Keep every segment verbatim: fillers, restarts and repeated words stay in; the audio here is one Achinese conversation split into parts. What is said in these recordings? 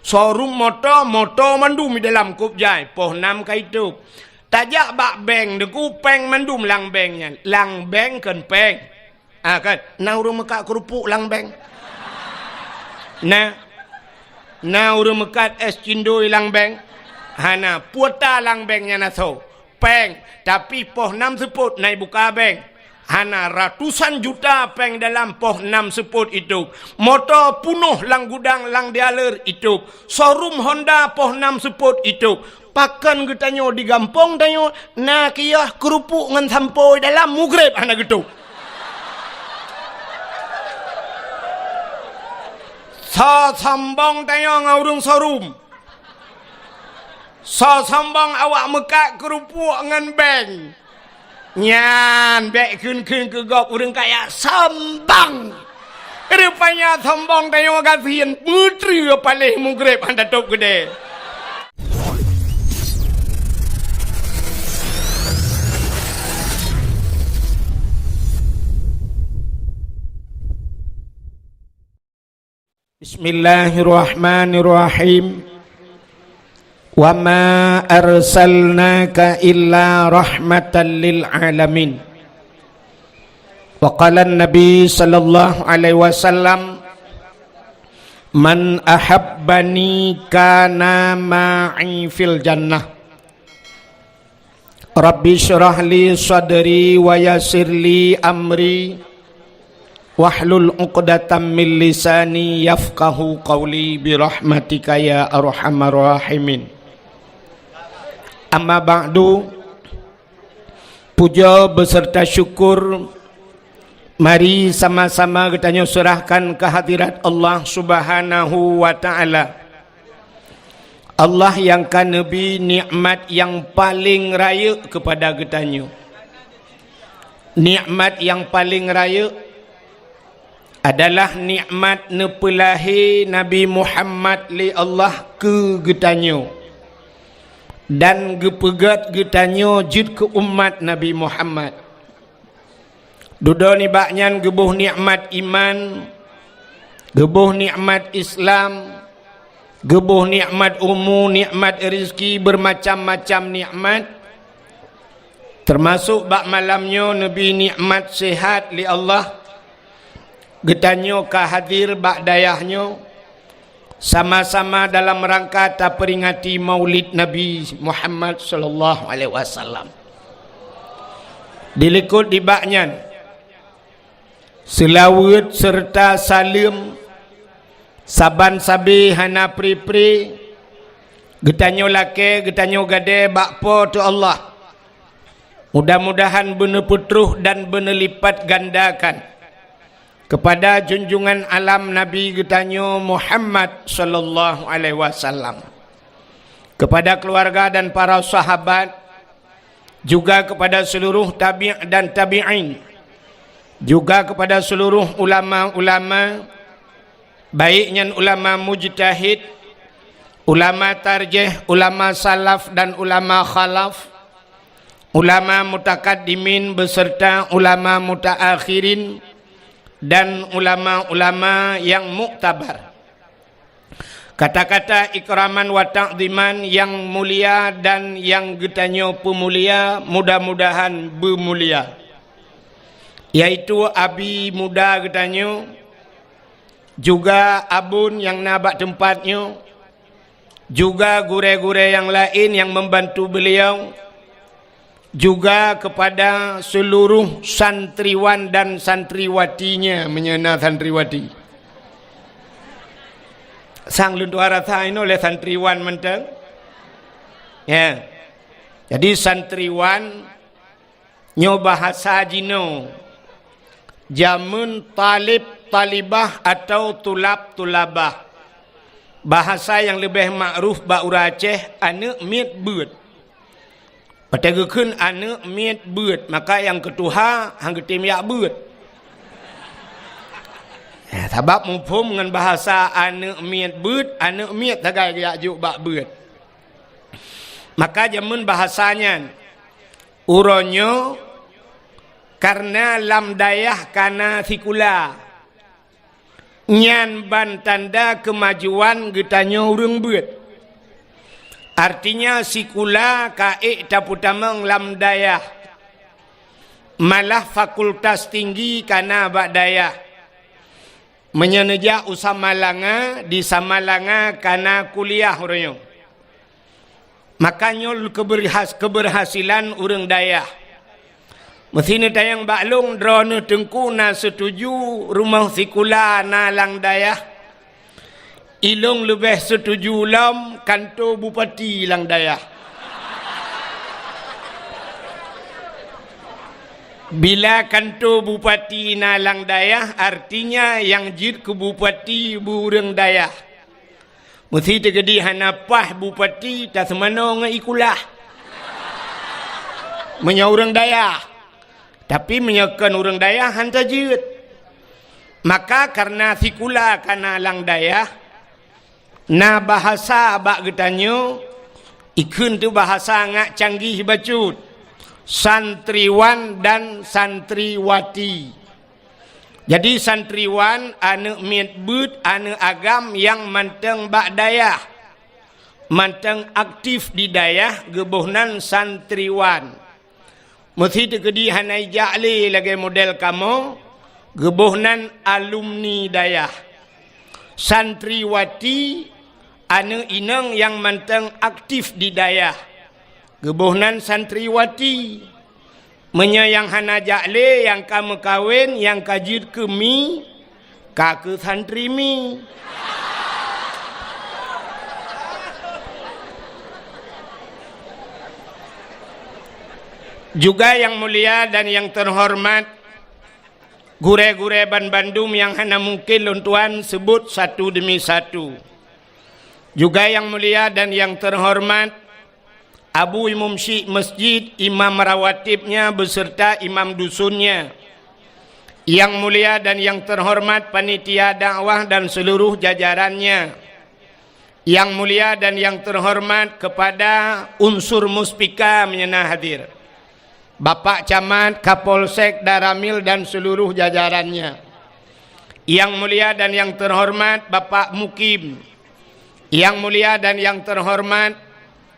Showroom moto, moto mandum di dalam kôb jai, poh nam ka itôb. Tajak bak bank, Teungku, péng mandum lam bank nyan. Lam bank kon péng. Ah, kan? Na ureuëng meukat keurupuk lam bank? Na. Na ureuëng meukat és cindoi lam bank? Hana. Kuota lam bank nyan asoe. Péng, tapi poh nam seupôt na ibuka bank. Hana, ratusan juta péng dalam poh nam seupôt itôb. Moto punoh lam gudang, lam dealer itôb. Showroom Honda poh nam seupôt itôb. Pakon geutanyoe di gampông tanyoe na kios keurupuk ngon sampoe dalam, mugreb hana geutôb. Soe sombong tanyoe ngon ureuëng showroom. Soe sombong awak meukat keurupuk ngon bank. Nyan bék kheun-kheun keu gob ureuëng kaya, sombong. Rupanya sombong tanyoe gasien, peutreue paléh mugreb hana tôb keudè. Bismillahirrahmanirrahim. Wa ma arsalnaka illa rahmatan lil alamin. Wa qala Nabi sallallahu alaihi wasallam, "Man ahabbani kana ma'i fil jannah." Rabbi syrah li sadri wa yassir li amri wahlul uqdatam min lisani yafqahu qawli bi rahmatika ya arhamar rahimin. Amma ba'du, puja beserta syukur mari sama-sama geutanyoe serahkan kehadirat Allah Subhanahu wa Ta'ala. Allah nyang ka neubri nikmat nyang paleng rayeuk keupada geutanyoe. Nikmat nyang paleng rayeuk adalah nikmat neupeulahé Nabi Muhammad lé Allah keu geutanyoe dan geupeugét geutanyoe jeuet keu umat Nabi Muhammad. Dudoe nibak nyan geuboh nikmat iman, geuboh nikmat Islam, geuboh nikmat umu, nikmat rezeki, beumacam-macam nikmat. Teumasok bak malam nyoe neubri nikmat sehat lé Allah. Geutanyoe ka hadir bak dayah nyoe sama-sama dalam rangka taperingati Maulid Nabi Muhammad sallallahu alaihi wasallam. Dilikot nibak nyan, seulaweuet serta saleuem saban sabe hana pri-pri geutanyoe lakée, geutanyoe gadée bak Po teu Allah. Mudah-mudahan beuneupeutroh dan beuneulipat gandakan keupada junjungan alam Nabi geutanyoe Muhammad sallallahu alaihi wasallam, keupada keuluwarga dan para sahabat, juga keupada seuluruh tabi' dan tabi'in, juga keupada seuluruh ulama-ulama, baik nyan ulama mujtahid, ulama tarjih, ulama salaf dan ulama khalaf, ulama mutakaddimin beserta ulama mutaakhirin dan ulama-ulama nyang muktabar. Kata-kata ikraman wa ta'ziman nyang mulia dan nyang geutanyoe peumulia, mudah-mudahan beumulia, yaitu abi muda geutanyoe, juga abon nyang na bak teumpat nyoe, juga gurée-gurée nyang laén nyang membantu beliau, juga kepada seluruh santriwan dan santriwatinya, meunyoe na santriwati. Sang lôn tuha rasa inoe lé santriwan mantong. Ya. Jadi santriwan nyoe bahasa jinoe. Jameun talib talibah atau tulab tulabah. Bahasa nyang leubeh makruf bak ureuëng Aceh, aneuëk miet beuet. Watée geukheun aneuëk miet beuet, maka nyang keutuha han geutem jak beuet. Ya, sabab muphom ngon bahasa aneuëk miet beuet, aneuëk miet sagai geujak jok bak beuet. Maka jameun bahasa nyan, uroe nyoe, kareuna lam dayah kana sikula. Nyan ban tanda keumajuan geutanyoe ureuëng beuet. Artinya, sikula ka ék tapeutamong lam dayah. Malah fakultas tinggi ka na bak dayah. Meunyoe neujak u Samalanga, di Samalanga ka na kuliah uroe nyoe. Maka nyoe keubeurhas-, keubeurhasilan ureuëng dayah. Meusi neutanyong bak lôn, droeneuh Teungku na seutuju rumoh sikula na lam dayah? Ilôn leubeh seutuju lom kanto bupati lam dayah. Bila kanto bupati na lam dayah, artinya nyang jeuet keu bupati ureuëng dayah. Meusi teukeudi hana paih bupati taseumanoe ngon i kulah. Meunyoe ureuëng dayah. Tapi meunyoe kon ureuëng dayah, hana jeuet. Maka kareuna sikula ka na lam dayah, na bahasa bak geutanyoe, ikheun teuh bahasa ngat canggih bacut, santriwan dan santriwati. Jadi, santriwan, aneuëk miet beuet, aneuëk agam nyang mantong bak dayah, mantong aktif di dayah, geuboh nan santriwan. Meusi teukeudi hana ijak lé lagée model kamoe, geuboh nan alumni dayah. Santriwati, aneuëk inong nyang mantong aktif di dayah, geuboh nan santriwati. Meunyoe nyang hana jak lé, nyang ka meukawen, nyang ka jeuet keu mi, ka keu santri mi. Juga nyang mulia dan nyang teuhoreumat, gurée-gurée banbandum nyang hana mungken lôn tuan seubut satu demi satu. Juga nyang mulia dan nyang teuhoreumat, Abu Imum Syik Masjid, imam rawatibnya beserta imam dusunnya. Yang mulia dan yang terhormat panitia dakwah dan seluruh jajarannya. Yang mulia dan yang terhormat kepada unsur Muspika meunyoe na hadir. Bapak Camat, Kapolsek, Danramil dan seluruh jajarannya. Yang mulia dan yang terhormat Bapak Mukim. Yang mulia dan yang terhormat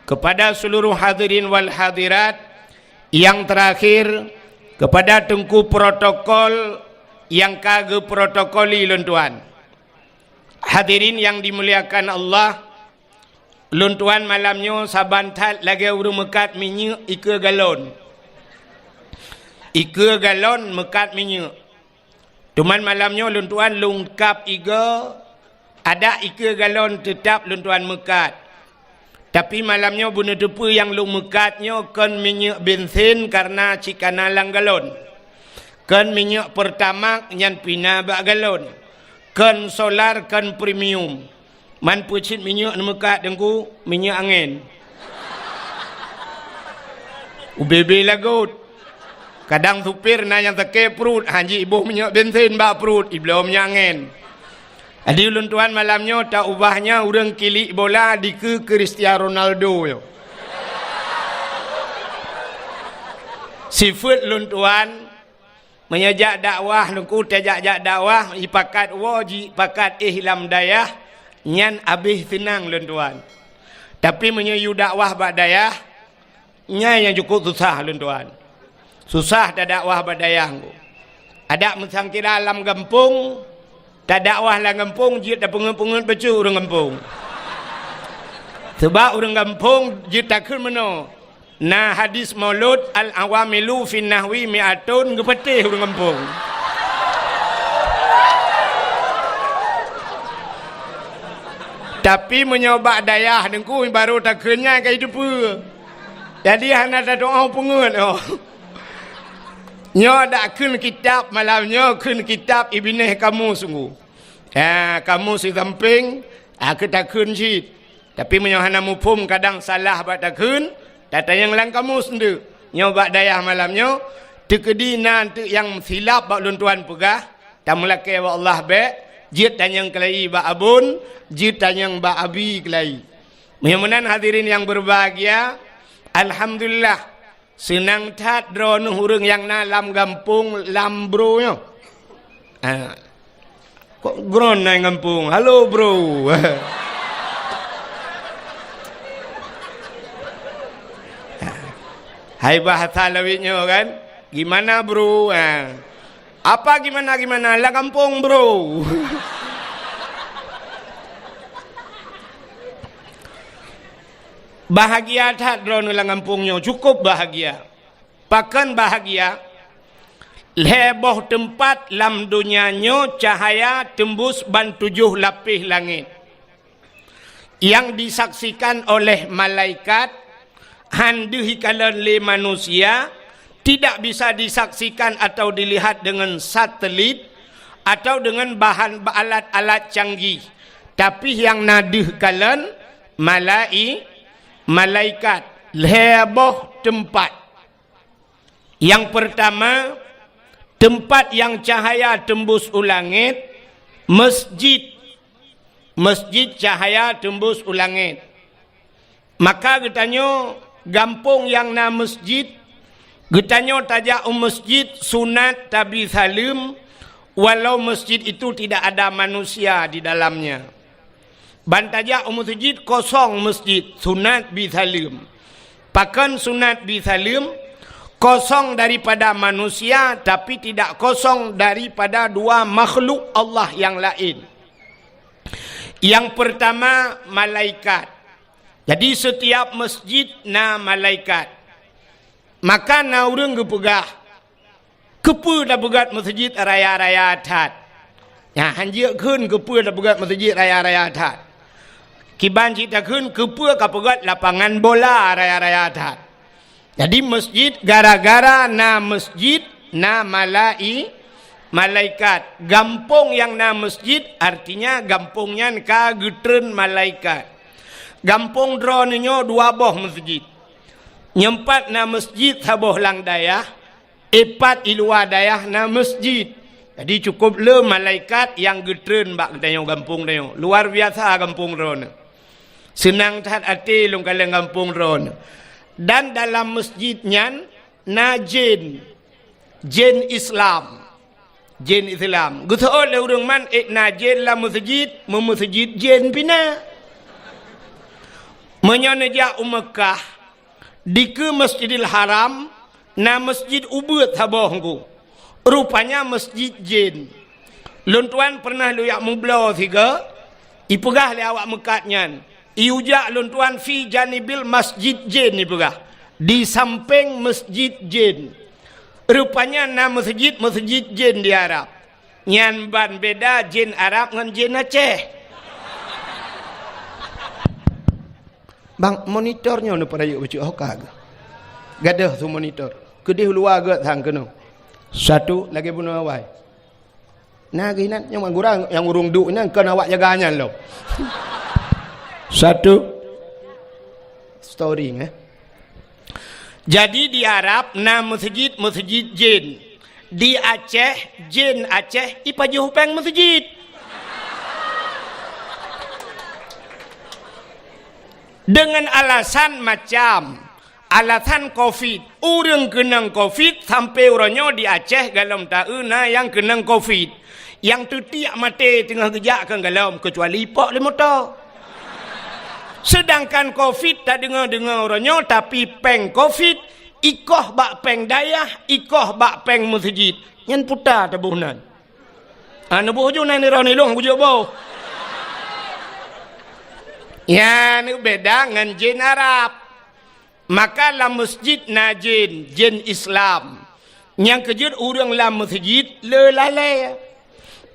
kepada seluruh hadirin wal hadirat, yang terakhir kepada Teungku Protokol yang ka geuprotokoli lôn tuan. Hadirin yang dimuliakan Allah, lôn tuan malam nyoe saban that lagée ureuëng meukat minyeuk ikeue galon. Ikeue galon meukat minyeuk. Teuma malam nyoe lôn tuan lungkab igoe, adak ikeue galon teutab lôn tuan meukat. Tapi malam nyoe beuneuteupeu nyang lôn meukat nyoe kon minyeuk bensin kareuna cit ka na lam galon. Kon minyeuk Pertamax nyan pih na bak galon. Kon solar, kon premium. Man peue cit minyeuk neumeukat Teungku, minyeuk angén. Ubé-bé lagot. Kadang supir na nyang sakét pruet, han jiboh minyeuk bensin bak pruet, ibloe minyeuk angén. Jadi ulôn tuan malam nyoe taubah nyan ureuëng kilik bola dikeue Cristiano Ronaldo nyoe. Sifeuet lôn tuan, meunyoe jak dakwah, Teungku tajak-jak dakwah, ipakat woe jipakat éh lam dayah, nyan abéh seunang lôn tuan. Tapi meunyoe yue dakwah bak dayah, nyan nyang cukup susah lôn tuan. Susah tadakwah bak dayah Teungku. Adak meusangkira lam gampông, tadakwah lam gampông jeuet tapeungeuet-peungeuet bacut ureuëng gampông. Sabab ureuëng gampông jeuet takheun meunoe, na hadis maulud, "Al-awamilu fin nahwi mi'atun," geupatéh ureuëng gampông. Tapi meunyoe bak dayah Teungku baru takheun nyan ka jiteupeue. Jadi hana tatu'oh peungeuet oh. Nyoe dak kheun kitab malam nyoe, kheun kitab Ibneh Kamus Teungku. Ha, kamus di sampéng, ha, keu takheun cit. Tapi meunyoe hana muphom kadang salah bak takheun, tatanyong lam kamus nteuk. Nyoe bak dayah malam nyoe, teukeudi na nteuk nyang silap bak lôn tuan peugah, tameulakée bak Allah bék, jeuet tanyong keulayi bak abon, jeuet tanyong bak abi keulayi. Meunyoe meunan hadirin nyang berbahagia, alhamdulillah, seunang that droeneuh ureuëng nyang na lam gampông lam bro nyoe. Ha. Kok gron na gampông? "Halo, bro." Hai bahasa lawét nyoe kan? "Gimana, bro?" Ha. "Apa gimana-gimana? Lam gampông, bro." Bahagia that droeneuh lam gampông nyoe, cukup bahagia. Pakon bahagia? Lhée boh teumpat lam donya nyoe cahaya teumbus ban tujoh lapéh langét, nyang disaksikan oleh malaikat, han deuh ikalon lé manusia, tidak bisa disaksikan atau dilihat dengan satelit atau dengan bahan alat-alat canggih, tapi nyang na deuh kalon malai-, malaikat, lhée boh teumpat. Nyang peurtama, teumpat nyang cahaya teumbus u langét, meusjid. Meusjid cahaya teumbus u langét. Maka geutanyoe gampông nyang na meusjid, geutanyoe tajak u meusjid sunat tabi saleuem, walau meusjid itu tidak ada manusia di dalamnya. Ban tajak u meusjid kosong meusjid, sunat bi saleuem. Pakon sunat bi saleuem? Kosong daripada manusia, tapi tidak kosong daripada dua makhluk Allah nyang laén. Nyang peurtama, malaikat. Jadi, setiap meusjid na malaikat. Maka na ureuëng geupeugah, "Keupeue tapeugét meusjid raya-raya that?" Nyan, han jeuet kheun keupeue tapeugét meusjid raya-raya that. Kiban cit takheun keupeue kapeugét lapangan bola raya-raya that. Jadi, meusjid, gara-gara na meusjid, na malai-, malaikat. Gampông nyang na meusjid, artinya gampông nyan ka geutreun malaikat. Gampông droeneuh nyoe dua boh meusjid. Nyang pat na meusjid saboh lam dayah, i pat i luwa dayah na meusjid. Jadi, cukup le malaikat nyang geutreun bak geutanyoe gampông tanyoe. Luar biasa gampông droeneuh. Seunang that até lôn kalon gampông droeneuh. Dan dalam meusjid nyan na jén, jén Islam. Jén Islam. Geuseuôt lé ureuëng man, ék na jén lam meusjid, meumeuseujid jén pih na. Meunyoe neujak u Meukah, dikeue Masjidil Haram, na meusjid ubeuet saboh ngku. Rupanya meusjid jén. Lôn tuan peureunah lôn jak meubloe sigoe, ipeugah lé awak meukat nyan, "Iyue jak lôn tuan fi janibil masjid jén," ipeugah, di sampéng meusjid jén. Rupanya na meusjid-meusjid jén di Arab. Nyan ban beda jén Arab ngon jén Aceh. Bang, monitor nyoe neupeurayeuk bacut hoka geuh. Gadôh su monitor. Keudeh luwa geuh sang keunoe. Satu, lagée bunoe awai. Na geuh inan nyang gurang nyang ureuëng duek nyan kon awak jaga nyan lom. Satu. Story, eh. Jadi, di Arab na meusjid-meusjid jén. Di Aceh, jén Aceh ipajoh péng meusjid. Dengan alasan macam, alasan covid. Ureuëng keunong covid sampoe uroe nyoe di Aceh golom taeu na nyang keunong covid. Nyang teutiek maté teungoh geujak keu golom, keucuali ipok lé moto. Seudangkan covid tadeungoe-deungoe uroe nyoe, tapi péng covid ikoh bak péng dayah, ikoh bak péng meuseujid. Nyan puta taboh nan. Ah, neuboh ju nan nirong nilong kujok boh. Nyan beda ngon jén Arab. Maka lam meusjid na jén, jén Islam. Nyang keujeuet ureuëng lam meusjid le lalée.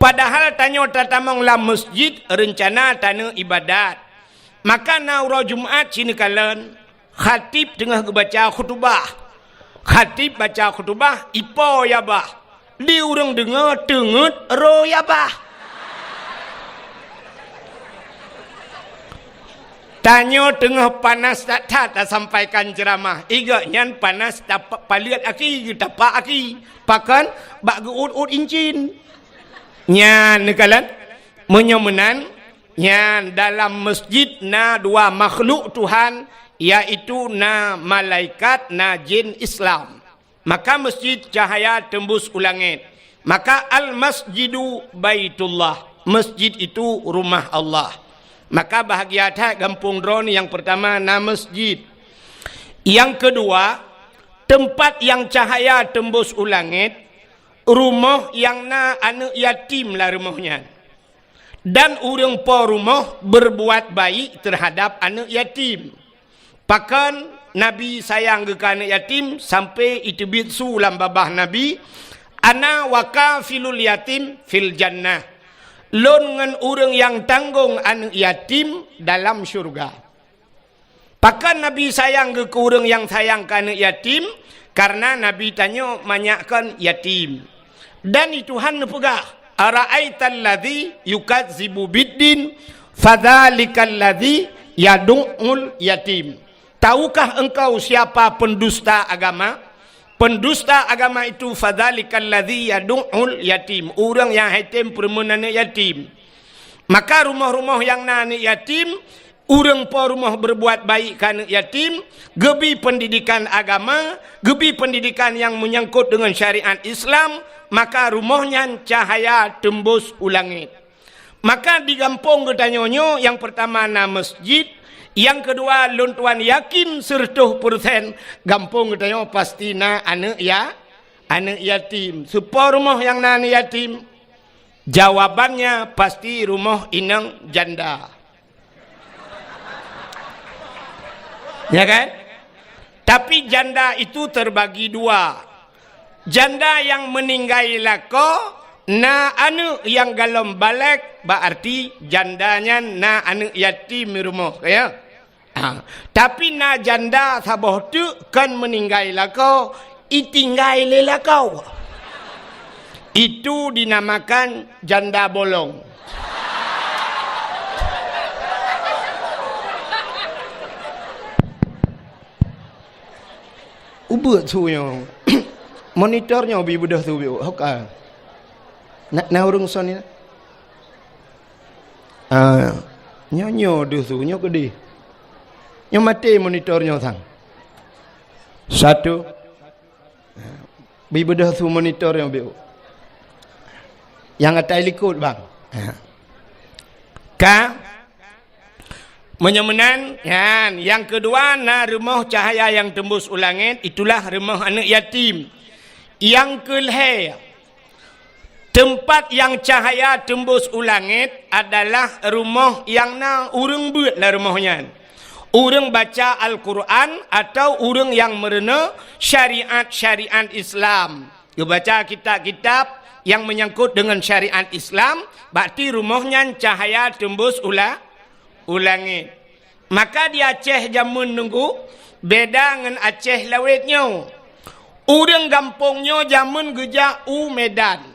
Padahal tanyoe tatamong lam meusjid reuncana taneuk iébadat. Maka na uroe Jumat sineukalon, khatib teungoh geubaca khutubah. Khatib baca khutubah, ipo yabah. Di ureuëng deungoe teungeut roh yabah. Tanyoe teungoh panas that-that tasampaikan ceuramah. Igok nyan panas tapa-, paleuet aki, geutapak aki. Pakon? Bak geuôt-ôt incin. Nyan neukalon. Meunyoe meunan, nyan dalam meusjid na dua makhluk Tuhan, yaitu na malaikat, na jén Islam. Maka meusjid cahaya teumbus u langét. Maka al-masjidu baitullah. Masjid itu rumah Allah. Maka bahagia that gampông droeneuh, nyang peurtama na masjid. Nyang keudua, teumpat nyang cahya teumbôs u langét, rumoh nyang na aneuëk yatim lam rumoh nyan. Dan ureuëng po rumoh beurbuat baik teuhadab aneuëk yatim. Pakon Nabi sayang geuh keu aneuëk yatim sampoe jiteubiet su lam babah Nabi, "Ana wa kafilul yatim fil jannah." Lôn ngon ureuëng nyang tanggong aneuëk yatim dalam syeuruga. Pakon Nabi sayang geuh keu ureuëng nyang sayang keu aneuëk yatim? Kareuna Nabi tanyoe manyak kon yatim. Dan di Tuhan neupeugah, "Ara'aital ladzi yukazzibu biddin, fadzalikal ladzi yadu'ul yatim." Tahukah engkau siapa pendusta agama? Pendusta agama itu, fadzalikal ladzi yadu'ul yatim, ureuëng nyang hai tem peureumeun aneuëk yatim. Maka rumoh-rumoh nyang na aneuëk yatim, ureuëng po rumoh beurbuat baik keu aneuëk yatim, geubri peundidikan agama, geubri peundidikan nyang meunyangkot deungon syariat Islam, maka rumoh nyan cahya teumbôs u langét. Maka di gampông geutanyoe nyoe, nyang peurtama na masjid, nyang keudua lôn tuan yakin seureutôh peureusén gampông geutanyoe pasti na aneuëk ya-, aneuëk yatim. Soe po rumoh nyang na aneuëk yatim? Jawabannya pasti rumoh inong janda. Ya kan? Tapi janda itu terbagi dua. Janda nyang meuninggai lakoe, na aneuëk nyang golom balek, bak arti janda nyan na aneuëk yatim di rumoh, ya. Ha, tapi na janda saboh teuk kon meuninggai lakoe, itinggai lé lakoe. Itu dinamakan janda bolong. Ubeuet su nyoe. Monitor nyoe bi beudôh su biôk. Hoka. Na, na ureuëng son ni na? Ah, nyoe, nyoe deuh su, nyoe keudeh. Nyoe maté monitor nyoe sang. Satu. Bi beudôh su monitor nyoe biôk. Nyang atai likot, bang. Ka? Meunyoe meunan, nyan, nyang keudua na rumoh cahya nyang teumbôs u langét, itulah rumoh aneuëk yatim. Nyang keulhée, teumpat nyang cahya teumbôs u langét adalah rumoh nyang na ureuëng beuet lam rumoh nyan. Ureuëng baca Al-Quran atawa ureuëng nyang meurunoe syariat-syariat Islam. Geubaca kitab-kitab nyang meunyangkot deungon syariat Islam, bak ti rumoh nyan cahya teumbôs u la-, u langét. Maka di Aceh jameun nunggu beda ngon Aceh lawét nyoe. Ureuëng gampông nyoe jameun geujak u Medan.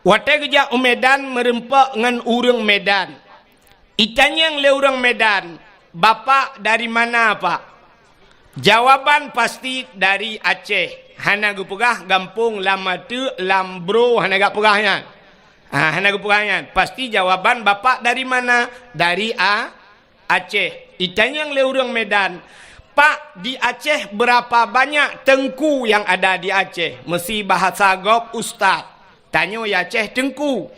Watée geujak u Medan meurumpok ngon ureuëng Medan. Itanyong lé ureuëng Medan, "Bapak dari mana, Pak?" Jawaban pasti dari Aceh. Hana geupeugah gampông lam ateuk, lam bro, hana geupeugah nyan. Ha, hana geupeugah nyan. Pasti jawaban, "Bapak dari mana?" "Dari A-, Aceh." Itanyong lé ureuëng Medan, "Pak, di Aceh berapa banyak teungku yang ada di Aceh?" Meusi bahasa gob ustaz. Tanyoe ya Aceh teungku.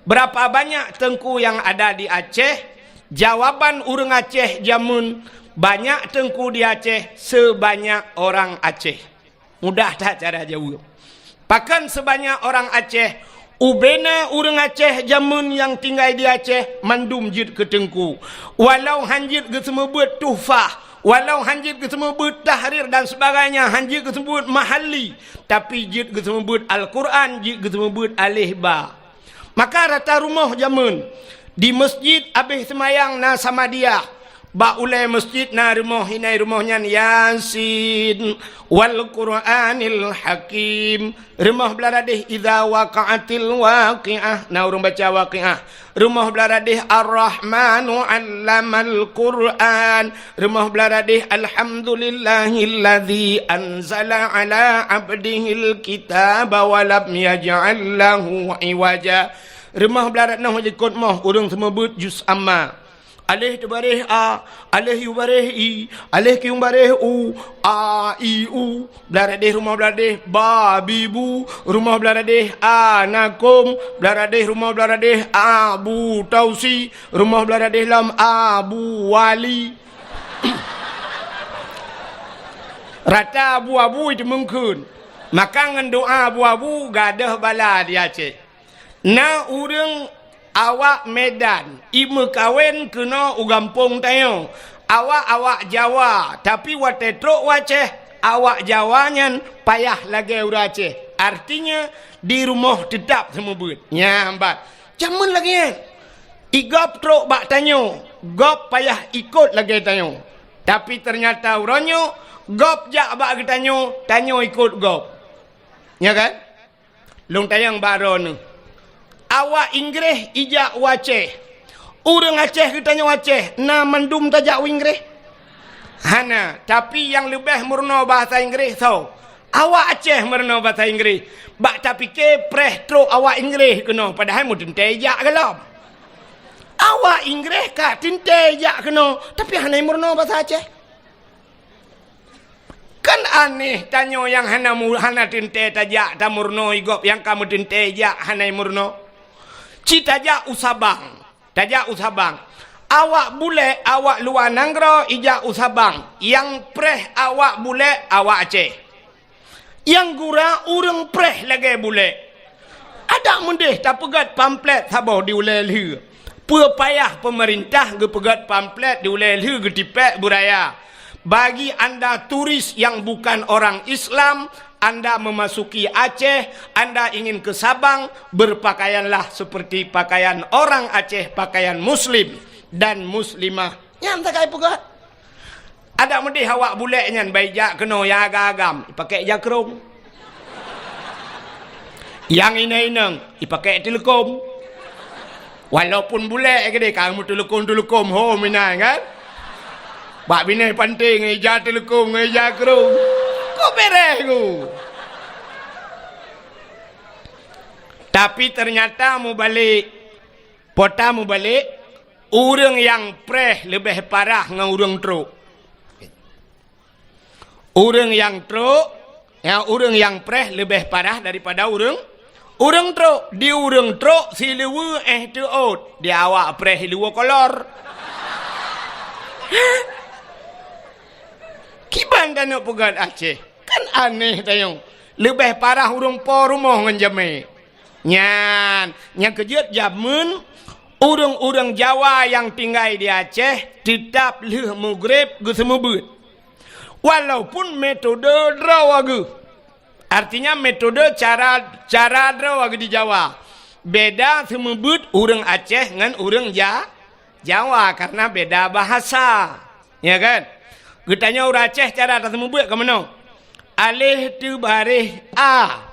Berapa banyak teungku yang ada di Aceh? Jawaban ureuëng Aceh jameun, banyak teungku di Aceh sebanyak orang Aceh. Mudah that cara jaweueb. Pakon sebanyak orang Aceh? Ubena ureuëng Aceh jameun nyang tinggai di Aceh mandum jeuet keu teungku. Walau han jeuet geuseumeubeuet tuhfah, walau han jeuet geuseumeubeuet tahrir dan sebagainya, han jeuet geuseumeubeuet mahalli, tapi jeuet geuseumeubeuet Al-Quran, jeuet geuseumeubeuet aleh ba. Maka rata rumoh jameun, di masjid abéh seumayang na Samadiyah, bak ulée masjid na rumoh, inai rumoh nyan Yasin wal Qur'anil Hakim. Rumoh blah radeh, "Idza waqa'atil waqi'ah", na ureuëng baca Waqi'ah. Rumoh blah radeh, "Ar-Rahmanu 'allamal Qur'an". Rumoh blah radeh, "Alhamdulillahilladzi anzala 'ala 'abdihil kitaba wa lam yaj'al lahu 'iwaja". Rumoh blah radeh, noh likot moh ureuëng seumeubeuet juz amma. Aléh teubaréh a, aléh yue baréh i, aléh kiyueng baréh u, a, i, u. Blah radeh rumoh blah radeh ba, bi, bu, rumoh blah radeh a, na kôm, blah radeh rumoh blah radeh a, bu, tausi, rumoh blah radeh lom a, bu, wali. Rata abu-abu iteumeung kheun. Maka ngon doa abu-abu gadôh bala di Aceh. Na ureuëng awak Medan imeukawen keunoe u gampông tanyoe. Awak-awak Jawa, tapi watée trok u Aceh, awak Jawa nyan payah lagée ureuëng Aceh. Artinya, di rumoh teutap seumeubeuet. Nyan bat. Jameun lagée nyan. I gob trok bak tanyoe, gob payah ikot lagée tanyoe. Tapi teunyata uroe nyoe, gob jak bak geutanyoe, tanyoe ikot gob. Nya kan? Lôn tanyong bak droeneuh. Awak Inggréh ijak u Aceh. Ureuëng Aceh geutanyoe Aceh, na mandum tajak u Inggréh? Hana, tapi nyang leubeh meurunoe bahasa Inggréh soe? Awak Aceh meurunoe bahasa Inggréh. Bak tapike preh trok awak Inggréh keunoe, padahai meuteuntée jak gohlom. Awak Inggréh ka teuntée jak keunoe, tapi hana meurunoe bahasa Aceh. Kan aneh tanyoe nyang hana mu-, hana teuntée tajak tameurunoe i gob nyang ka meuteuntée jak hana meurunoe. Ci tajak u Sabang. Tajak u Sabang. Awak bulek, awak luwa nanggroe ijak u Sabang. Nyang preh awak bulek, awak Aceh. Nyang gura ureuëng preh lagée bulek. Adak meudeh tapeugét pamflet saboh di ulée lheueh. Peue payah peumeurintah geupeugét pamflet di ulée lheueh geutipék beuraya. Bagi anda turis yang bukan orang Islam, anda memasuki Aceh, anda ingin ke Sabang, berpakaianlah seperti pakaian orang Aceh, pakaian muslim dan muslimah. Nyan sagai peugét. Adak meudeh awak bulek nyan bai jak keunoe ya agam-agam, ipakék jakrong. Nyang inong-inong, ipakék teuleukom. Walaupun bulek keudeh ka meuteuleukom-teuleukom ho meunan kan. Bak binéh panté ngon ija teuleukom ngon ija krong. Kok beres ku? Tapi ternyata mubalek, pota mubalek, ureuëng nyang preh leubeh parah ngon ureuëng trok. Ureuëng nyang trok, ya, ureuëng nyang preh leubeh parah daripada ureuëng, ureuëng trok. Di ureuëng trok siluweue éh teuôt, di awak preh siluweue kolor. Kiban tanyoe peugét Aceh, kan aneh tanyoe. Leubeh parah ureuëng po rumoh ngon jamé. Nyan, nyang keujeuet jameun ureuëng-ureuëng Jawa nyang tinggai di Aceh teutab lheueh mugreb geuseumeubeuet. Walaupun metode droe geuh. Artinya metode cara, cara droe geuh di Jawa. Beda seumeubeuet ureuëng Aceh ngon ureuëng Ja-, Jawa karena beda bahasa. Ya kan? Geutanyoe ureuëng Aceh cara taseumeubeuet ka meunoe. Aléh teubaréh a.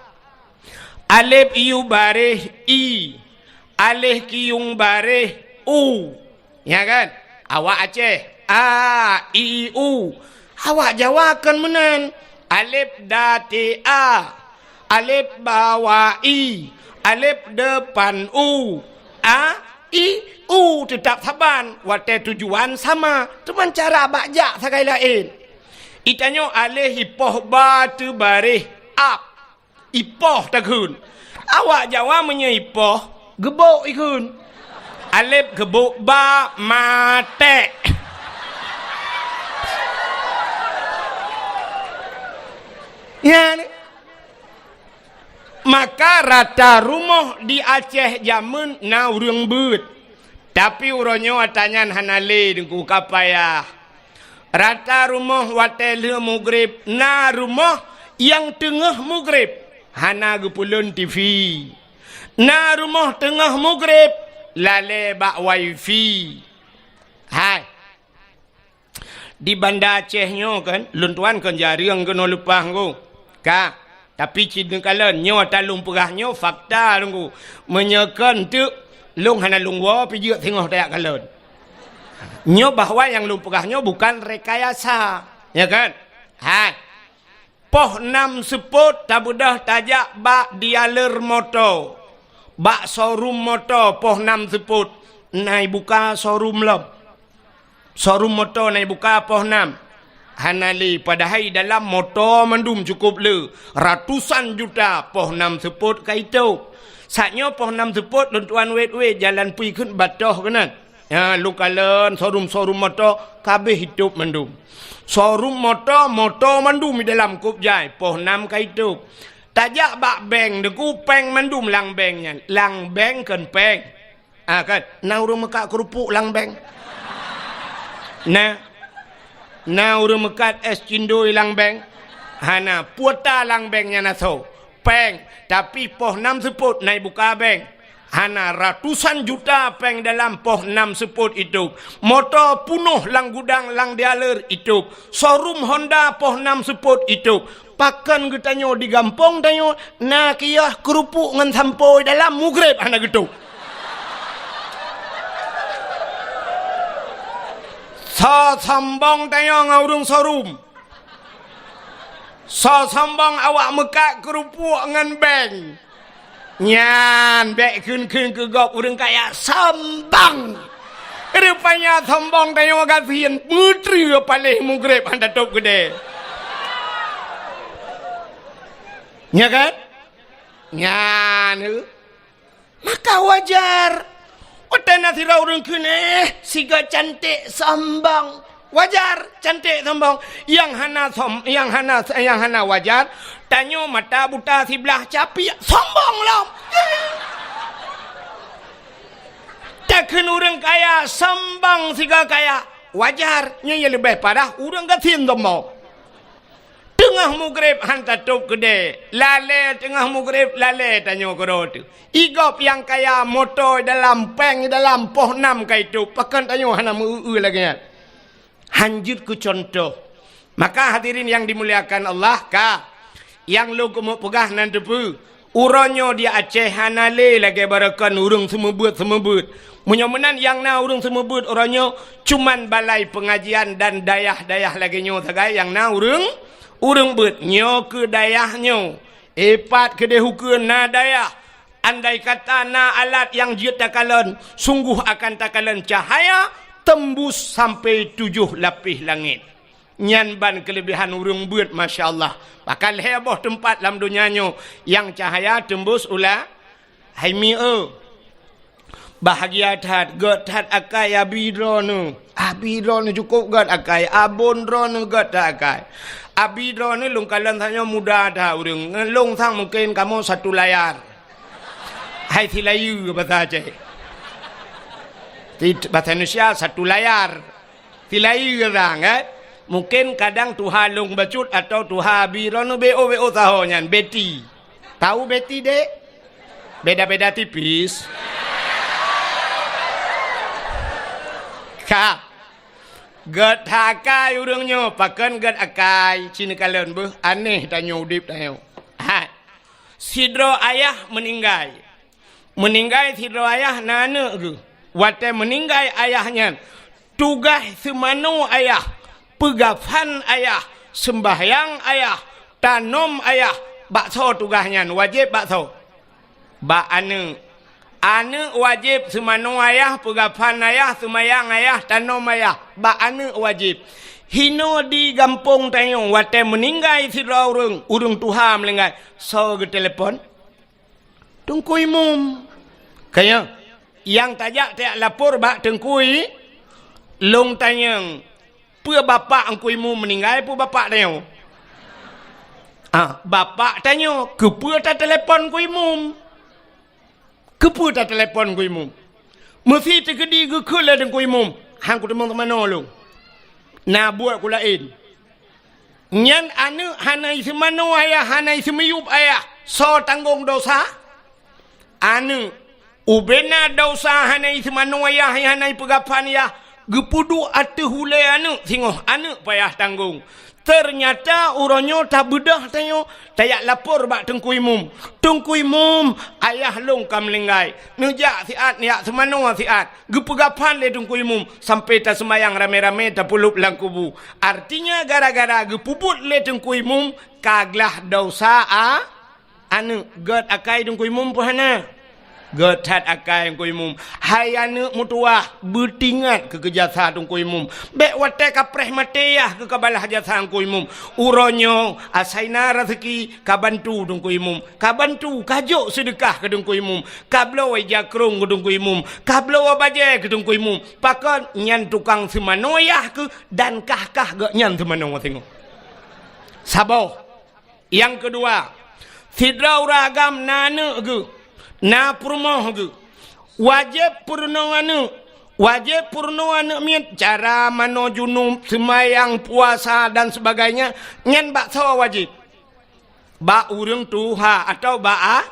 Alép iyue baréh i, aléh kiyueng baréh u. Ya kan? Awak Aceh, a, i, u. Awak Jawa kon meunan. Alép da te a, alép ba wa i, alép depan u, a, i, u teutap saban. Watée tujuan sama, teuma cara bak jak sagai laén. Itanyoe aléh ipoh ba teubaréh ap. Ipoh takheun. Awak Jawa meunyoe ipoh, geubok ikheun. Alép geubok ba maték. Nyan. Maka rata rumoh di Aceh jameun na ureuëng beuet. Tapi uroe nyoe ata nyan hana lé Teungku, ka payah. Rata rumoh watée lheueh mugreb na rumoh nyang teungoh mugreb hana geupeulon T V. Na rumoh teungoh mugreb lalée bak wifi. Hai. Di Banda Aceh nyoe kan, lôn tuan kon jareueng keunoe leupah ngku. Ka, tapi cit neukalon nyoe ata lôn peugah nyoe fakta Teungku. Meunyoe kon teuk lôn hana lôn woe pih jeuet singoh tajak kalon. Nyoe bahwa nyang lôn peugah nyoe bukan rekayasa, ya kan? Hai. Poh nam seupôt tabeudôh tajak bak dealer moto. Bak showroom moto poh nam seupôt na ibuka showroom lom. Showroom moto na ibuka poh nam. Hana lé, padahai dalam moto mandum cukôp le. Ratusan juta poh nam seupôt ka itôb. Saat nyoe poh nam seupôt lôn tuan wét-wét jalan pui kheun batoh keunan. Ya, lôn kalon showroom-showroom moto kabéh itôb mandum. Showroom moto, moto mandum di dalam kôb jai, poh nam ka itôb. Tajak bak bank, Teungku, péng mandum lam bank nyan. Lam bank kon péng. Ah, kan? Na ureuëng meukat keurupuk lam bank? Na. Na ureuëng meukat és cindoi lam bank? Hana. Kuota lam bank nyan asoe. Péng. Tapi poh nam seupôt na ibuka bank. Hana, ratusan juta péng dalam poh nam seupôt itôb. Moto punoh lam gudang lam dealer itôb. Showroom Honda poh nam seupôt itôb. Pakon geutanyoe di gampông tanyoe na kiôh keurupuk ngon sampoe dalam, mugreb hana geutôb. Soe sombong tanyoe ngon ureuëng showroom. Soe sombong awak meukat keurupuk ngon bank. Nyan bék kheun-kheun keu gob ureuëng kaya sombong. Rupanya sombong tanyoe gasien, peutreue paléh mugreb hana tôb keudè. Nya kan? Nyan, eh. Maka wajar. Watée na sidroe ureuëng kheun, eh, sigoe cantik sombong. Wajar, cantik sombong. Nyang hana som-, nyang hana, nyang hana wajar, tanyoe mata buta siblah capiak, sombong lom. Takheun ureuëng kaya sombong sigoe kaya. Wajar, nyoe nyang leubeh parah ureuëng gasien sombong. Teungoh mugreb hana tôb keudè, lalée teungoh mugreb lalée tanyoe keudroe teuh. Igob nyang kaya moto dalam, péng dalam, poh nam ka itôb, pakon tanyoe hana meu-eu lagée nyan. Hanjeuet keu cuntoh. Maka hadirin yang dimuliakan Allah, ka nyang lôn keumeung peugah nan teupeue. Uroe nyoe di Aceh hana lé lagée baroekon ureuëng seumeubeuet-seumeubeuet. Meunyoe meunan nyang na ureuëng seumeubeuet uroe nyoe cuman balai peungajian dan dayah-dayah lagée nyoe sagai nyang na ureuëng, ureuëng beuet. Nyoe keu dayah nyoe. Ipat keudeh ukeue na dayah. Andai kata na alat nyang jeuet takalon, sungguh akan takalon cahaya tembus sampai tujoh lapéh langét. Nyan ban keuleubehan ureuëng beuet, masya Allah. Bahkan lhée boh teumpat lam donya nyoe nyang cahaya teumbus u la-, hai mi-, eu. Bahgia that, gét that akai abi droeneueh. Abi droeneueh cukôp gét akai, abon droeneueh gét that akai. Abi droeneueh lôn kalon tanyoe muda that ureuëng. Ngon lôn sang mungken kamoe satu layar. Hai silayeue basa Aceh. Ti-, basa Indonesia satu layar. Silayeue sang, eh? Mungken kadang tuha lôn bacut atau tuha abi droeneueh B O B O saho nyan, Betty. Tahu Betty, Dek? Beda-beda tipis. Ka. Gét that akai ureuëng nyoe, pakon gét akai, ci neukalon beuh, aneh tanyoe udeb tanyoe. Hai. Sidroe ayah meuninggai. Meuninggai sidroe ayah na aneuëk geuh. Watée meuninggai ayah nyan, tugaih seumanoe ayah, peugafan ayah, seumbahyang ayah, tanom ayah, bak soe tugaih nyan, wajéb bak soe? Bak aneuëk. Aneuëk wajéb seumanoe ayah, peugafan ayah, seumayang ayah, tanom ayah, bak aneuëk wajéb. Hinoe di gampông tanyoe watée meuninggai sidroe ureuëng, ureuëng tuha meuninggai, soe geutelepon? Teungku Imum. Kaya, nyang tajak tajak lapor bak Teungku I-, lôn tanyong, peue bapak Teungku Imum meuninggai, peue bapak tanyoe? Ah, bapak tanyoe, keupeue tatelepon Teungku Imum? Keupeue tatelepon Teungku Imum? Meusi teukeudi geukheun lé Teungku Imum, han kuteumé teumanoe lôn. Na buet ku laén. Nyan aneuëk hana iseumanoe ayah, hana iseumiyueb ayah. Soe tanggong dosa? Aneuëk. Ubena dosa hana iseumanoe ayah, hana ipeugafan ayah, geupeuduek ateueh ulée aneuëk singoh aneuëk payah tanggong. Teunyata uroe nyoe tabeudôh tanyoe, tajak lapor bak Teungku Imum. Teungku Imum, ayah lôn ka meuninggai. Neujak siat, neujak seumanoe siat. Geupeugafan lé Teungku Imum, sampai taseumayang ramé-ramé tapeulop lam kubu. Artinya gara-gara geupeubuet lé Teungku Imum, ka glah dosa a-, aneuëk. Gét akai Teungku Imum peue hana? Gét that akai Teungku Imum. Hai aneuk meutuwah, beutingat keu, keu jasa Teungku Imum. Bék watée ka preh maté yah keu ka balaih jasa Teungku Imum. Uroe nyoe asai na raseuki ka bantu Teungku Imum. Ka bantu, ka jok seudeukah keu Teungku Imum. Ka bloe ija krông keu Teungku Imum. Ka bloe bajée keu Teungku Imum. Pakon nyan tukang seumanoe yah keu dan kah-kah gét nyan seumanoe singoh. Saboh. Nyang keudua, sidroe ureuëng agam na aneuk geuh, na peurumoh geuh. Wajéb peurunoe aneuk, wajéb peurunoe aneuk miet cara manoe junub, seumayang, puasa dan sebagainya, nyan bak soe wajéb? Bak ureuëng tuha atawa bak a-,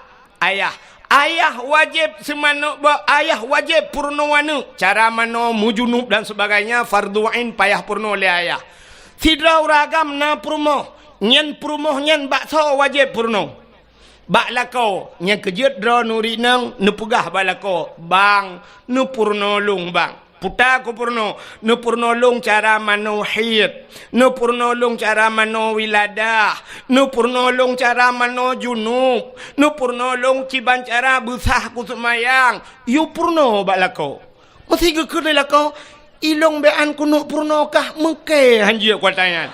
ayah. Ayah wajéb seumanoe ba-, ayah wajéb peurunoe aneuk cara manoe meujunub dan sebagainya, fardhu ain payah peurunoe lé ayah. Sidroe ureuëng agam na peurumoh, nyan peurumoh nyan bak soe wajéb peurunoe? Bak lakoe. Nyang keujeuet droeneuh ureuëng inong neupeugah bak lakoe, "Bang, neupeurunoe lôn, Bang." Peue ta kupeurunoe? Neupeurunoe lôn cara manoe haid, neupeurunoe lôn cara manoe wiladah, neupeurunoe lôn cara manoe junub, neupeurunoe lôn kiban cara beusah kuseumayang. Yue peurunoe bak lakoe. Meusé geukheun lé lakoe, "Ilôn bék an keuneuk peurunoe kah, meuké han jeuet kuasa nyan."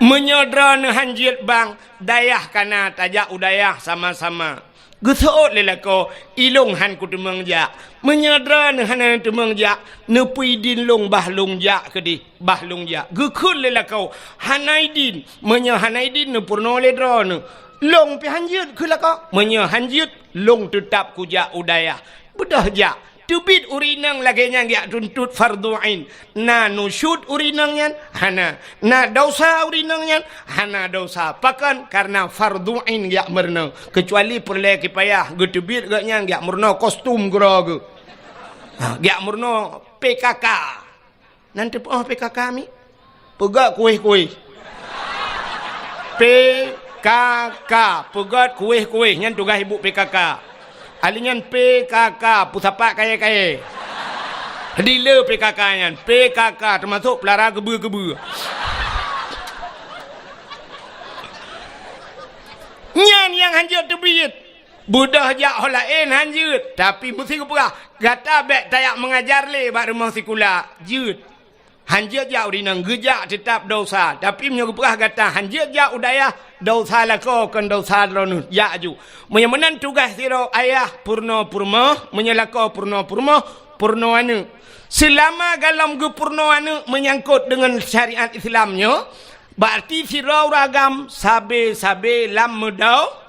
Meunyoe droeneuh han jeuet, Bang, dayah ka na, tajak u dayah sama-sama. Geuseuôt lé lakoe, "Ilôn han kuteumeung jak." Meunyoe droeneuh hana teumeung jak, "Neupeuidin lôn bah lôn jak keudeh, bah lôn jak." Geukheun lé lakoe, "Hana idin." Meunyoe hana idin, neupeurunoe lé droeneuh, "Lôn pih han jeuet," kheun lakoe. "Meunyoe han jeuet, lôn teutab kujak u dayah." Beudôh jak. Teubiet ureuëng inong lagée nyan geujak tuntot fardhu ain. Na nusyuz ureuëng inong nyan? Hana. Na desya ureuëng inong nyan? Hana desya. Pakon? Kareuna fardhu ain geujak meurunoe. Keucuali peureulée kipayah, geuteubiet gobnyan geujak meurunoe kostum keudroe geuh. Ha, geujak meurunoe P K K. Nan teupeue P K K mi? Peugét kueh-kueh. P K K, peugét kueh-kueh, nyan tugaih ibu P K K. Ahli nyan P K K, peusapat kayée-kayée. Dealer P K K nyan, P K K teumasok peulara geubeue-geubeue. Nyan nyang han jeuet teubiet. Beudôh jak ho laén han jeuet, tapi meusé geupeugah, "Gata bék tajak meungajar lé bak rumoh sikula." Jeuet. Han jeuet jak ureuëng inong, geujak teutab desya. Tapi meunyoe geupeugah gata han jeuet jak u dayah, desya lakoe kon desya droeneuh, jak aju. Meunyoe meunan tugaih sidroe ayah peurunoe peurumoh, meunyoe lakoe peurunoe peurumoh, peurunoe aneuk. Seulama golom geupeurunoe aneuk meunyangkot deungon syariat Islam nyoe, berarti sidroe ureuëng agam sabe-sabe lam meudau-,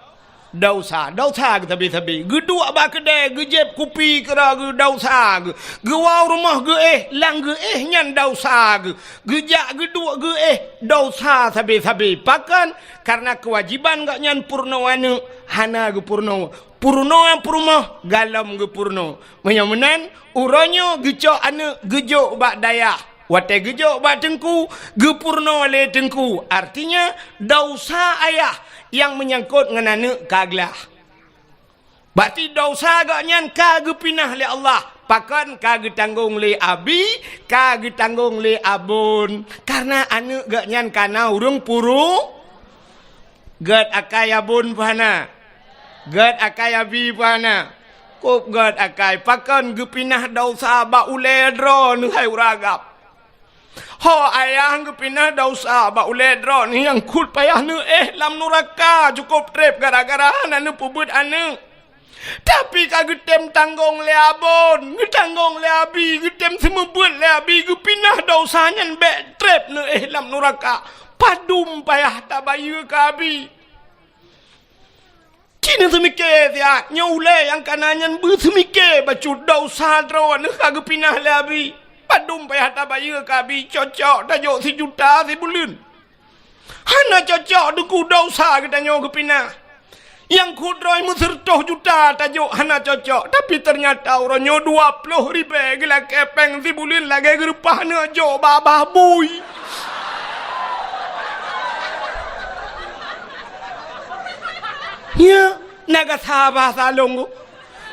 desya, desya geusabe-sabe. Geuduek bak keudée, geujieb kupi keudroe geuh desya geuh. Geuwoe rumoh geuéh, lam geuéh nyan desya geuh. Geujak geuduek geuéh, desya sabe-sabe. Pakon? Kareuna keuwajéban gobnyan peurunoe aneuk hana geupeurunoe. Peurunoe peurumoh golom geupeurunoe. Meunyoe meunan, uroe nyoe geucok aneuk geujok bak dayah. Watée geujok bak teungku, geupeurunoe lé teungku. Artinya, desya ayah nyang meunyangkot ngon aneuk ka glah. Berarti desya gobnyan ka geupinah lé Allah. Pakon? Ka geutanggong lé abi, ka geutanggong lé abon. Kareuna aneuk gobnyan ka na ureuëng puru-, Gét akai abon pih hana. Gét akai abi pih hana. Kop gét akai, pakon geupinah desya bak ulée droeneuh hai ureuëng agam. Ho ayah geupinah desya bak ulée droeneuh nyang kheun payah neuéh lam nuraka cukop treb gara-gara hana neupeubeuet aneuk. Tapi ka geutem tanggong lé abon, geutanggong lé abi, geutem seumeubeuet lé abi, geupinah desya nyan bék treb neuéh lam nuraka. Padum payah tabayeue keu abi. Ci neuseumiké siat, nyoe ulée nyang ka na nyan beuseumike bacut desya droeneuh ka geupinah lé abi. Padum payah tabayeue keu abi, cocok tajok sijuta sibuleuen. Hana cocok deungon desya geutanyoe geupinah. Nyang kheun droe meuseureutoh juta tajok hana cocok, tapi teunyata uroe nyoe dua ploh ribée geulakée péng sibuleuen lagée geureupah aneuk jok bak babah bui. Nyan, na gasa bahasa lôn.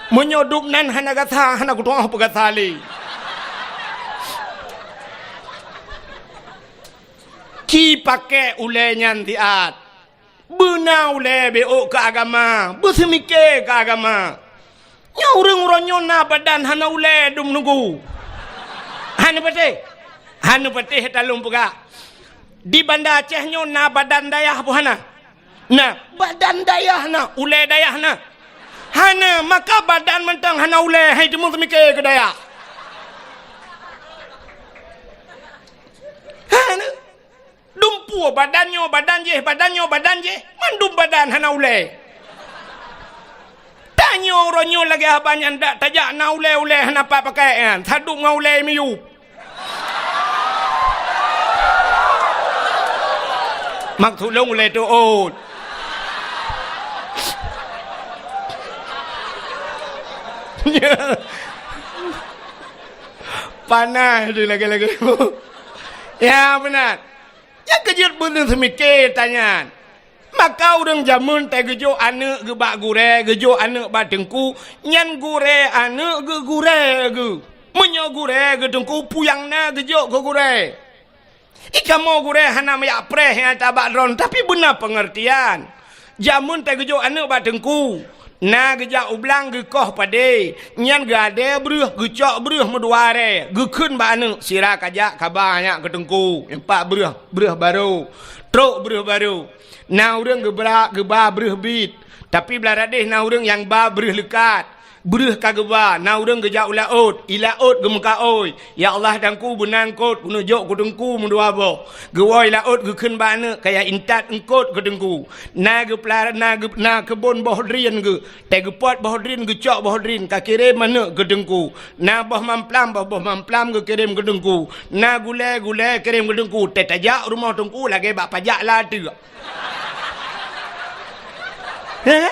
Meunyoe dum nan hana gasa, hana kutu'oh peugasa lé. Ci pakék ulée nyan siat. Beuna ulée beuôk keu agama, beuseumike keu agama. Nyoe ureuëng uroe nyoe na badan hana ulée dum nunggu. Hana patéh. Hana patéh talong peugah. Di Banda Aceh nyoe na badan dayah boh hana? Na, badan dayah na, ulée dayah na. Hana, maka badan mantong hana ulée, hai teumeuseumike keu dayah. Hana. Dumpu badan nyoe, badan jih, badan nyoe, badan jih. Mandum badan hana ulée. Tanyoe uroe nyoe lagée haba nyan dak tajak na ulée-ulée hana pat pakai nyan. Sadub ngon ulée miyup. Maksud lôn ulée teuôt. Panas tu lagi-lagi. Ya, benar. Nyang keujeuet beuneuseumike tanyan. Maka ureuëng jameun teugeujok aneuëk geuh bak gurée, geujok aneuëk bak teungku, nyan gurée aneuëk geuh gurée geuh. Meunyoe gurée geuh teungku, puyang na geujok keu gurée. Ikamoe gurée hana meuyak preh nyang tabak droen, tapi beuna peungeurtian. Jameun teugeujok aneuëk bak teungku, na geujak u blang geukoh padé, nyan geuadée breueh, geucok breueh meudua rée, geukheun bak aneuëk, sira kajak kaba nyak keu teungku, empat breueh, breueh barô, trok breueh barô. Na ureuëng geubra, geuba breueh bit, tapi blah radeh na ureuëng nyang ba breueh leukat. Breueh ka geuba, na ureuëng geujak u laôt, i laôt geumeukaôi, "Ya Allah, teungku, beuna eungkôt, keuneuk jok keu teungku meudua boh." Geuwoe i laôt geukheun bak aneuëk, kaya intat eungkôt keu teungku. Na geupeulara, na geu-, na keubon boh drien geuh, teugeupot boh drien, geucok boh drien, ka kirém aneuëk keu teungku. Na boh mamplam, boh, boh mamplam geukirém keu teungku. Na gulée, gulée kirém keu teungku. Teutajak rumoh teungku lagée bak pajak lateuk. Heh?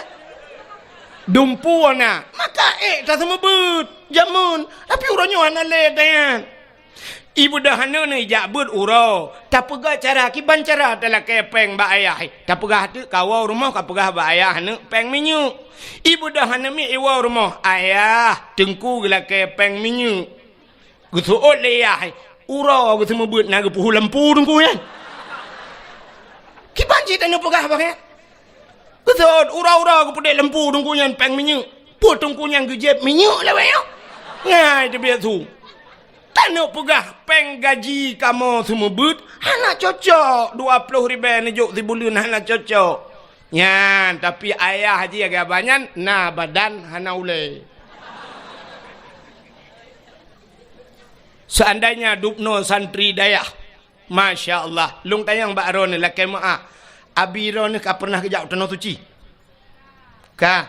Dumpu na, maka ék taseumeubeuet jameun, tapi uroe nyoe hana lé tanyan. Ibeudôh aneuëk nyoe ijak beuet uroe, tapeugah cara kiban cara talakée péng bak ayah. Tapeugah teuk kawoe rumoh kapeugah bak ayah aneuëk péng minyeuk. Ibeudôh aneuëk miet iwoe rumoh, "Ayah, teungku geulakée péng minyeuk." Geuseuôt lé yah, uroe geuseumeubeuet na geupeuhu lampu teungku nyan. Kiban cit tanyoe peugah bak nyan. Geuseuôt uroe-uroe geupeudeh lampu teungku nyan péng minyeuk. Peue teungku nyan geujieb minyeuk lawét nyoe? Ngai teubiet su. Tanyoe peugah péng gaji kamoe seumeubeuet hana cocok, dua ploh ribée neujok sibuleuen hana cocok. Nyan, tapi ayah jih agak banyan na badan hana ulée. Seandainya dubnoe santri dayah, masya Allah, lôn tanyong bak droeneuh lakée meuáh, abi droeneuh ka pernah geujak u Tanoh Suci? Ka.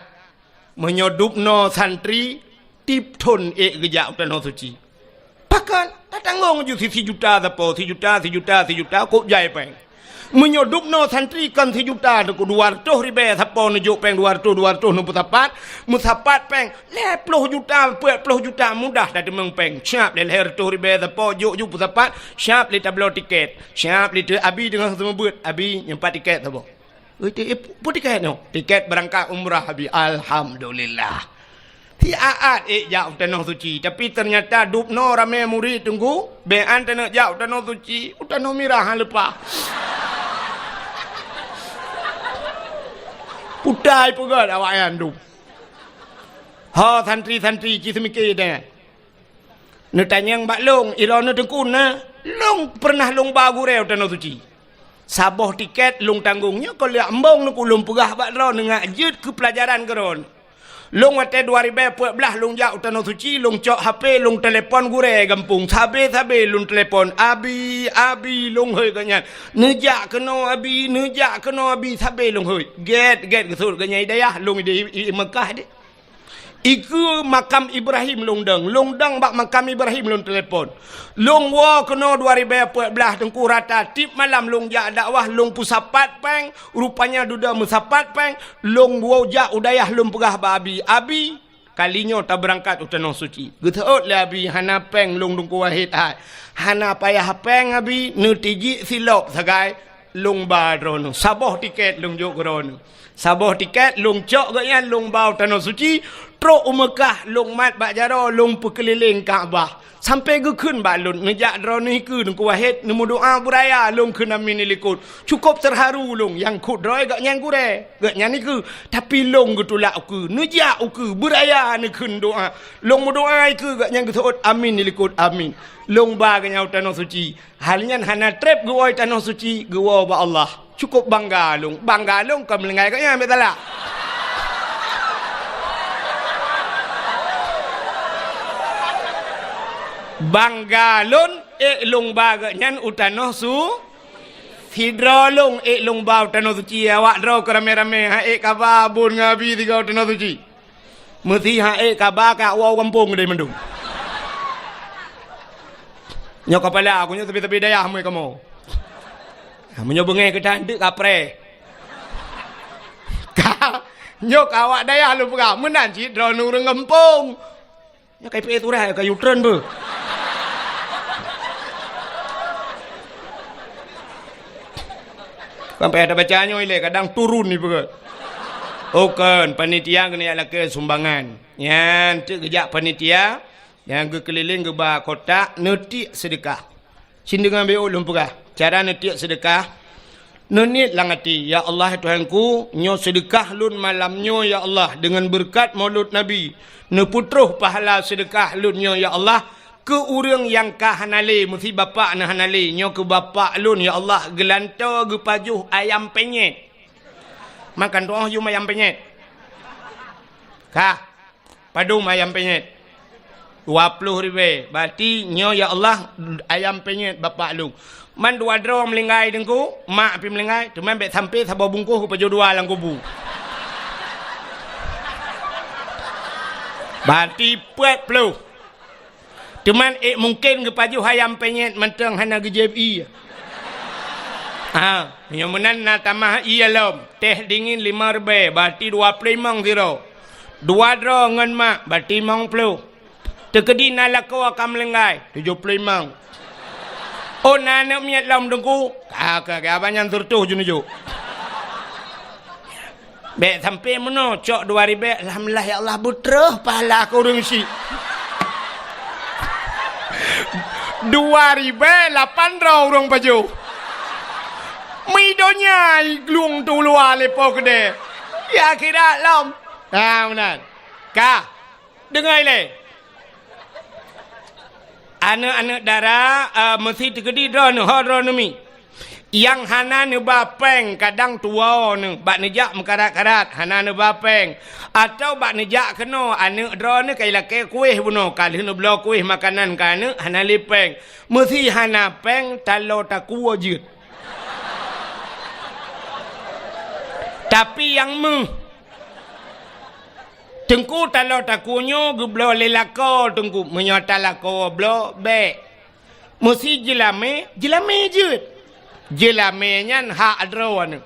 Meunyoe dubnoe santri, tieb thon ék geujak u Tanoh Suci. Pakon? Tatanggong ju si, sijuta sapo, sijuta, sijuta, sijuta, kok jai péng. Meunyoe dubnoe santri kon sijuta, teungku, dua reutôh ribée sapo neujok péng dua reutôh, dua reutôh neupeusapat, meusapat péng lhée ploh juta, peuet ploh juta mudah tateumeung péng. Siab lé lhée reutôh ribée sapo jok ju peusapat, siab lé tabloe tiket. Siab lé teu abi teungoh seumeubeuet, abi nyoe pat tiket sapo. Ui, ti-, ih, peue tiket nyoe? Tiket beurangkat umrah, abi. Alhamdulillah. Siat-at ék jak u Tanoh Suci, tapi teunyata dubnoe ramé murit teungku, bék an taneuk jak u Tanoh Suci, u Tanoh Mirah han leupah. Putai peugét awaknyan dum. Ho santri-santri ci seumike deh. Neutanyong bak lôn, ilôn neuteukun na, lôn peureunah lôn ba gurée u Tanoh Suci. Saboh tiket lôn tanggong nyoe kon lheueh embong neukeu lôn peugah bak droe neungak jeuet keu peulajaran keu droe. Lôn watée dua ribée peuet blaih lôn jak u Tanoh Suci, lôn cok H P, lôn telepon gurée gampông. Sabe-sabe lôn telepon, "Abi, abi," lôn hôi geuh nyan. "Neujak keunoe, abi, neujak keunoe, abi," sabe lôn hôi. Gét-gét geusut geuh nyan i dayah, lôn di, i, i Meukah deh. Ikeue makam Ibrahim lôn dong. Lôn dong bak makam Ibrahim lôn telepon. Lôn woe keunoe dua ribée peuet blaih teungku rata tieb malam lôn jak dakwah lôn peusapat péng, rupanya dudoe meusapat péng, lôn woe jak u dayah lôn peugah bak abi, "Abi, kali nyoe tabeurangkat u Tanoh Suci." Geuseuôt lé abi, "Hana péng lôn Teungku Wahid hai." "Hana payah péng abi, neutijik silop sagai." Lôn ba droeneuh. Saboh tiket lôn jok keu droeneuh. Saboh tiket lôn cok geuh nyan lôn ba u Tanoh Suci. Trok u Meukah, lôn mat bak jaroe, lôn peukeulileng Ka'bah. Sampoe geukheun bak lôn, neujak droeneuh keue Teungku Wahid, neumeudoa beuraya, lôn kheun amin dilikot. Cukôp teuharu lôn, nyang kheun droe gobnyan gurée, gobnyan dikeue. Tapi lôn geutulak ukeue, neujak ukeue, beuraya neukheun doa. Lôn meudoa dikeue, gobnyan geuseuôt amin dilikot, amin. Lôn ba gobnyan u Tanoh Suci. Hal nyan hana treb geuwoe Tanoh Suci, geuwoe bak Allah. Cukôp bangga lôn. Bangga lôn kon meulinggai gobnyan, bèk salah. Bangga lôn, ék lôn ba gobnyan u Tanoh Su-, sidroe lôn ék lôn ba u Tanoh Suci, awak droe keu ramé-ramé, han ék kaba bun ngon abi sigoe u Tanoh Suci. Meusi han ék kaba ka woe u gampông deh mandum. Nyoe kapala aku nyoe sabe-sabe dayah meukamoe. Ha, meunyoe beungéh geutanteuk kapreh. Ka, nyoe ka awak dayah lôn peugah, meunan cit droeneuh ureuëng gampông. Nyoe ka ipeuéh turah, ka U-turn beuh. Sampai ada baca nyoe ilée, kadang turun ni peugah. Oh, kon, panitia keuneuk lakée sumbangan. Nyan, teuk geujak panitia, nyang geukeulileng geuba kotak, neutiek seudeukah. Cit deungon B O lôn peugah, cara neutiek seudeukah, neuniet lam até, "Ya Allah, Tuhanku, nyoe seudeukah lôn malam nyoe, ya Allah, deungon beureukat Maulud Nabi, neupeutroh pahala seudeukah lôn nyoe, ya Allah, keu ureuëng nyang ka hana lé, meusi bapak neuh hana lé, nyoe keu bapak lôn, ya Allah, geulantoe geupajoh ayam penyet." Makan tuoh yum ayam penyet. Kah. Padum ayam penyet? Dua ploh ribée. Berarti nyoe, ya Allah, ayam penyet bapak lôn. Man dua droe meulinggai Teungku, mak pih meulinggai, teuma bèk sampoe saboh bungkôh geupajoh dua lam kubu. Berarti peuet ploh. Teuma ék mungken geupajoh ayam penyet mantong hana geujép ié. Ha, nyoe meunan na tamah ié lom. Teh dingin lima ribée, berarti dua ploh limong sidroe. Dua droe ngon mak, berarti limong ploh. Teukeudi na lakoe ka meulinggai, tujoh ploh limong. Oh, na aneuk miet lom Teungku? Ka, ka, ka, abang nyan seureutôh jeuneujok. Bèk sampoe meunoe, cok dua ribée, alhamdulillah ya Allah, beutroh pahala keu ureuëng syiek. Dua ribée lapan droe ureuëng pajoh. Mi donya i glung tu luwa lé po keudée. Ya akhirat lom. Ha, meunan. Ka. Deungoe ilée. Aneuk-aneuk dara, eh, meusi teukeudi droeneuh, ho droeneuh mi. Nyang hana neuba péng kadang tuwoe neuh, bak neujak meukarat-karat, hana neuba péng. Atawa bak neujak keunoe, aneuk droeneuh ka ilakée kuéh bunoe, ka lheueh neubloe kuéh makanan keu aneuk, hana lé péng. Meusi hana péng, taloe takue jeuet. Tapi nyang méuh, Teungku, taloe takue nyoe geubloe lé lakoe, Teungku. Meunyoe ata lakoe bloe, bék. Meusi jeulamé, jeulamé jeuet. Jeulamé nyan hak droeneuh.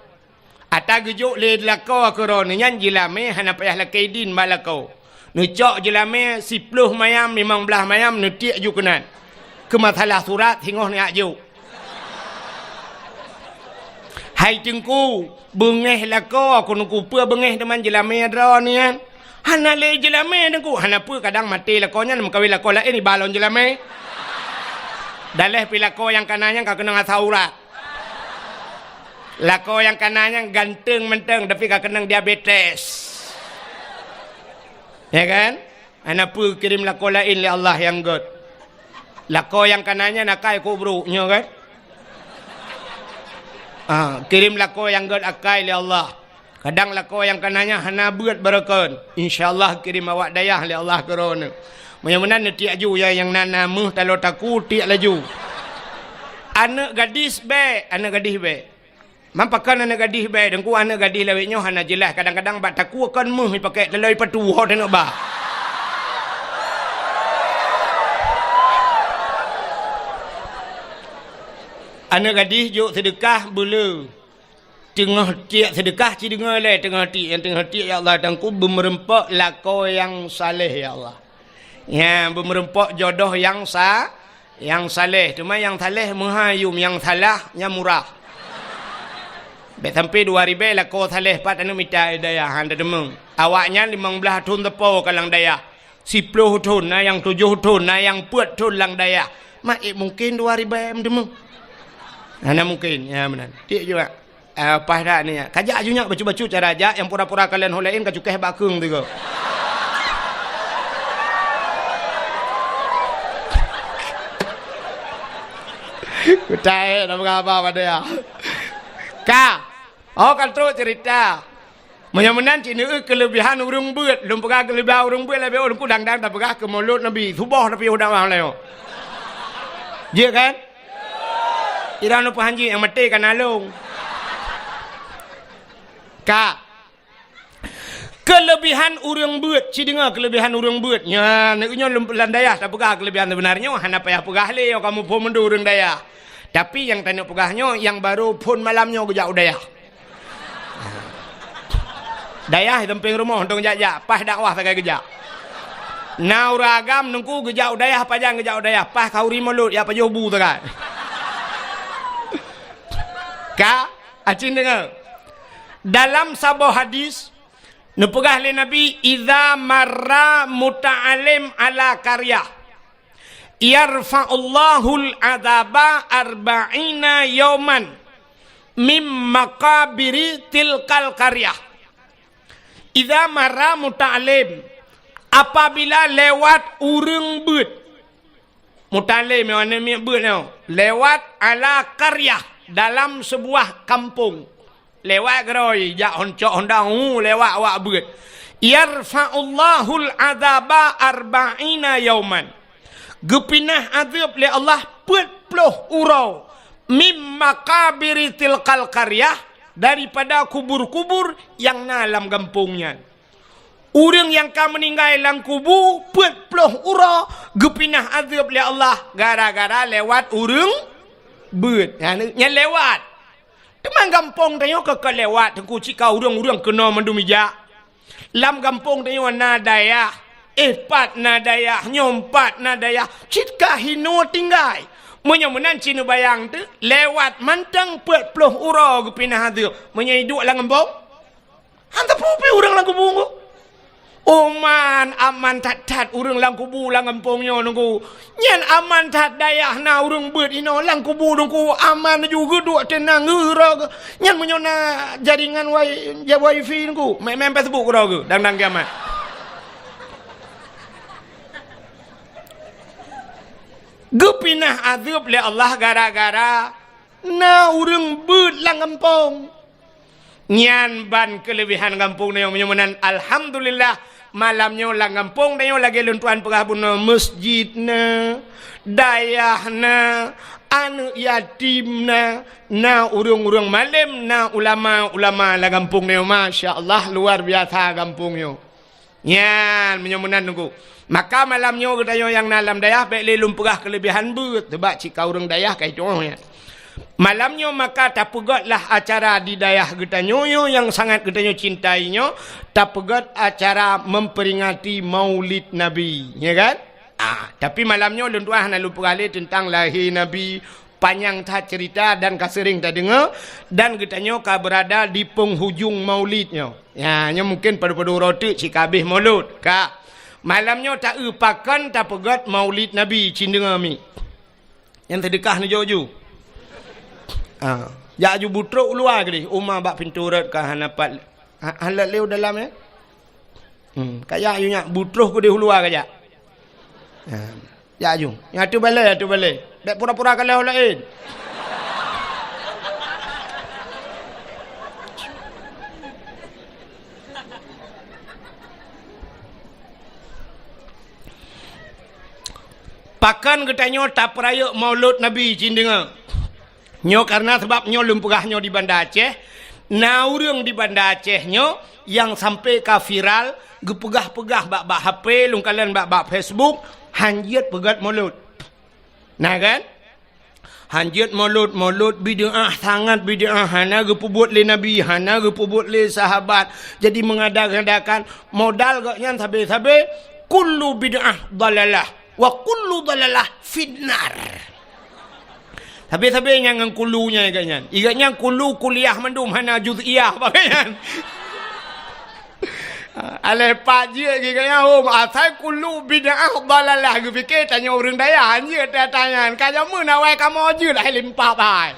Ata geujok lé lakoe keu droeneuh nyan jeulamé hana payah lakée idin bak lakoe. Neucok jeulamé siploh mayam, limong blaih mayam, neutiek ju keunan. Keu masalah surat singoh neujak jok. Hai Teungku, beungéh lakoe, keuneuk kupeue beungéh teuma jeulamé droeneuh nyan. Hana lé jeulamé Teungku, hana peue kadang maté lakoe nyan meukawen lakoe laén iba lom jeulamé. Daléh pih lakoe nyang kana nyan ka keunong asam urat. Lakoe nyang kana nyan ganteng mantong tapi ka keunong diabetes. Ya kan? Hana peue kirém lakoe laén lé Allah nyang gét. Lakoe nyang kana nyan akai keu brok nyoe kan? Ah, kirém lakoe nyang gét akai lé Allah. Kadang lakoe nyang kana nyan hana beuet barokon. Insya Allah kirém awak dayah lé Allah keu droeneuh. Meunyoe meunan neutiek ju ya nyang na, na méuh taloe takue tiek laju. Aneuk gadis bék, aneuk gadis bék. Man pakon aneuk gadih bék, Teungku, aneuk gadih lawét nyoe hana jeulaih, kadang-kadang bak takue kon méuh ipakék taloe ipatu ho teuneuk ba. Aneuk gadih jok seudeukah beuleu. Teungoh tiek seudeukah ci deungoe lé, teungoh tiek, nyang teungoh tiek, "Ya Allah, Teungku, beumeureumpok lakoe nyang saleh, ya Allah." Nyan, beumeureumpok jodoh nyang sa-, nyang saleh. Teuma nyang saleh meuhai yum, nyang salah nyan murah. Bék sampoe dua ribée lakoe saleh pat aneuk mita dayah han teudeungoe. Awaknyan limong blaih thon teupo ka lam dayah. Siploh thon, na nyang tujoh thon, na nyang peuet thon lam dayah. Mak, eh, mungken dua ribèe meuteumé? Hana mungken. Ya, meunan. Tiek juga. Ah, paih that ni, ya. Kajak ju nyak bacut-bacut cara jak, nyang pura-pura kalon ho laén kacukéh bak keueng tiga. Kutai, nama khabar pada ya? Ka. Oh, kan trok cerita. Meunyoe meunan cit neueu keuleubihan ureueng beuet. Lôn peugah keuleubihan ureueng beuet, leubeh ulôn kudang-dang tapeugah keu mulod Nabi. Suboh tapi udang wang layo. Jeuet kan? Ira nupeuhanji nyang maté kana lôn. Ka. Keuleubihan ureueng beuet, ci deungoe keuleubihan ureueng beuet. Nya, nyoe lôn lam dayah tapeugah keuleubihan, seubeunarnyoe hana payah peugah lé, kamoe phon mandum ureueng dayah. Tapi nyang tanyoe peugah nyoe, nyang barô phon malam nyoe geujak u dayah. Dayah di sampéng rumoh, untông jak-jak, paih dakwah sagai geujak. Na ureueng agam nungku geujak u dayah, pajan geujak u dayah, paih khanduri mulod, ya pajoh bu sagai. Ka, acin deungoe. Dalam saboh hadis, neupeugah lé Nabi, "Idza marra muta'allim ala qaryah, yarfa'ullahul adzaba arba'ina yauman mim maqabiri tilkal qaryah." Idza marra muta'allim, apabila lewat ureueng beuet. Muta'allim nyoe, aneuk miet beuet nyoe. Lewat ala qaryah, dalam sebuah kampung. Lewat keudroe, jak hon cok honda, hu, lewat awak beuet. Yarfa'ullahul adzaba arba'ina yauman. Geupinah azeueb lé Allah peuet ploh uroe. Mim maqabiri tilkal qaryah, daripada kubur-kubur nyang na lam gampông nyan. Ureueng nyang ka meuninggai lam kubu peuet ploh uroe geupinah azeueb lé Allah gara-gara lewat ureueng beuet. Nyan, nyan lewat. Teuma gampông tanyoe ka, ka lewat, Teungku, cit ka ureueng-ureueng keunoe mandum ijak. Lam gampông tanyoe na dayah, eh, pat na dayah, nyoe pat na dayah, cit ka hinoe tinggai. Meunyoe meunan ci neubayang teuk, lewat mantong peuet ploh uroe geupinah azeueb. Meunyoe iduek lam gampông, han teupeu pih ureueng lam kubu nyoe. Oh man, aman that-that ureueng lam kubu lam gampông nyoe, Teungku. Nyan aman that dayah na ureueng beuet inoe lam kubu, Teungku. Aman ju geuduek teunang geura geu. Nyan meunyoe na jaringan wai-, ja-, wifi, Teungku. Main-main Facebook keudroe geu, dang-dang kiamat. Geupinah azeueb lé Allah gara-gara na ureueng beuet lam gampông. Nyan ban keuleubehan gampông tanyoe meunyoe meunan. Alhamdulillah, malam nyoe lam gampông tanyoe lagèe lôn tuan peugah bunoe, meuseujid na, dayah na, aneuk yatim na, na ureueng-ureueng malém, na ulama-ulama lam gampông tanyoe. Masya Allah, luar biasa gampông nyoe. Nyan, meunyoe meunan Teungku. Maka malam nyoe geutanyoe nyang na lam dayah, bèk lé lôn peugah keuleubehan beuet, sabab cit ka ureueng dayah ka itu'oh nyan. Malam nyoe maka tapeugötlah acara di dayah geutanyoe nyoe nyang sangat geutanyoe cintai nyoe, tapeugöt acara memperingati Maulid Nabi, ya kan? Ah, tapi malam nyoe lôn tuan hana lôn peugah lé teuntang lahé Nabi, panyang that cerita dan ka seuring tadeungoe, dan geutanyoe ka beurada di penghujung Maulid nyoe. Ya, nyoe mungken padub-padub uroe teuk cit ka abéh Maulud. Ka. Malam nyoe ta-eu pakon tapeugöt Maulid Nabi, cit deungoe mi. Nyang seudeukah neujok ju. Ha, jak ju butrok u luwa keudeh, uma bak pintoe rot ka hana pat, ha, hana lé u dalam, ya. Hmm, kajak ju nyak butroh keudeh u luwa kajak. Ha. Jak ju. Nyang ateueh balèe, ateueh balèe. Bèk pura-pura kalon laén. Pakon geutanyoe tapeurayeuk Maulud Nabi, cit deungoe. Nyoe kareuna sabab nyoe lôn peugah nyoe di Banda Aceh, na ureueng di Banda Aceh nyoe nyang sampai ka viral, geupeugah-peugah bak, bak H P, lôn kalon bak, bak Facebook, han jeuet peugöt Maulud. Na kan? Han jeuet Maulud, Maulud bid'ah, sangat bid'ah, hana geupeubuet lé Nabi, hana geupeubuet lé sahabat. Jadi mengada-ngadakan modal gobnyan sabe-sabe, kullu bid'ah dalalah. Wa kullu dalalah finnar. Sabe-sabe nyang ngon kulu nyan igat nyan. Igat nyan kulu kuliah mandum hana juz'iyah bak nyan. Ha, Aleh pat jeuet geuh nyan hom, asai kullu bid'ah dalalah, geupike tanyoe ureuëng dayah, jeuet teutanyan. Ka jameun awai kamoe jeuet hai limpah bai.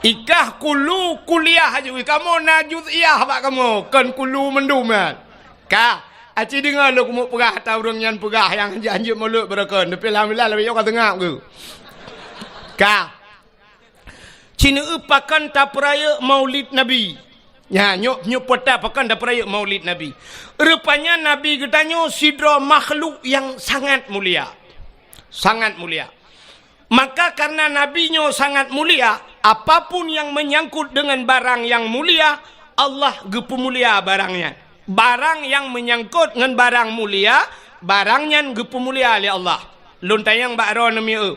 Ikah kullu kuliah aju, kamoe na juz'iyah bak kamoe, kon kullu mandum nyan. Ka, aci deungoe lôn keumeung peugah ata ureuëng nyan peugah nyang hanjeuet-hanjeuet mulod beureukeun, tapi alhamdulillah lagée nyoe ka seungab geuh. Ka. Ci neueu pakon tapeurayeuk Maulid Nabi. Nya, nyoe, nyoe peuta pakon tapeurayeuk Maulid Nabi. Rupanya Nabi geutanyoe sidroe makhluk nyang sangat mulia. Sangat mulia. Maka karena Nabi nyoe sangat mulia, apapun yang menyangkut dengan barang yang mulia, Allah geupeumulia barang nyan. Barang yang menyangkut ngon barang mulia, barang nyan geupeumulia lé Allah. Lôn tanyong bak droeneuh mieu.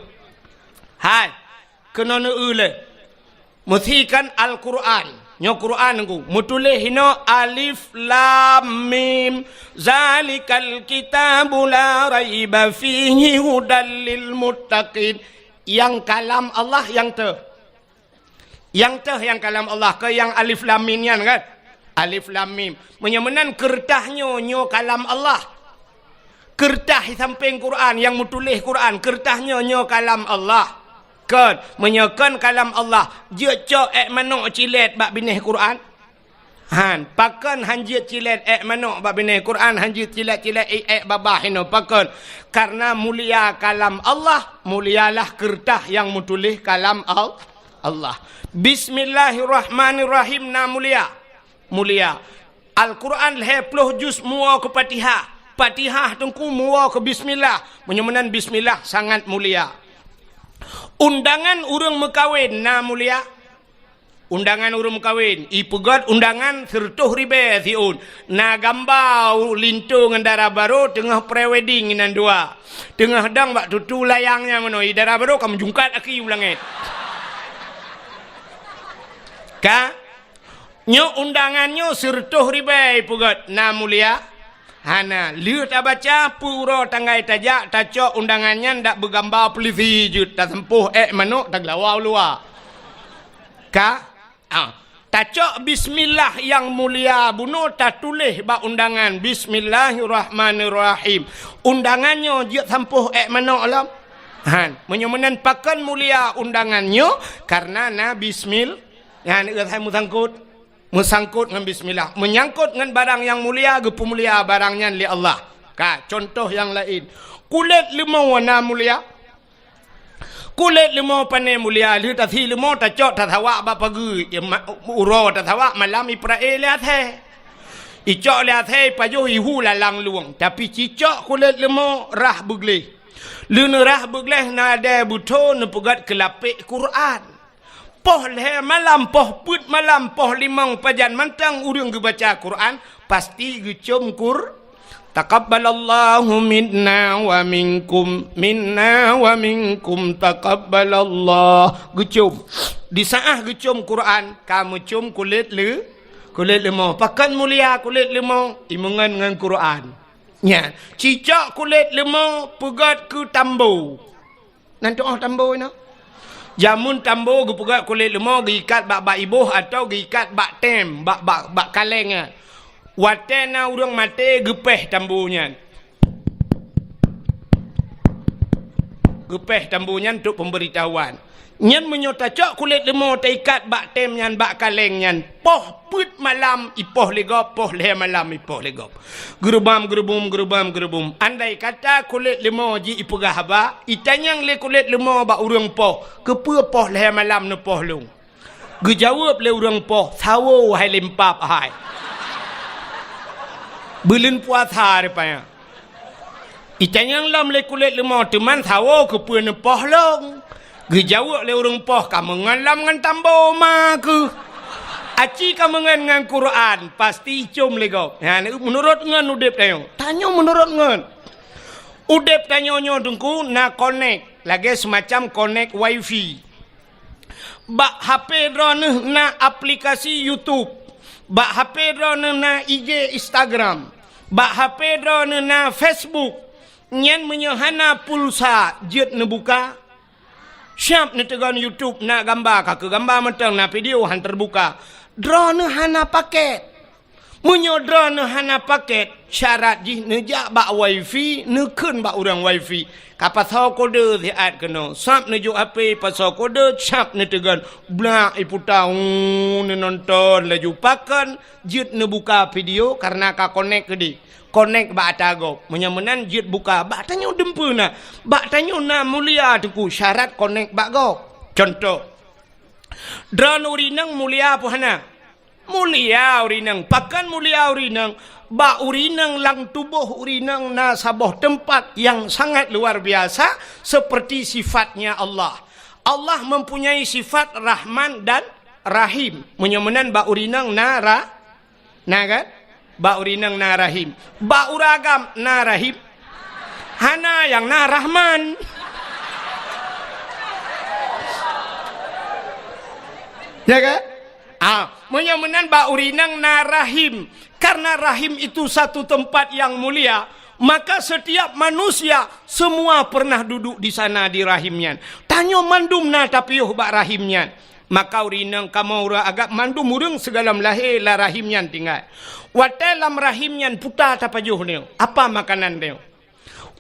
Hai, keunoe neueu lé. Meusikan Al-Qur'an. Nyoe Qur'an Teungku. Meutuléh hinoe alif lam mim. Zalikal kitabu la raiba fihi hudal lil muttaqin. Nyang kalam Allah nyang teuh. Nyang teuh nyang kalam Allah, keu nyang alif lam mim nyan kan? Alif lam mim. Meunyoe meunan keureutah nyoe, nyoe kalam Allah. Keureutah di sampéng Qur'an, nyang meutuléh Qur'an, keureutah nyoe, nyoe kalam Allah. Kon, meunyoe kon kalam Allah, jeuet cok ék manok cilét bak binéh Qur'an? Han, pakon han jeuet cilét ék manok bak binéh Qur'an, han jeuet cilét-cilét ék, ék babah inoe, pakon? Karena mulia kalam Allah, mulialah keureutah nyang meutuléh kalam Al-, Allah. Bismillahirrahmanirrahim na mulia. Mulia. Al-Qur'an lhée ploh juz muwoe keu Fatihah. Fatihah Teungku muwoe keu bismillah. Meunyoe meunan bismillah sangat mulia. Undangan ureuëng meukawen na mulia. Undangan ureuëng meukawen, ipeugét undangan sireutôh ribée siôn. Na gamba linto ngon dara barô teungoh pre-wedding inan dua. Teungoh dong bak tutu layang nyan meunoe, i dara barô ka meujungkat aki u langét. Ka? Nyoe undangan nyoe sireutôh ribée ipeugét, na mulia? Hana. Lheueh tabaca, peu uroe tanggai tajak, tacok undangan nyan dak beugamba peulisi jeuet, taseumpôh ék manok, tageulawa u luwa. Ka? Ah, tacok bismillah nyang mulia bunoe tatuléh bak undangan, "Bismillahirrahmanirrahim." Undangan nyoe jeuet sampôh ék manok lom? Han, meunyoe meunan pakon mulia undangan nyoe, karena na bismil-, nyan, eh, hai meusangkot. Meusangkot ngon bismillah. Meunyangkot ngon barang nyang mulia, geupeumulia barang nyan lé Allah. Ka, contoh nyang laén. Kulét leumô na mulia. Kulét leumô pane mulia, lheueh tasi leumô tacok tasawak bak pageue, ya, ma-, uroe tasawak malam ipeurae lé asèe. Icok lé asèe ipajoh ihu lalang lueng, tapi cicok kulét leumô rhah beugleh. Lheueh neurhah beugleh na dèe beutho neupeugét keu lapék Quran. Poh lhèe malam, poh peuet malam, poh limong pajan mantong ureueng geubaca Quran, pasti geucôm Qur-, "Taqabbalallahu minna wa minkum, minna wa minkum, taqabbalallah." Geucôm. Di saat geucôm Quran, ka meucôm kulét leu-, kulét leumô. Pakon mulia kulét leumô? Imeungon ngon Quran. Nyan, cicok kulét leumô peugét keu tambo. Nan tu'oh tambo inoe. Jameun tambo geupeugét kulét leumô geuikat bak, bak iboh atawa geuikat bak tem, bak, bak, bak kaleng nyan. Watèe na ureueng maté geupéh tambo nyan. Geupéh tambo nyan untuk pemberitahuan. Nyan meunyoe tacok kulét leumô taikat bak tem nyan, bak kaleng nyan, poh peuet malam ipoh lé gob, poh lhèe malam ipoh lé gob. Geurubam, geurubum, geurubam, geurubum. Andai kata kulét leumô jih ipeugah haba, itanyong lé kulét leumô bak ureueng poh, "Keupeue poh lhèe malam neupoh lôn?" Geujaweueb lé ureueng poh, "Sawo hai limpab hai. Buleuen puasa rupanya." Itanyong lom lé kulét leumô, "Teuma sawo keupeue neupoh lôn?" Geujaweueb lé ureueng poh, "Kameungon lom ngon tambo ma keuh." Aci kameungon ngon Quran, pasti icôm lé gob. Nyan, meunurot ngon udép tanyoe. Tanyoe meunurot ngon. Udép tanyoe nyoe Teungku na konek, lagèe seumacam konek wifi. Bak H P droeneuh na aplikasi YouTube. Bak H P droeneuh na I G, Instagram. Bak H P droeneuh na Facebook. Nyan meunyoe hana pulsa, jeuet neubuka? Siap neuteugon YouTube na gamba, ka keu gamba mantong, na video han teubuka. Droeneuh hana paket. Meunyoe droeneuh hana paket, syarat jih neujak bak wifi, neukheun bak ureuëng wifi. Ka pasoe kode siat keunoe. Sab neujok H P, pasoe kode, sab neuteugon. Blak iputa, uu, neunonton laju. Pakon jeuet neubuka video, kareuna ka konek keudeh. Konek bak ata gob. Meunyoe meunan jeuet buka, bak tanyoe dumpeue na. Bak tanyoe na mulia teungku, syarat konek bak gob. Contoh, droeneuh ureuëng inong mulia peue hana? Mulia ureuëng inong. Pakon mulia ureuëng inong? Bak ureuëng inong lam tuboh ureuëng inong na saboh teumpat nyang sangat luar biasa, seperti sifatnya Allah. Allah mempunyai sifat Rahman dan Rahim. Meunyoe meunan bak ureuëng inong na ra-, na kan? Bak ureuëng inong na Rahim. Bak ureuëng agam na Rahim. Hana, nyang na Rahman. Ya kan? Ah, meunyoe meunan bak ureuëng inong na Rahim. Karena Rahim itu satu tempat yang mulia, maka setiap manusia semua pernah duduk di sana di Rahim nyan. Tanyoe mandum na tapiôh bak Rahim nyan. Maka ureuëng inong kamoe ureuëng agam mandum ureuëng sigohlom lahé lam Rahim nyan tinggai. Watée lam Rahim nyan puta tapajoh nyoe, apa makanan nyoe?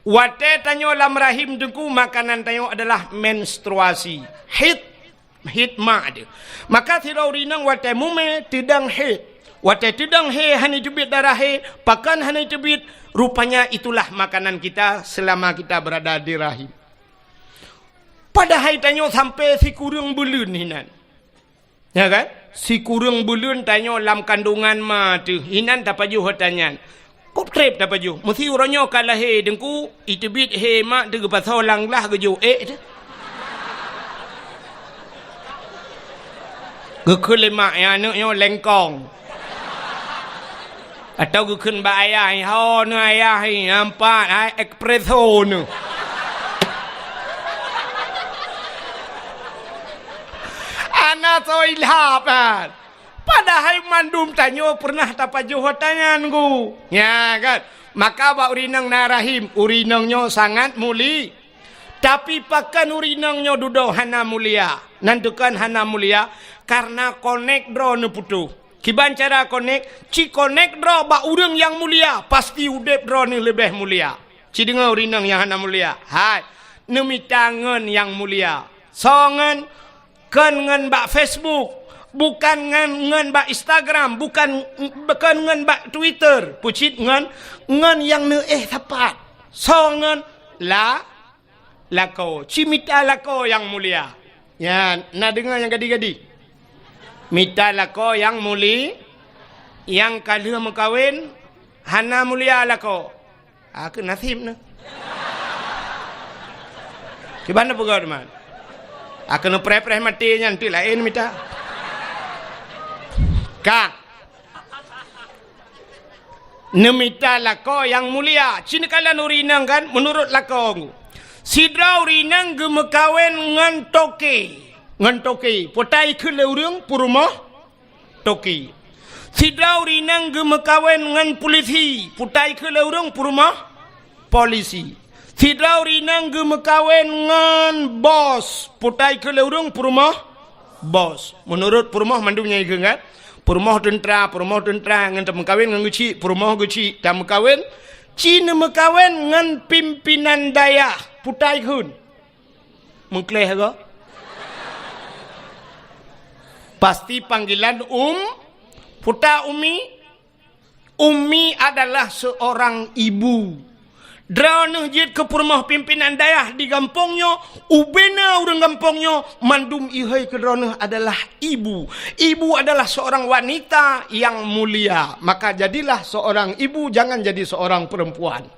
Watée tanyoe lam Rahim teungku, makanan tanyoe adalah menstruasi, haid, haid mak teuh. Maka sidroe ureuëng inong watée mumé teudong haid. Watée teudong haid hana teubiet darah haid, pakon hana teubiet, rupanya itulah makanan kita selama kita berada di rahim. Padahai tanyoe sampai sikureueng buleuen hinan. Ya kan? Sikureueng buleuen tanyoe lam kandungan ma teuh, hinan tapajoh ata nyan. Kok treb tapajoh? Meusi uroe nyoe ka lahé teungku, iteubiet hé mak teuh geupasoe lam glah geujok ék teuh. Geukheun lé mak, "Ya, aneuëk nyoe lengkong." Atau geukheun bak ayah, "Ho neuh ayah, hai, ampat, hai, espresso neuh." Hana soe ilhab kan. Padahai mandum tanyoe pernah tapajoh ata nyan, Gu. Ya kan? Maka bak ureuëng inong na rahim, ureuëng inong nyoe sangat muli. Tapi pakon ureuëng inong nyoe dudoe hana mulia? Nan tukon hana mulia, karena konek droe neuputôh. Kiban cara konek? Ci konek droe bak ureuëng nyang mulia, pasti udeb droe neuh leubeh mulia. Ci deungoe ureuëng inong nyang hana mulia. Hai, neumita ngon nyang mulia. Soe ngon? Kon ngon bak Facebook, bukan ngon, ngon bak Instagram, bukan, kon ngon bak Twitter, peucit ngon, ngon nyang neuéh sapat. Soe ngon? La-, lakoe. Ci mita lakoe nyang mulia. Nyan, na deungoe nyang gadi-gadi. Mita lakoe nyang muli-, nyang ka lheueh meukawen, hana mulia lakoe. Ah, keu naseb neuh. Kiban neupeugah teuma. Ah, keu neupreh-preh maté nyan, teuk laén mita. Ka. Neumita lakoe nyang mulia. Ci neukalon ureuëng inong kan, meunurot lakoe. Sidroe ureuëng inong geumeukawen ngon toke. Ngon toke. Peue ta ikheun lé ureuëng? Peurumoh toke. Sidroe ureuëng inong geumeukawen ngon pulisi, peue ta ikheun lé ureuëng? Peurumoh polisi. Sidroe ureuëng inong geumeukawen ngon bos, peue ta ikheun lé ureuëng? Peurumoh bos. Meunurot peurumoh mandum nyan ikheun kan? Peurumoh teuntra, peurumoh teuntra ngon tameukawen ngon geuchik, peurumoh geuchik tameukawen, ci neumeukawen ngon pimpinan dayah, peue ta ikheun? Meukleh go. Pasti panggilan um, peue ta ummi. Ummi adalah seorang ibu. Droeneuh jeuet keu peurumoh pimpinan dayah di gampông nyoe, ubena ureuëng gampông nyoe, mandum ihôi keu droeneuh adalah ibu. Ibu adalah seorang wanita yang mulia. Maka jadilah seorang ibu, jangan jadi seorang perempuan.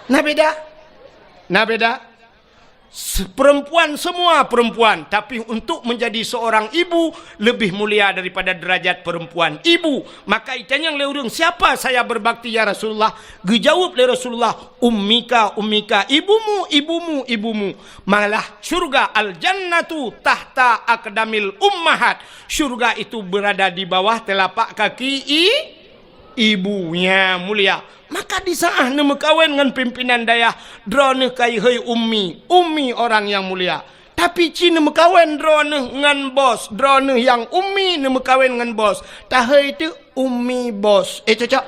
Na beda? Na beda? Se-, perempuan, semua perempuan, tapi untuk menjadi seorang ibu lebih mulia daripada derajat perempuan. Ibu, maka itanyong lé ureuëng, "Siapa saya berbakti, ya Rasulullah?" Geujaweueb lé Rasulullah, "Ummika, ummika, ibumu, ibumu, ibumu." Malah syurga, al-jannatu tahta aqdamil ummahat. Syurga itu berada di bawah telapak kaki i-, ibu nyang mulia. Maka di saat neumeukawen ngon pimpinan dayah, droeneuh kayhôi ummi, ummi orang nyang mulia. Tapi ci neumeukawen droeneuh ngon bos, droeneuh nyang ummi neumeukawen ngon bos. Tahôi teuk ummi bos. Eh, cocok?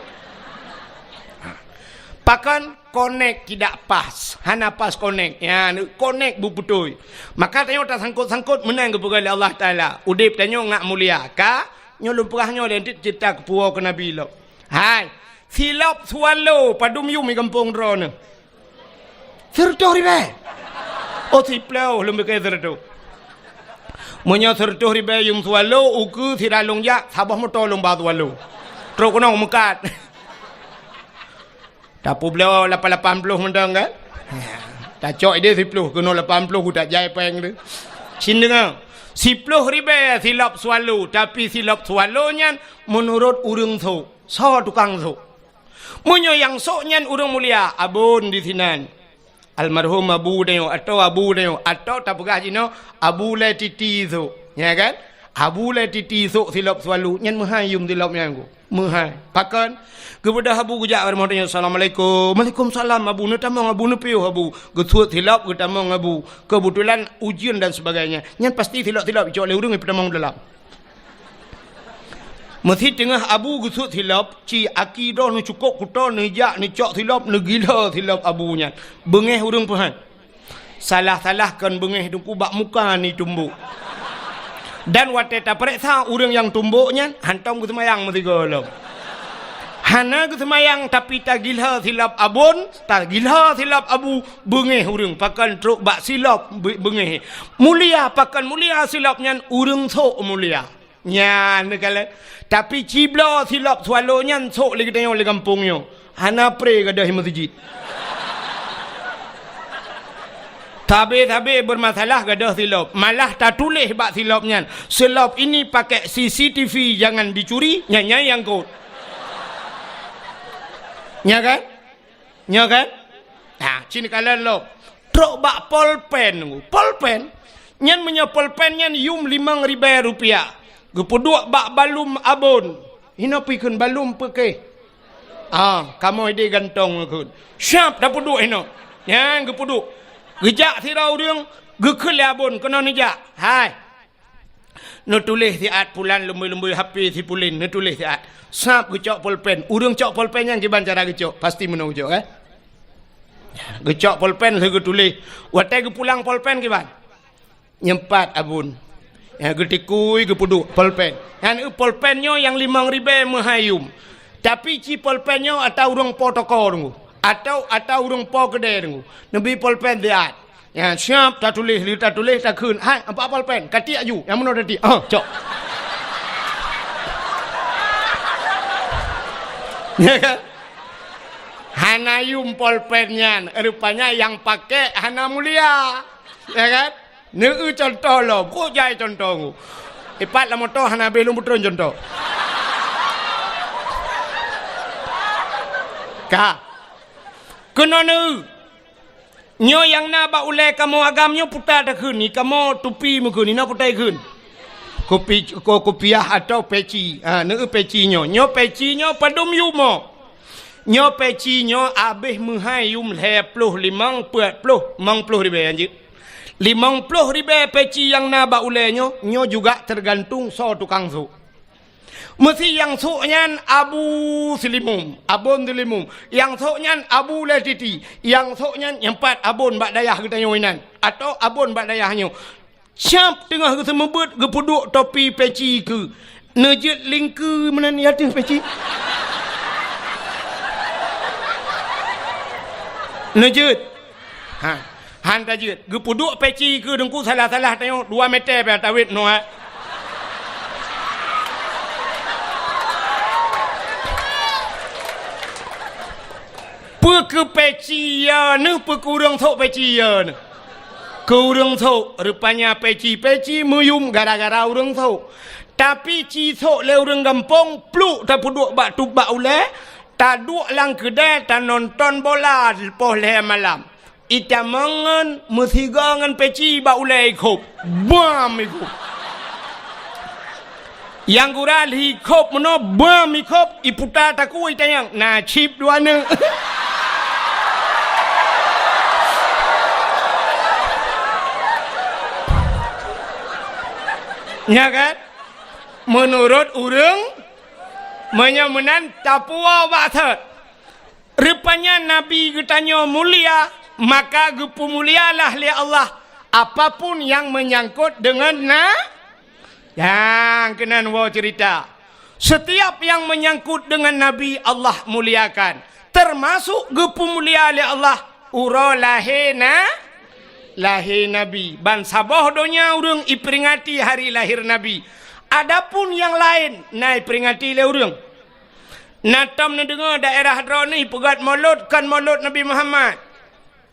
Pakon konek tidak pas, hana pas konek. Ya, konek beubeutôi. Maka tanyoe tasangkot-sangkot meunan geupeugah lé Allah Taala. Udeb tanyoe ngat mulia. Ka, nyoe lôn peugah nyoe lé, ceurita keupuwoe keu Nabi lom. Hai, silop swallow padum yum di gampông droeneuh? Sireutôh ribèe. Oh, siploh lôn beuke sireutôh. Meunyoe sireutôh ribèe yum swallow, ukeue sira lôn jak, saboh moto lôn ba swallow. Trok keunoe meukat. Tapeubloe lapan lapan ploh mantong kan? Tacok idéh siploh keunoe lapan ploh, utak jai péng tu. Cin deungoe. Siploh ribèe silop swallow, tapi silop swallow nyan meunurot ureueng sôk. Soe tukang sôk? Meunyoe nyang sôk nyan ureueng mulia, abon disinan. Almarhum abu tanyoe, atau abu tanyoe, atau tapeugah jinoe abu lé titi sôk. Ya kan? Abu lé titi sôk silop swallow, nyan meuhai yum silop nyan ku. Meuhai. Pakon? Geubeudôh abu geujak bak rumoh tanyoe, "Assalamualaikum." "Waalaikumsalam, abu." Neutamong abu, neupiôh abu. Geusuet silop, geutamong abu. Keubeutulan ujeuen dan sebagainya. Nyan pasti silop-silop icok lé ureueng ipeutamong dalam. Meusi teungoh abu geusuet silop, ci aki droe neucukôp kuto, neujak neucok silop, neugila silop abu nyan. Beungéh ureueng peuhan. Salah-salah kon beungéh teungku, bak muka neutumbok. Dan watée tapareksa ureueng nyang tumbok nyan, hantom geuseumayang meusigoe lom. Hana geuseumayang, tapi tagila silop abon, tagila silop abu, beungéh ureueng. Pakon trok bak silop be-, beungéh. Mulia, pakon mulia silop nyan, ureueng sôk mulia. Nyan neukalon. Tapi cibloe silop swallow nyan sôk lé geutanyoe lé gampông nyoe. Hana pré gadôh meuseujid. Sabe-sabe beurmasalah gadôh silop. Malah tatuléh bak silop nyan, "Silop ini pakai C C T V, jangan dicuri," nyan, nyan nyang kot. Nya kan? Nyoe kan? Nah, cin kalon lom. Trok bak polpen. Polpen? Nyan meunyoe polpen nyan yum limong ribèe rupiah. Geupeuduek bak balum abon. Hinoe pih kheun balum peukéh. Ah, kamoe idéh gantong kheun. Siap tapeuduek hinoe. Nyan geupeuduek. Geujak sidroe ureueng, geukheun lé abon, keunoe neujak. Hai. Neutuléh siat pulan lumbôi-lumbôi H P si pulan, neutuléh siat. Sab geucok polpen. Ureueng cok polpen nyan kiban cara geucok? Pasti meunoe geucok, kan? Geucok polpen lheueh geutuléh. Watée geupulang polpen kiban? Nyempat abon. Ya, geutikui geupeuduek polpen. Nyan eu polpen nyoe nyang limong ribèe meuhai yum. Tapi ci polpen nyoe ata ureueng po toko deungoe. Atau ata ureueng po keudè deungoe. Neubi polpen siat. Nyan siap tatuléh, lheueh tatuléh takheun, "Hai, ampat polpen, ka tiek aju, nyang meunoe tatiek." Ah, cok. Ya kan? Hana yum polpen nyan, rupanya nyang pakai hana mulia. Ya kan? Neueu contoh lom, kok jai contoh ngu. Ipat lam moto hana habéh lôn peutron contoh. Ka. Keunoe neueu. Nyoe nyang na bak ulée kamoe agam nyoe puta takheun, ni kamoe tupi meukheun, ni na puta ikheun. Kupi-, ko-, kupiah atau peci. Ha, neueu peci nyoe. Nyoe peci nyoe padum yum mo. Nyoe peci nyoe abéh meuhai yum lhée ploh limong, peuet ploh, limong ploh ribée anjeut. Limong ploh ribée peci nyang na bak ulée nyoe, nyoe juga teugantung soe tukang sôk. Meusi nyang sôk nyan Abu Silimum, Abon Silimum. Nyang sôk nyan Abu Lé Titi. Nyang sôk nyan nyempat abon bak dayah geutanyoe inan, atau abon bak dayah nyoe. Siap teungoh geuseumeubeuet geupeuduek topi peci keu. Neujeuet lingkeu meunan di ateueh peci. Neujeuet. Ha, han tajeuet. Geupeuduek peci keu deungku salah-salah tanyoe dua meter pih tawét noe. Peu keu peci ya neuh, peu keu ureueng sôk peci ya neuh. Keu ureueng sôk, rupanya peci-peci meuyum gara-gara ureueng sôk. Tapi ci sôk lé ureueng gampông, pluk tapeuduek bak tup bak ulée, taduek lam keudée tanonton bola poh lhée malam. Itamong ngon meusigoe ngon peci bak ulée ikhôb. Bam ikhôb. Nyang gura lheuh ikhop meunoe, bam ikhop, iputa takue itanyong, na chip dua neuk. Nya kan? Meunurot ureuëng, meunyoe meunan tapuwoe bak thot. Rupanya Nabi geutanyoe mulia, maka geupeumulialah lé Allah apapun nyang meunyangkot deungon na-, nyang keunan woe ceurita. Setiap nyang meunyangkot deungon Nabi, Allah muliakan, teumasok geupeumulia lé Allah uroe lahé na-, lahé Nabi. Ban saboh donya ureuëng iperingati hari lahir Nabi. Adapun nyang laén na iperingati lé ureuëng. Na tom neudeungoe daerah droeneuh peugét molot kon molot Nabi Muhammad.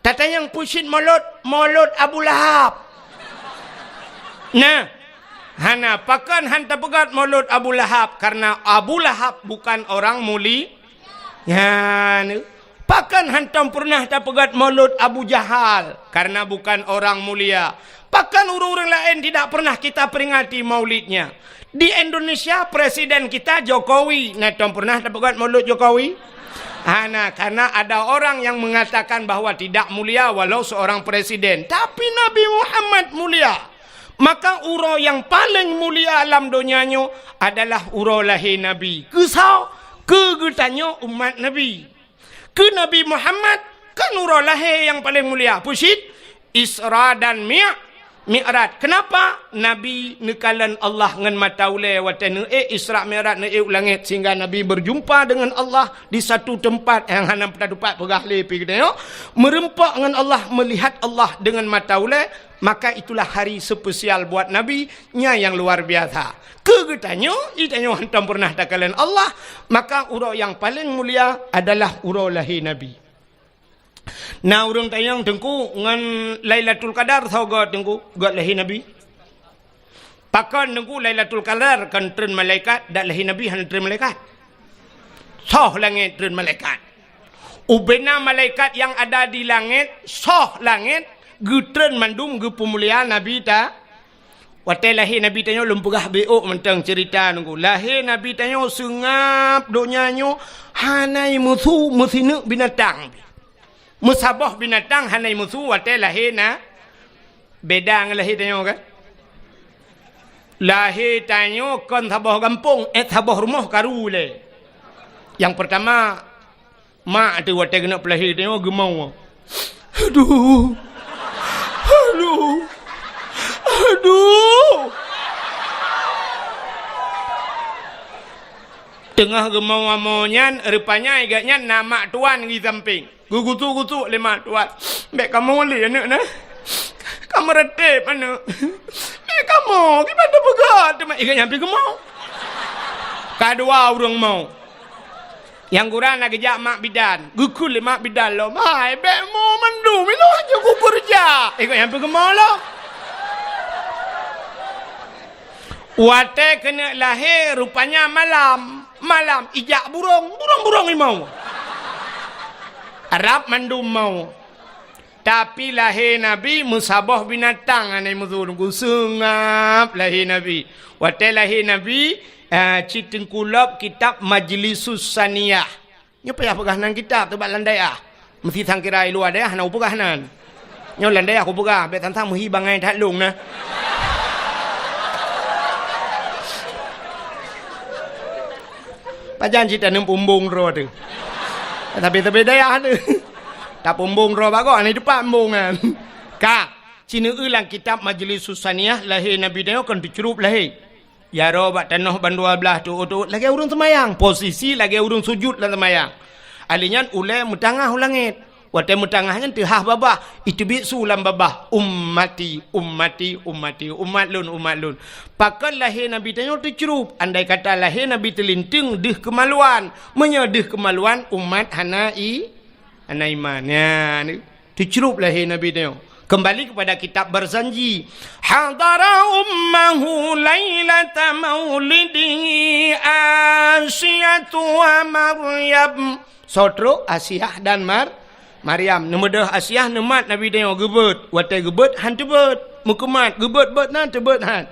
Tatanyong peue cit molot, molot Abu Lahab. Nah, hana, pakon han tapeugét molot Abu Lahab, karena Abu Lahab bukan orang muli-, nyan. Pakon hantom peureunah tapeugét molot Abu Jahal, karena bukan orang mulia. Pakon ureuëng-ureuëng laén tidak pernah kita peringati maulidnya? Di Indonesia, presiden kita Jokowi. Na tom peureunah tapeugét molot Jokowi? Hana, karena ada orang yang mengatakan bahwa tidak mulia walau seorang presiden. Tapi Nabi Muhammad mulia. Maka uroe nyang paleng mulia lam donya nyoe adalah uroe lahé Nabi. Keu soe? Keu geutanyoe umat Nabi. Keu Nabi Muhammad kan uroe lahé nyang paleng mulia. Peue cit? Isra dan Mi-, Mi'raj. Kenapa? Nabi neukalon Allah ngon mata ulée watée neuék Isra Mi'raj, neuék u langét, sehingga Nabi berjumpa dengan Allah di satu tempat nyang hana meutupat peugah lé pih geutanyoe. Meureumpok ngon Allah, melihat Allah dengan mata ulée, maka itulah hari spesial buat Nabi. Nyan nyang luar biasa. Keu geutanyoe, geutanyoe hantom peureunah takalon Allah, maka uroe nyang paleng mulia adalah uroe lahé Nabi. Na ureuëng tanyong, "Teungku, ngon Lailatul Qadar soe göt, Teungku?" "Göt lahé Nabi." "Pakon, Teungku, Lailatul Qadar kon treun malaikat, dak lahé Nabi hana treun malaikat?" "Soh langét treun malaikat. Ubena malaikat nyang ada di langét, soh langét, geutreun mandum geupeumulia Nabi ta-" Watée lahé Nabi tanyoe lôn peugah beuôk mantong ceurita nunggu. Lahé Nabi tanyoe seungab donya nyoe hana meusu meusineuk binatang. Meusaboh binatang hana meusu watée lahé na-, beda ngon lahé tanyoe kan? Lahé tanyoe kon saboh gampông, eh, saboh rumoh karu lé. Nyang peurtama, mak teuh watée keuneuk peulahé tanyoe geumao. Aduh. Aduh. Aduh. Teungoh geumao-mao nyan, rupanya gobnyan na mak tuan di sampéng. Geugusu-gusu lé mak tuan. "Bék kamoe lé aneuk na. Kamoe reuteb aneuk. Bék kamoe, kiban tapeugah teuma ié nyan pih geumao." Ka dua ureuëng mau. Nyang gura na geujak mak bidan. Geukheun lé mak bidan lom, "Hai, bék mo mandum, ilôn hana kukeureuja." Ié nyan pih geumao lom. Watée keuneuk lahé, rupanya malam. Malam ijak burông, burông-burông imau. Rab mandum mau. Tapi lahé Nabi meusaboh binatang hana meusu, geuseungab lahé Nabi. Watée lahé Nabi, eh, cit teungku lop kitab Majlisus Saniyah. Nyoe payah peugah nan kitab teuh bak lam dayah. Meusi sangkira i luwa dayah hana kupeugah nan. Nyoe lam dayah kupeugah, bék sang-sang meuhi bangai that lông na. Pajan cit taneuk pumbong droe teuh. Tapi-tapi dayah teuh. Tapumbong droe bak gob, hana teupeu pumbong nyan. Ka, sineuk lam kitab Majlisus Saniyah lahé Nabi nyoe kon teucrueb lahé. Jaroe bak tanoh bandua blaih teuôt-teuôt lagée ureuëng seumayang, posisi lagée ureuëng sujut lam seumayang. Ali nyan ulée meutangah u langét. Watée meutangah nyan teuhah babah, iteubiet su lam babah, "Ummati, ummati, ummati, umat lôn, umat lôn." Pakon lahé Nabi tanyoe teucrueb, andai kata lahé Nabi teulinteung deuh keumaluan, meunyoe deuh keumaluan umat hana i-, hana iman. Nyan. Teucrueb lahé Nabi nyoe. Kembali kepada kitab Barzanji. Hadara ummahu lailata maulidihi Asiyatu wa Maryam. Soe trok? Asiyah dan Mar-, Maryam. Neumeudeuh Asiyah neumat Nabi nyoe geubeuet. Watée geubeuet, han teubeuet. Meukeumah, geubeuet-beuet na, teubeuet han.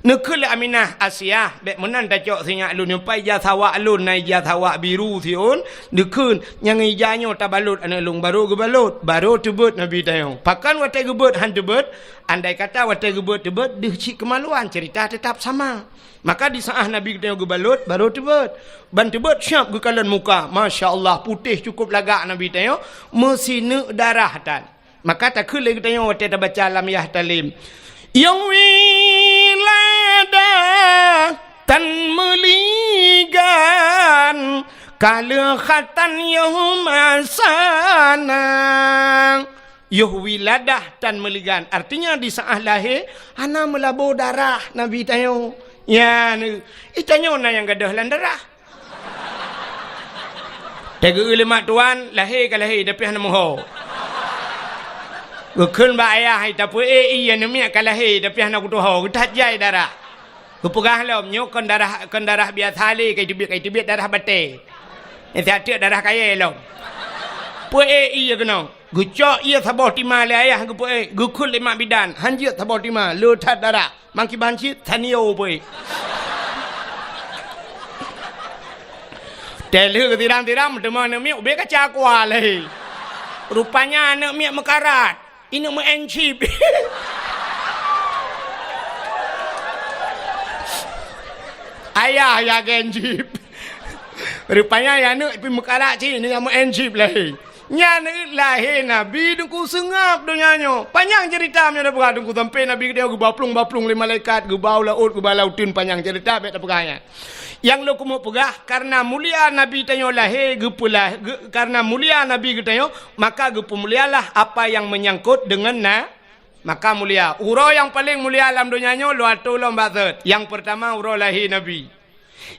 Neukheun lé Aminah, "Asiah, bék meunan tacok sinyak lôn nyoe, pat ija sawak lôn, na ija sawak biru siôn, neukheun, nyang ija nyoe tabalot aneuk lôn." Barô geubalot, barô teubeuet Nabi tanyoe. Pakon watée geubeuet han teubeuet? Andai kata watée geubeuet teubeuet, deuh cit keumaluan, ceurita teutap sama. Maka di saát Nabi geutanyoe geubalot, barô teubeuet. Ban teubeuet siab geukalon muka. Masya Allah, putéh cukôp lagak Nabi tanyoe, meusineuk darah tan. Maka takheun lé geutanyoe watée tabaca lam yah talim, "Yoh wiladah tan meuligan, ka lheueh khatan yoh masana." Yoh wiladah tan meuligan, artinya di saát lahé hana meulabô darah Nabi tanyoe. Nyan, i tanyoe na nyang gadôh lam darah. Tageu lé mak tuan, lahé ka lahé, tapi hana meuho. Geukheun bak ayah, "Hai, tapeuék ie, aneuk miet ka lahé, tapi hana kutuho, geuthat jai darah." Geupeugah lom, "Nyoe kon darah, kon darah biasa lé, ka iteubiet, ka iteubiet darah batée. Nyan siat teuk darah kayée lom." Peuék ie keunoe. Geucok ie saboh tima lé ayah geupeuék, geukheun lé mak bidan, "Han jeuet saboh tima, le that darah." Mangkiban cit, Sanyo peuék. Tée lheueh geusiram-siram, teuma aneuk miet ubé kaca kuah lé. Rupanya aneuk miet meukarat. Ineuk meu-en chip. Ayah ya gen chip. Rupanya ya aneuk pih meukarat cit, ineuk meu-en chip lé. Nyan lahé Nabi Teungku seungab donya nyoe. Panyang ceurita meunyoe tapeugah Teungku, sampoe Nabi geutanyoe geuba plueng-ba plueng lé malaikat, geuba u laôt, geuba lam uteuen, panyang ceurita bék tapeugah nyan. Nyang lôn keumeung peugah, kareuna mulia Nabi tanyoe lahé geupeulah-, geu-, kareuna mulia Nabi geutanyoe, maka geupeumulialah apa nyang meunyangkot deungon na-, maka mulia. Uroe nyang paleng mulia lam donya nyoe lôn atô lom bak sot. Nyang peurtama uroe lahé Nabi.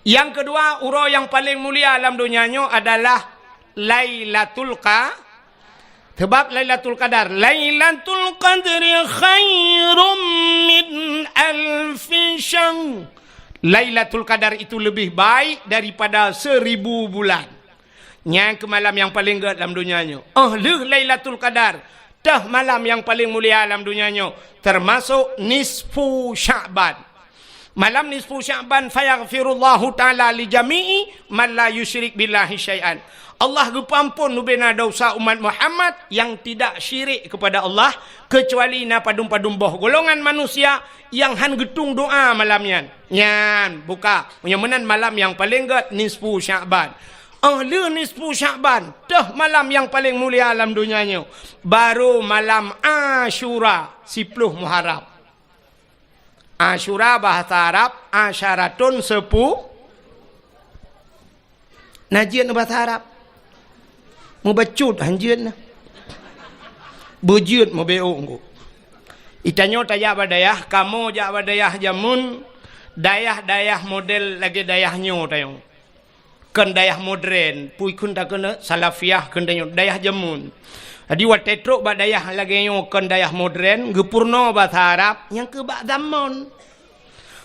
Nyang keudua, uroe nyang paleng mulia lam donya nyoe adalah Lailatul Qa-, sebab Lailatul Qadar, "Lailatul Qadri khairum min alfi syahr." Lailatul Qadar itu lebih baik daripada seribu bulan. Nyan keuh malam nyang paleng gét lam donya nyoe. Óh lheueh Lailatul Qadar, teuh malam nyang paleng mulia lam donya nyoe, teumasok nisfu Sya'ban. Malam nisfu Sya'ban, "Fayaghfirullahu ta'ala li jami'i man la yusyrik billahi syai'an." Allah geupeuamphon ubena desya umat Muhammad nyang tidak syirik kepada Allah, keucuali na padum-padum boh golongan manusia nyang han geutueng doa malam nyan. Nyan, buka. Meunyoe meunan malam nyang paleng gét nisfu Sya'ban. Óh lheueh nisfu Sya'ban, teuh malam nyang paleng mulia lam donya nyoe, barô malam Asyura, siploh Muharram. Asyura bahasa Arab, asyaratun sepu-, na jeuet bahasa Arab. Mubacut han jeuet na. Beujeuet meubeuk ngku. Itanyoe tajak bak dayah, kamoe jak bak dayah jameun, dayah-dayah model lagée dayah nyoe tanyoe. Kon dayah modern, pui kheun takheun salafiyah kheun tanyoe, dayah jameun. Jadi watée trok bak dayah lagée nyoe kon dayah modern, geupeurunoe basa Arab nyang keu bak zamon.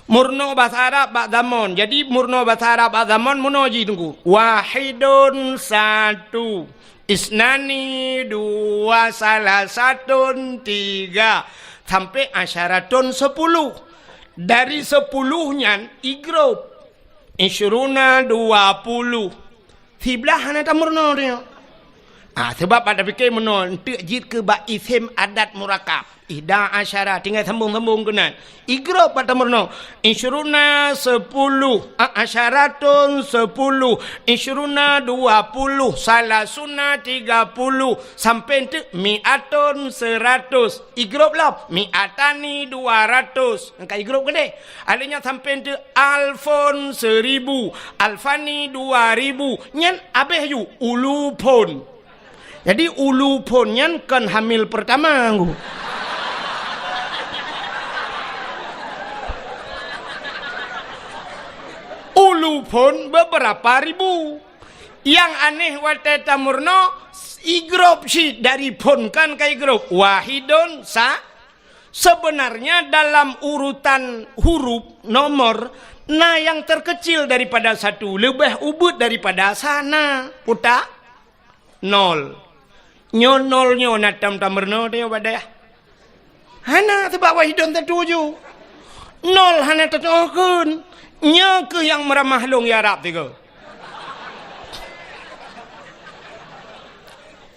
Meurunoe basa Arab bak zamon. Jadi meurunoe basa Arab bak zamon meunoe jih Teungku. Wahidun satu, isnani dua, salasatun tiga, sampai asyaratun sepuluh. Dari sepuluh nyan i grup. Isyruna dua puluh. Siblaih hana tameurunoe tanyoe. Ah, sebab pada pikir meunoe, enteuk jeuet keu bak isem adat murakab. Ihda asyara, tinggai sambung-sambung keunan. I grup bak tameurunoe. Isyruna sepuluh, ah, asyaratun sepuluh, isyruna dua puluh, salasuna tiga puluh, sampai enteuk mi'atun seratus. I grup lom, mi'atani dua ratus. Angka i grup keudeh. Aleuh nyan sampai enteuk alfon seribu, alfani dua ribu. Nyan abéh ju ulufon. Jadi ulufon nyan kon hamil pertama ngku. Ulufon beberapa ribu. Nyang aneh watée tameurunoe, i grup cit dari phon kan ka i grup. Wahidun sa-, Sebenarnya dalam urutan huruf, nomor, na nyang terkecil daripada satu, leubeh ubit daripada sa na. Puta? Nol. Nyoe nol nyoe na tam-tam meurunoe teuh bak dayah. Hana, sabab Wahidon tatuju. Nol hana tatuju kheun. Nyoe keuh nyang meuramah lôn ya Rab tiga.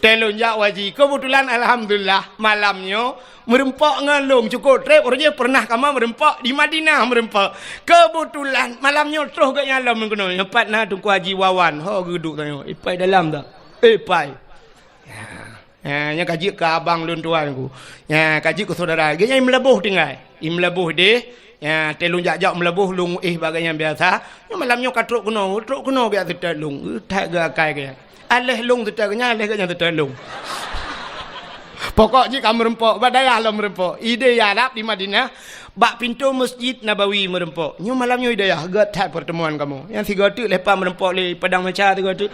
Teuh lôn jak haji. Keubeutulan, alhamdulillah, malam nyoe meureumpok ngon lôn. Cukôp trép, uroe jih pernah kamoe meureumpok di Madinah meureumpok. Keubeutulan, malam nyoe troh geuh nyan lom keunoe. Nyoe pat na Teungku Haji Wawan. Ho geuduek tanyoe. Ipai dalam dah. Ipai. Ya, nyan ka jeuet keu abang lôn tuan ku. Ya, ka jeuet keu syedara. Geuhnyan i Meulaboh tinggai. I Meulaboh deh. Ya, teuh lôn jak-jak Meulaboh lôn éh bak geuhnyan biasa. Nyoe malam nyoe ka trok keunoe, trok keunoe biak seutôt lôn. That geuh akai geuhnyan. Aléh lôn seutôt geuhnyan, aléh geuhnyan seutôt lôn. Pokok jih ka meureumpok, bak dayah lom meureumpok. Idéh ya Rab di Madinah, bak pintoe Masjid Nabawi meureumpok. Nyoe malam nyoe idayah, gét that pertemuan kamoe. Nyang sigoe teuk leupah meureumpok lé padang macha sigoe teuk.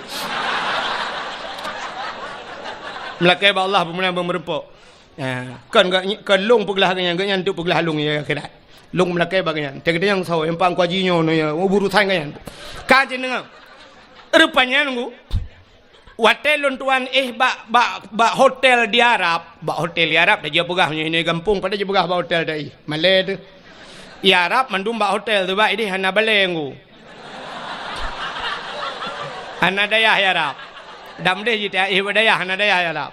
Meulakée bak Allah beumeunan beumeureumpok. Ha, kon gét nyi-, kon lôn peuglah geuhnyan, geuhnyan teuk peuglah lôn ya akhirat. Lôn meulakée bak geuhnyan. Teukeudeh nyang soe, nyang pang kuaji nyoe, nyoe, urusan geuhnyan. Ka jeuet deungoe. Rupanya nunggu. Watée lôn tuan éh bak, bak, bak hotel di Arab, bak hotel di Arab, dah jipeugah meunyoe gampông, padahai jipeugah bak hotel tadi. Malée teuh. Di Arab mandum bak hotel teuh, bak idéh hana balée nggu. Hana dayah di Arab. Dam deh jita éh bak dayah, hana dayah di Arab.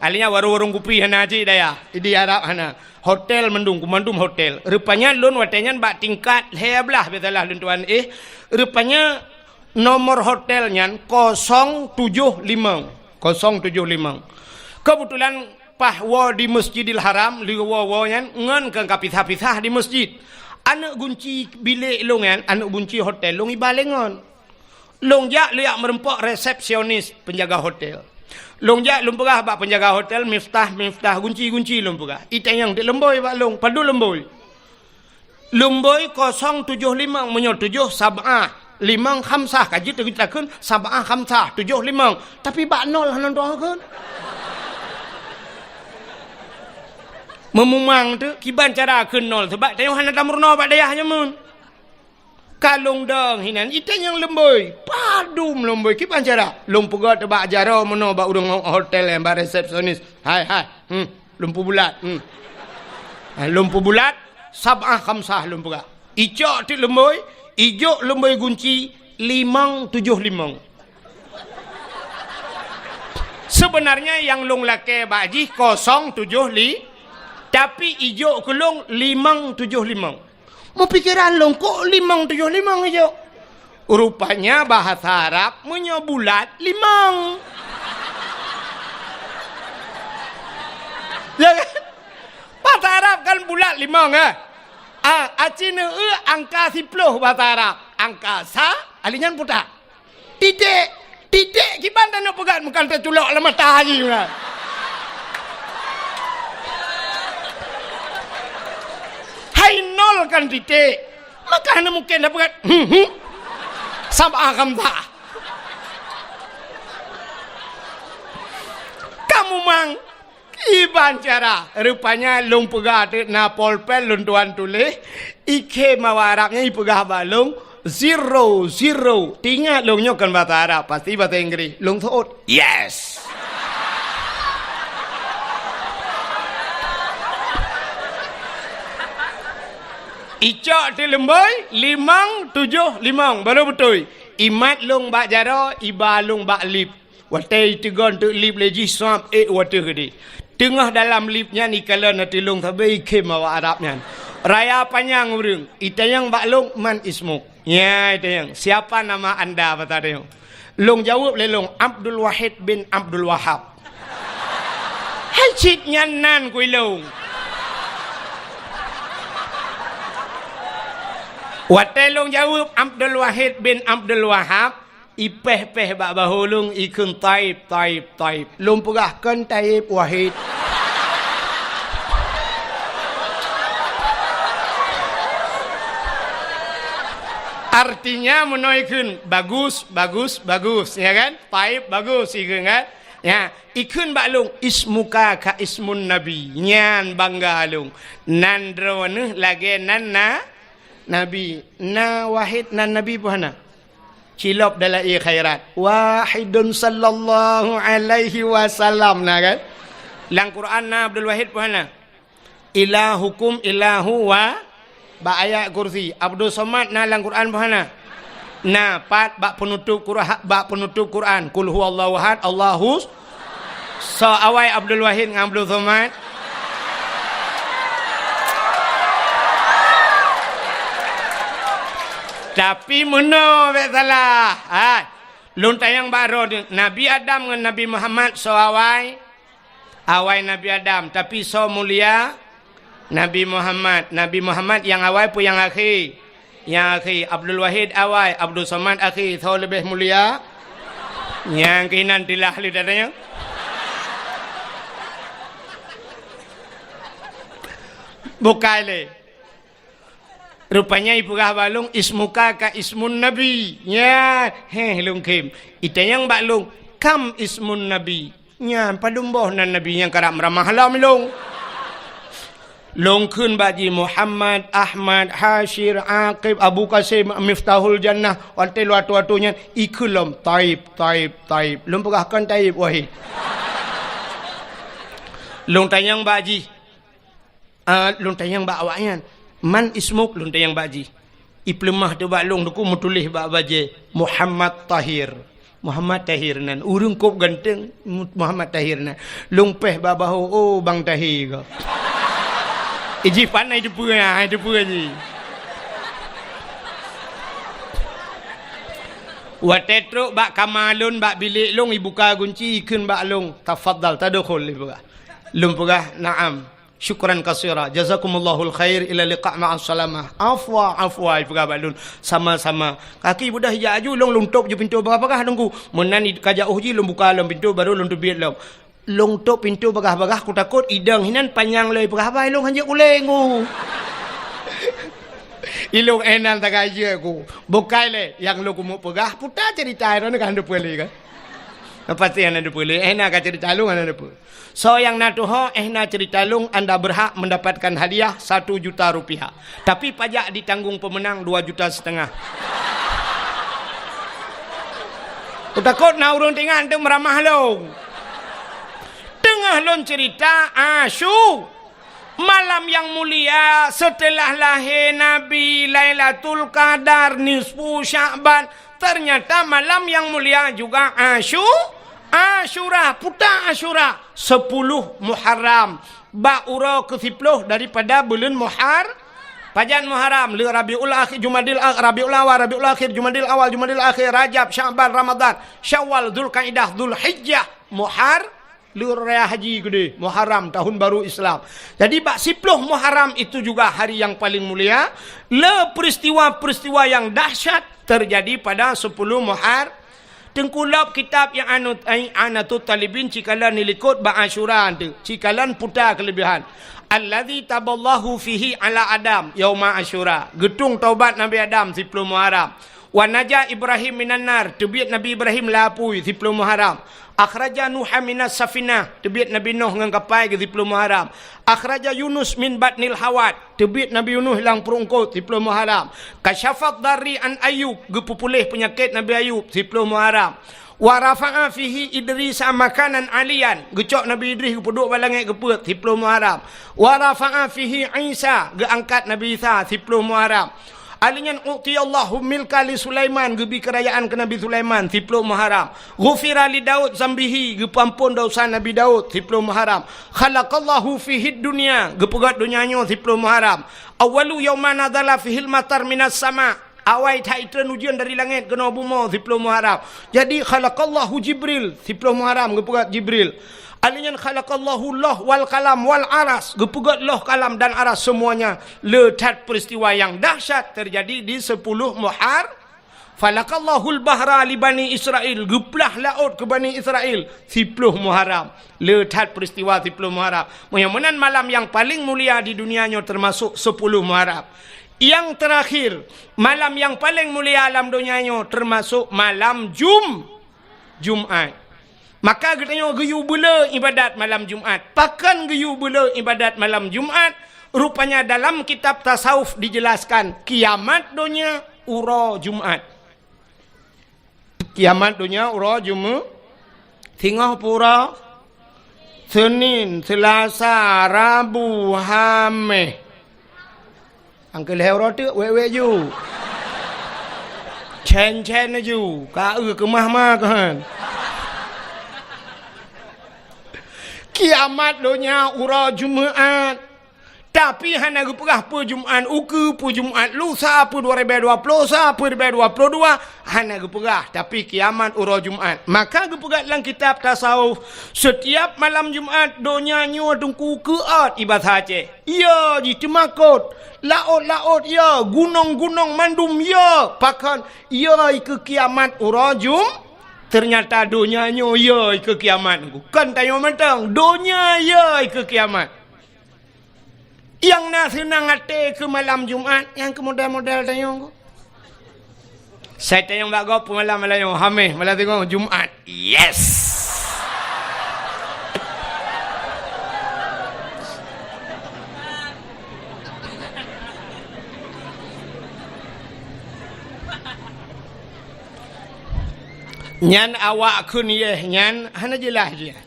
Alinyan warong-warong kupi hana cit dayah. Di Arab hana. Hotel mandum, mandum hotel. Rupanya lôn watée nyan bak tingkat lhée blaih biasalah lôn tuan éh. Rupanya nomor hotel nyan kosong tujoh limong. Kosong tujoh limong. Keubeutulan paih woe di Masjidil Haram, lheueh woe-woe nyan ngon ka, ka pisah-pisah di masjid. Aneuëk gunci bilék lôn nyan, aneuëk gunci hotel lôn iba lé ngon. Lôn jak, lôn jak meureumpok resepsionis penjaga hotel. Lôn jak lôn peugah bak penjaga hotel, "Miftah, Miftah, gunci, gunci," lôn peugah. Itanyong teuk leumbôi bak lôn, padub leumbôi. Leumbôi kosong tujoh limong, meunyoe tujoh sab'ah, limong khamsah, ka jeuet takheun sab'ah khamsah, tujoh limong. Tapi bak nol hana takheun. Meumumang teuk, kiban cara kheun nol, sabab tanyoe hana tameurunoe bak dayah nyoe meunan. Ka lôn dong hinan, itanyong leumbôi. Padub leumbôi, kiban cara. Lôn peugah teuk bak jaroe meunoe bak ureuëng hotel nyan, bak resepsionis. "Hai, hai. Hmm, lôn peubulat. Hmm. Ha, lôn peubulat, sab'ah khamsah lôn peugah." Icok teuk leumbôi, ijok leumbôi gunci, limong tujoh limong. Seubeunarnya nyang lôn lakée bak jih kosong tujoh li, tapi ijok keu lôn limong tujoh limong. Meupikeran lôn, kok limong tujoh limong ijok? Rupanya bahasa Arab meunyoe bulat, limong. Ya kan? Bahasa Arab kan bulat, limong, eh? Ah, aci neueu angka siploh bahasa Arab. Angka sa, alinyan puta. Titék. Titék kiban taneuk peugah, meukan taculok lam mata jih meunan. Hai nol kan titék. Maka hana mungken tapeugah, hmm, hmm. Sab'ah khamsah. Kamu mang. Kiban cara, rupanya lôn peugah teuk na polpen lôn tuan tuléh, ikhém awak Arab nyan ipeugah bak lôn, zero, zero. Teuingat lôn nyoe kon bahasa Arab, pasti bahasa Inggris. Lôn seuôt, "Yes!" Icok teuk leumbôi, limong tujoh limong, baru beutôi. Imat lôn bak jaroe, iba lôn bak lip. Watée iteugon teuk lip lé jih, suab ék u ateueh keudeh. Teungoh dalam lip nyan ikalon ateueh lôn sabe ikhém awak Arab nyan. Raya panyang ureuëng, itanyong bak lôn, "Man ismuk?" Nyan itanyong, "Siapa nama anda?" basa tanyoe. Lôn jaweueb lé lôn, "Abdul Wahid bin Abdul Wahab." Hai cit nyan nan kui lôn. Watée lôn jaweueb, "Abdul Wahid bin Abdul Wahab," ipéh-péh bak bahô lôn, ikheun, "Taib, Taib, Taib." Lôn peugah, "Kon Taib, Wahid." Artinya meunoe ikheun, "Bagus, bagus, bagus," ya kan? "Taib, bagus," ikheun kan? Ya, ikheun bak lôn, "Ismuka ka ismun Nabi." Nyan bangga lôn. Nan droeneuh lagée nan na Nabi. Na Wahid nan Nabi peue hana? Cilop dalam ie khairat. Wahidun sallallahu alaihi wasallam na kan? Lam Quran na Abdul Wahid peue hana? Ilahukum ilahu wa, bak ayat kursi. Abdus Somad na lam Quran bah na? Na, pat bak penutup Quran, bak penutup Quran. Qul huwallahu ahad, Allahus. Soe awai Abdul Wahid ngon Abdul Somad? Tapi meunoe bék salah. Hai, lôn tanyong bak droe, Nabi Adam ngon Nabi Muhammad soe awai? Awai Nabi Adam, tapi soe mulia? Nabi Muhammad. Nabi Muhammad nyang awai peue nyang akhé? Nyang akhé. Abdul Wahid awai, Abdul Somad akhé. Soe leubeh mulia? Nyang keunan tilah lé datanya. Bukai lé. Rupanya ipeugah bak lôn, "Ismuka ka ismun nabi." Nya, heh, lôn khém. Itanyong bak lôn, "Kam ismun nabi?" Nyan padum boh nan nabi nyang karab meuramah lom lôn. Lôn kheun bak jih Muhammad, Ahmad, Hasyir, Aqib, Abu Qasim, Miftahul Jannah, watée lôn atoe-atoe nyan ikheun lom Taib, Taib, Taib. Lôn peugah kon Taib wahé. Lôn tanyong bak jih, ah, lôn tanyong bak awaknyan, "Man ismuk?" Lôn tanyong bak jih. Ipeuleumah teuh bak lôn, teungku meutuléh bak bajée, "Muhammad Tahir." Muhammad Tahir nan. Ureuëng kôb ganteng, Mu-, Muhammad Tahir nan. Lôn péh bak bahô, "Oh, Bang Tahir ka." Ijih pané teupeue, ha, teupeue jih. Watée trok bak kama lôn, bak bilék lôn, ibuka gunci, ikheun bak lôn, "Tafadhal, tadkhul," ipeugah. Lôn peugah, "Na'am." "Syukran katsira. Jazakumullahul khair. Ila liqa ma'as salamah." "Afwa, afwa," ipeugah bak lôn. "Sama-sama." Kaki beudah ijak aju, lôn, lôn tôp ju pintoe bagah-bagah, teungku. Meunan i-, ka jauh jih, lôn buka lom pintoe, baru lôn teubiet lom. Lôn tôp pintoe bagah-bagah, kutakot idong hinan panyang lom ipeugah, "Bai, lôn hanjeuet ulée, ngu." Ilôn éh nan tagai jeuet ku. Bukai lé, nyang lôn keumeung peugah, puta ceurita droeneuh ka hana peue lé ka. Pasti hana peue lé, éh na ka ceurita lôn hana peue. Soe nyang na tuho, éh na ceurita lôn, anda berhak mendapatkan hadiah satu juta rupiah. Tapi pajak ditanggung pemenang dua juta setengah. Kutakot na ureuëng teuingat teuk meuramah lôn. Teungoh lôn ceurita, asu. Malam yang mulia setelah lahé Nabi, Lailatul Qadar, nisfu Sya'ban. Ternyata malam yang mulia juga Asyu-, Asyura, puta Asyura, sepuluh Muharram, bak uroe keusiploh daripada buleuen Muhar-, pajan Muharram, le Rabiul Akhir, Jumadil A-, Rabiul Awal, Rabiul Akhir, Jumadil Awal, Jumadil Akhir, Rajab, Sya'ban, Ramadan, Syawal, Zulkaidah, Zulhijjah, Muhar-, le raya haji keudeh, Muharram, tahun baru Islam. Jadi, bak siploh Muharram itu juga hari yang paling mulia. Le peristiwa-peristiwa yang dahsyat terjadi pada sepuluh Muhar-, Teungku, lôb kitab yang anu, ai, I'anatut Talibin cikalon nilikot bak Asyura tu, cikalon puta keulebihan. Allazi taballahu fihi ala Adam yauma Asyura. Geutung taubat Nabi Adam siploh Muharram. Wa naja Ibrahim minan nar, teubiet Nabi Ibrahim lam apui, siploh Muharram. Akhraja Nuha minas safinah, teubiet Nabi Nuh ngon kapai, geusiploh Muharram. Akhraja Yunus min batnil hawat, teubiet Nabi Yunus lam pruet eungkot, siploh Muharram. Kasyafad darri an Ayub, geupeupuléh peunyakét Nabi Ayub, siploh Muharram. Wa rafa'a fihi Idrisa makanan aliyan, geucok Nabi Idris geupeuduek bak langét geupeuet, siploh Muharram. Wa rafa'a fihi Isa, geuangkat Nabi Isa, siploh Muharram. Alheuh nyan u'tiyallahu milka li Sulaiman, geubri keurajaan keu Nabi Sulaiman, siploh Muharram. Ghufira li Daud zambihi, geupeuamphon desya Nabi Daud, siploh Muharram. Khalaqallahu fihid dunya, geupeugét donya nyoe, siploh Muharram. Awwalu yauma nazala fihil matar minas sama, awai that itreun ujeuen dari langét keunoe bumoe, siploh Muharram. Jadi, khalaqallahu Jibril, siploh Muharram, geupeugét Jibril. Alheuh nyan khalaqallahu loh wal kalam wal aras, geupeugét loh, kalam dan aras semuanya. Le that peristiwa yang dahsyat terjadi di sepuluh Muhar-, Falaqallahul bahra li Bani Israil, geuplah laôt keu Bani Israil, siploh Muharram. Le that peristiwa siploh Muharram. Meunyoe meunan malam yang paling mulia di dunia nyoe termasuk sepuluh Muharram. Yang terakhir, malam yang paling mulia lam donya nyoe termasuk malam Jum-, Jumat. Maka geutanyoe geuyue beuleu ibadat malam Jumat. Pakon geuyue beuleu ibadat malam Jumat? Rupanya dalam kitab tasawuf dijelaskan, kiamat donya uroe Jumat. Kiamat donya uroe Jumu-, singoh pue uroe, Senin, Selasa, Rabu, Hameh. Angkeu lhèe uroe teuk wèk-wèk ju. Cen-cen ju, ka eu keumah ma keuhan. Kiamat donya uroe Jumat. Tapi hana geupeugah peue Jumat ukeue, peue Jumat lusa, peue dua ribèe dua ploh sa, peue ribèe dua ploh dua, hana geupeugah. Tapi kiamat uroe Jumat. Maka geupeugah lam kitab tasawuf, setiap malam Jumat donya nyoe teungku keuôt i basa Aceh. Yo jiteumakot, laôt-laôt yo, gunong-gunong mandum yo, pakon yo i keu kiamat uroe Jum-, ternyata donya nyoe yo i keu kiamat. Kon tanyoe mantong, donya yo i keu kiamat. Nyang na seunang até keu malam Jumat, nyang keu model-model tanyoe. Sai tanyong bak gob peumalam malam nyoe, Hameh, malam singoh, Jumat. Yes! Nyan awak kheun yeh nyan hana jeulaih jih.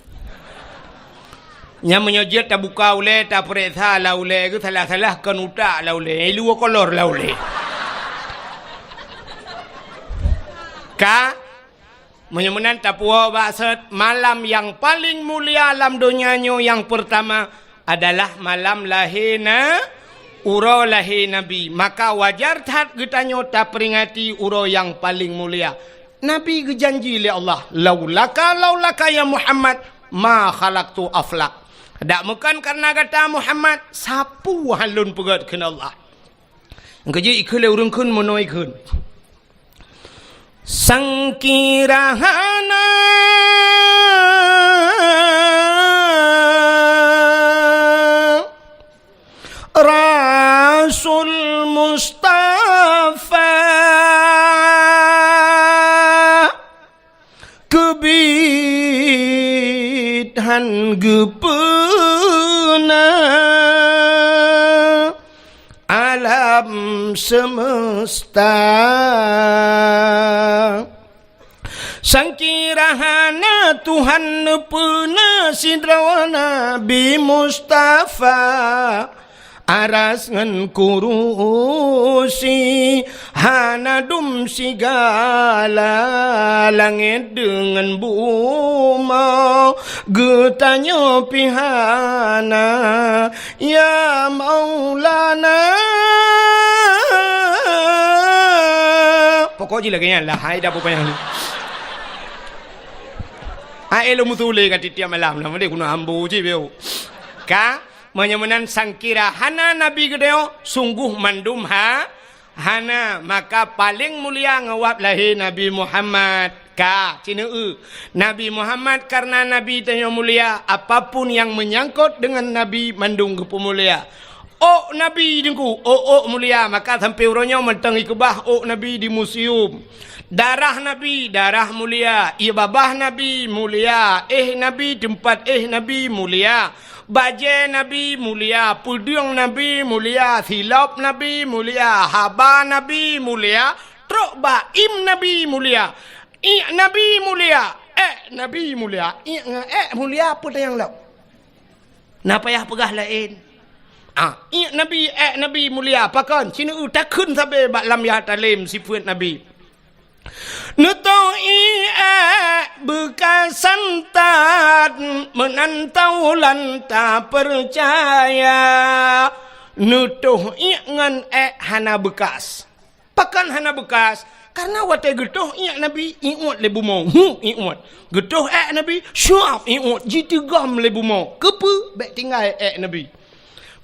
Nyan meunyoe jeuet tabuka ulèe, tapeuriksa lam ulèe geuh, salah-salah kon utak lam ulèe, ilu kolor lam ulèe. Ka, meunyoe meunan tapuwoe bak sot, malam nyang paleng mulia lam donya nyoe nyang peurtama adalah malam lahé na-, uroe lahé Nabi. Maka wajar that geutanyoe taperingati uroe nyang paleng mulia. Nabi geujanji lé Allah, "Laulaka, laulaka ya Muhammad, ma khalaqtu aflak." Dak meukon kareuna gata Muhammad, sapeue han lôn peugöt kheun Allah. Keujeuet ikheun lé ureueng kheun meunoe ikheun. Sangkira hana Rasul Mustafa keubiet han geupeuna alam seumeusta. Sangkira hana Tuhan neupeuna sidroe Nabi Mustafa, aras ngon kurusi hana dum sigala, langét deungon bumoe geutanyoe pih hana. Ya Maulana. Pokok jih lagèe nyan lah, hai dah pokok nyan. Hai lôn meutuléh ka tiep-tiep malam lah, meudeh keuneuk ambo cit beu. Ka, meunyoe meunan sangkira hana Nabi geutanyoe, sunggoh mandum ha, hana, maka paleng mulia ngon wab lahé Nabi Muhammad. Ka, ci neu-eu. Nabi Muhammad kareuna Nabi tanyoe mulia, apapun nyang meunyangkot deungon Nabi mandum geupeumulia. Ôk Nabi teungku, ôk-ôk mulia, maka sampoe uroe nyoe mantong ikeubah ôk Nabi di museum. Darah Nabi, darah mulia, ié babah Nabi mulia, éh Nabi, teumpat éh Nabi mulia. Bajèe Nabi mulia, peudeueng Nabi mulia, silop Nabi mulia, haba Nabi mulia, trok bak im Nabi mulia, iék Nabi mulia, èk Nabi mulia. Iék ngon èk mulia peue tanyong lom? Na payah peugah laén. Ah, iék Nabi, èk Nabi mulia, pakon? Ci neu-eu takheun sabé bak lam ya talem sifeuet Nabi. Neutoh iék beukasan that, meunan taulan tapeucaya. Neutoh iék ngon èk hana beukas. Pakon hana beukas? Kareuna watèe geutoh iék Nabi, iwot lé bumoe. Hu, iwot. Geutoh èk Nabi, syuap, iwot. Jiteugom lé bumoe. Keupeue? Bèk tinggai èk Nabi.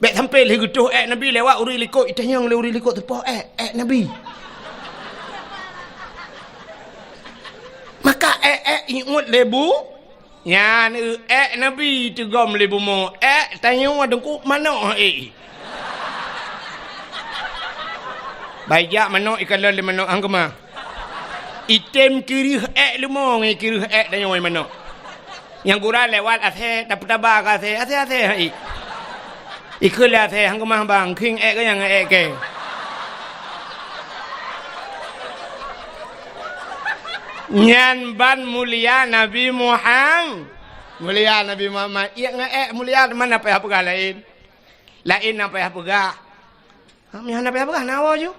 Bèk sampoe lheueh geutoh èk Nabi lewat ureueng likot, itanyong lé ureueng likot teupoh èk, èk Nabi. Maka èk-èk iwot lé bu-, nyan, eu, èk Nabi teugom lé bumoe, èk tanyoe teungku manok, eh. Baijak manok ikalon lé manok hang keumah. Item kireuh èk leumo ngon kireuh èk tanyoe manok. Nyang gura lewat asèe, tapeutaba keu asèe, asèe-asèe hai. Ikheun lé asèe, hang keumah bang, khieng èk keu nyang èk kèe. Nyan ban mulia Nabi Muham-, Mulia Nabi Muhammad, iék ngon ék mulia, teuma na payah peugah laén. Laén na payah peugah. Ha, meuhan na payah peugah, na woe ju.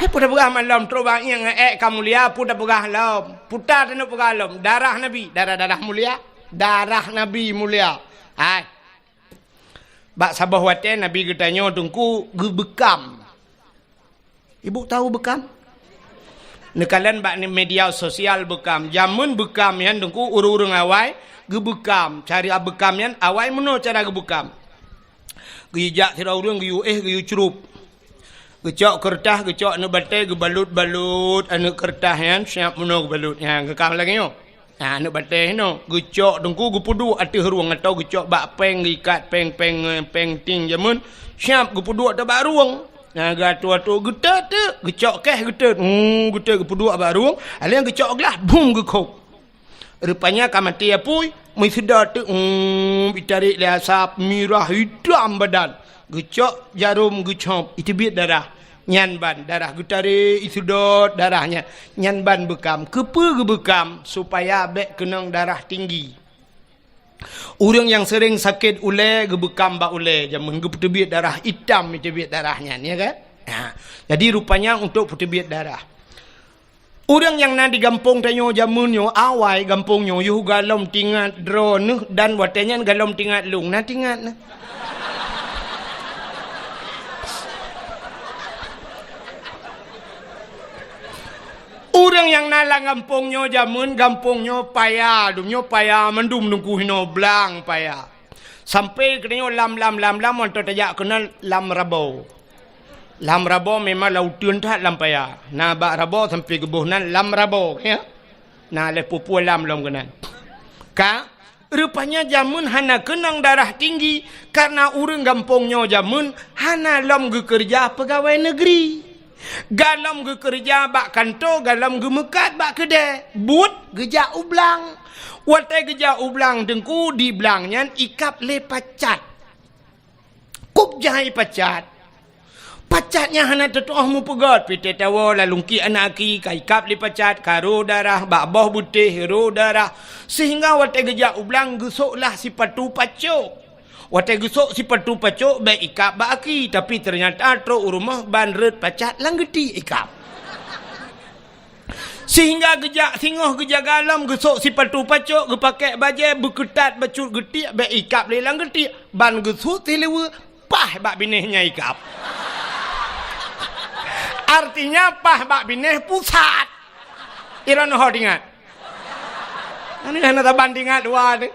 Hai, peue tapeugah man lom, trok bak iék ngon ék ka mulia, peue tapeugah lom. Peue taneuk peugah lom, darah Nabi, darah-darah mulia, darah Nabi mulia. Hai. Bak saboh watée Nabi geutanyoe Teungku geubeukam. Ibu tahu beukam? Neukalon bak ni media sosial beukam. Jameun beukam nyan Teungku ureuëng-ureuëng awai geubeukam. Cara beukam nyan awai meunoe cara geubeukam. Geujak sidroe ureuëng geuyue éh geuyue crup. Geucok keureutah, geucok aneuëk batée, geubalot-balot aneuëk keureutah nyan, siab meunoe geubalot nyan, geukam lagée nyoe. Nah, aneuëk batée hinoe, geucok Teungku geupeuduek ateueh rueng atau geucok bak péng, geuikat péng, péng, péng ting jameun, siab geupeuduek ateueh bak rueng. Nah, geuatoe-atoe geutot teuk, geucok keh geutot. Hmm, geutot geupeuduek bak rueng, alèh geucok glah, bum geukhop. Rupanya ka maté apui, meuseudot teuk, hmm, itarek lé asap, mirah, itam badan. Geucok jarom geucop, iteubiet darah. Nyan ban darah geutarek, iseudot darah nyan. Nyan ban beukam. Keupeue geubeukam? Supaya bék keunong darah tinggi. Ureuëng nyang seuréng sakét ulée geubeukam bak ulée, jameun geupeuteubiet darah itam, iteubiet darah nyan, ya kan? Ha. Jadi rupanya untuk peuteubiet darah. Ureuëng nyang na di gampông tanyoe jameun nyoe, awai gampông nyoe yoh galom tingat droeneuh dan watée nyan galom tingat lôn, na tingat na. Ureuëng nyang na lam gampông nyoe jameun, gampông nyoe paya, dum nyoe paya mandum Teungku hinoe blang paya. Sampai keunoe lam, lam, lam, lam, mantong tajak keunan lam Rabo. Lam Rabo memang lam uteuen that lam paya. Na bak Rabo sampai geuboh nan lam Rabo, ya. Na lhée peue-peue lam lom keunan. Ka, rupanya jameun hana keunong darah tinggi, karena ureuëng gampông nyoe jameun hana lom geukeureuja peugawée neugri. Galom geukeureuja bak kanto, galom geumeukat bak keudée, buet geujak u blang. Watée geujak u blang Teungku, di blang nyan ikab lé pacat. Kub jai pacat. Pacat nyan hana teutuoh meupeugét, pih teuh tawoe lalungki aneuk aki ka ikab lé pacat, ka rô darah, bak boh beutéh rô darah. Sehingga watée geujak u blang geusoklah sipatu pacok. Watée geusok sipatu pacok bék ikab bak aki, tapi teunyata trok u rumoh ban rot pacat lam geuti ikab. Sehingga geujak singoh geujaga lom geusok sipatu pacok, geupakée bajée, beukeutat bacut geutiek bék ikab lé lam geutiek, ban geusut sileue paih bak binéh nyang ikab. Artinya paih bak binéh pusat. Iron ho tingat. Ini hana saban tingat dua tu.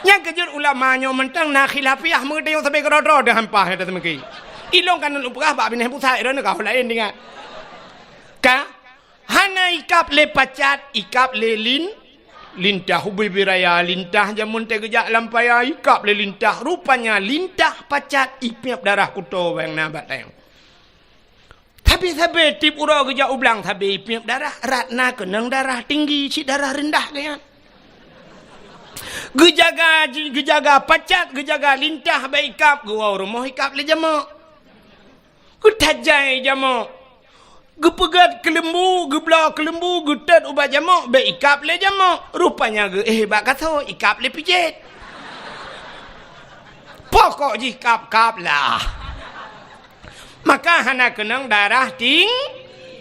Nyang keujeuet ulama nyoe mantong na khilafiah meudeh nyang sabe keudroe-droe deuh hampah nyang teuseumiki. Ilong kan lôn peugah bak binéh pusat, droeneuh ka laén tingat. Ka hana ikab lé pacat, ikab lé lin, lintah ubé biraya, lintah jameun teugeujak lam paya, ikab lé lintah. Rupanya lintah pacat ipiep darah kuto bang na bak tayong. Tapi sabe tiep uroe geujak u blang sabe ipiep darah, rot na keunong darah tinggi, cit darah reundah geuyan. Geujaga, geujaga pacat, geujaga lintah bék ikab, geuwoe rumoh ikab lé jamok. Geutajai jamok. Geupeugét keuleumbu, geubloe keuleumbu, geutot ubak jamok, bék ikab lé jamok. Rupanya geuéh bak kaso, ikab lé pijet. Pokok jih kab-kab lah. Maka hana keunong darah ting-,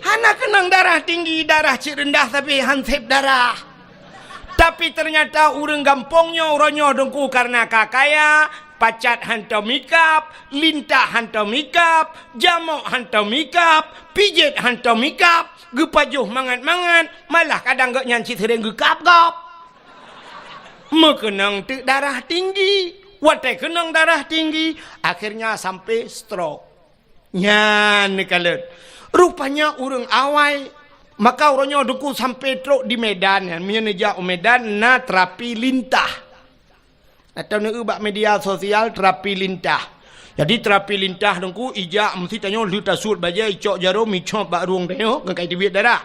hana keunong darah tinggi, darah cit reundah sabe han sép darah. Tapi teunyata ureuëng gampông nyoe uroe nyoe Teungku kareuna ka kaya, pacat hantom ikab, lintah hantom ikab, jamok hantom ikab, pijet hantom ikab, geupajoh mangat-mangat, malah kadang gobnyan cit seuréng geukab gob. Meukeunong teuk darah tinggi. Watée keunong darah tinggi, akhirnya sampai stroke. Nyan neukalon. Rupanya ureuëng awai, maka uroe nyoe Teungku sampai trok di Medan nyan. Meunyoe neujak u Medan na terapi lintah. Atau neueu bak media sosial terapi lintah. Jadi terapi lintah Teungku ijak meusti tanyoe lheueh tasuet bajée icok jarom icop bak rueng tanyoe ngon kai teubiet darah.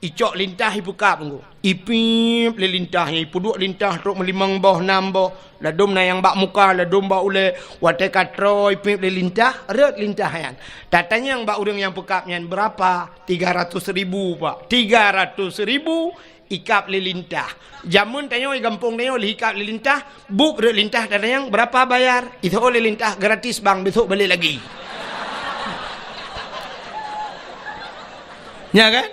Icok lintah ipeukab Teungku. Ipiep lé lintah nyan, ipeuduek lintah trok meulimong boh, nam boh. Ladôm na nyang bak muka, ladôm bak ulée. Watée ka troe ipiep lé lintah, rot lintah nyan. Tatanyong bak ureuëng nyang peukab nyan, "Berapa?" "Tiga ratus ribu, Pak." "Tiga ratus ribu?" Ikab lé lintah. Jameun tanyoe di gampông tanyoe lheuh ikab lé lintah, buet rot lintah tanyong, "Berapa bayar?" Iseuôt lé lintah, "Gratis, Bang, besok balik lagi." Nya kan?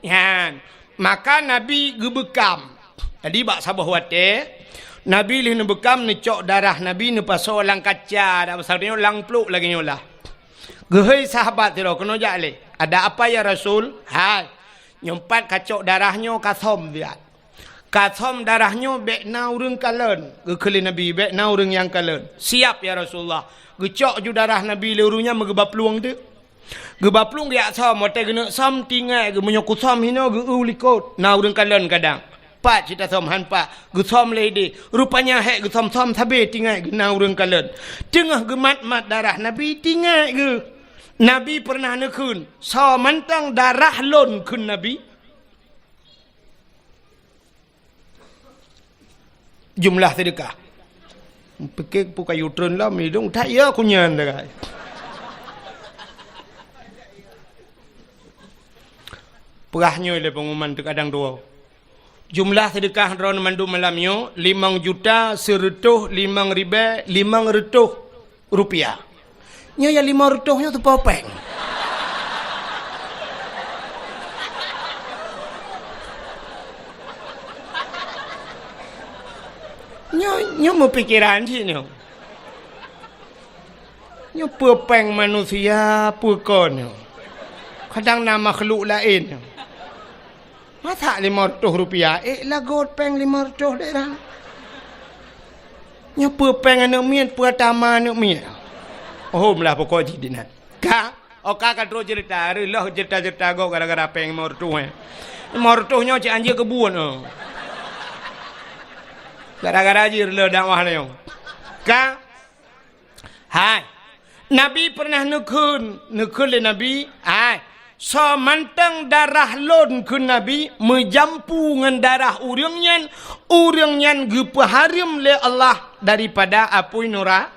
Nyan. Maka Nabi geubeukam. Jadi bak saboh watée, Nabi lheuh neubeukam neucok darah Nabi neupasoe lam kaca, dak pasal nyoe lam pluek lagée nyoe lah. Geuhôi sahabat sidroe, "Keunoe jak lé." "Ada apa ya Rasul?" "Hai, nyoe pat kacok darah nyoe kasöm siat. Kasöm darah nyoe bék na ureuëng kalon." Geukheun lé Nabi, "Bék na ureuëng nyang kalon." "Siap ya Rasulullah." Geucok ju darah Nabi lé ureuëng nyan meugeuba plueng teuk. Geuba plueng geujak söm, watée geuneuk söm tinggai geuh meunyoe kusöm hinoe geu-eu likot, na ureuëng kalon kadang. Pat cit tasöm, han pat, geusöm lé idéh. Rupanya hék geusöm-söm sabé tinggai geuh na ureuëng kalon. Teungoh geumat-mat darah Nabi tinggai geuh. Nabi peureunah neukheun, "Soe mantong darah lôn," kheun Nabi. Jumlah seudeukah. Pike peue kayu treun lom idong that ya kunyan dagai. Peugah nyoe lé pengumuman teukadang dua. Jumlah seudeukah droeneuh mandum malam nyoe limong juta seureutôh limong ribée limong reutôh rupiah. Nyoe nyang limong reutôh nyoe teupeue péng. Nyoe, nyoe meupikeran cit nyoe. Nyoe peue péng manusia, peue kon nyoe. Kadang na makhluk laén nyoe. Masa limong reutôh rupiah, ék lagot péng limong reutôh dek dah. Nyoe peue péng aneuk miet, peue tama aneuk miet. Hom lah pokok jih dinan. Ka, oka ka trok cerita, reuloh cerita-cerita gob gara-gara péng limong reutôh, eh. Limong reutôh nyoe cit anjeue keubuet, oh. Gara-gara jih reuloh dakwah nyoe. Ka, Hai, Nabi peureunah neukheun, neukheun lé Nabi, "Hai, soe mantong darah lôn," kheun Nabi, "meujampu ngon darah ureuëng nyan, ureuëng nyan geupeuhareuem lé Allah daripada apui nura-,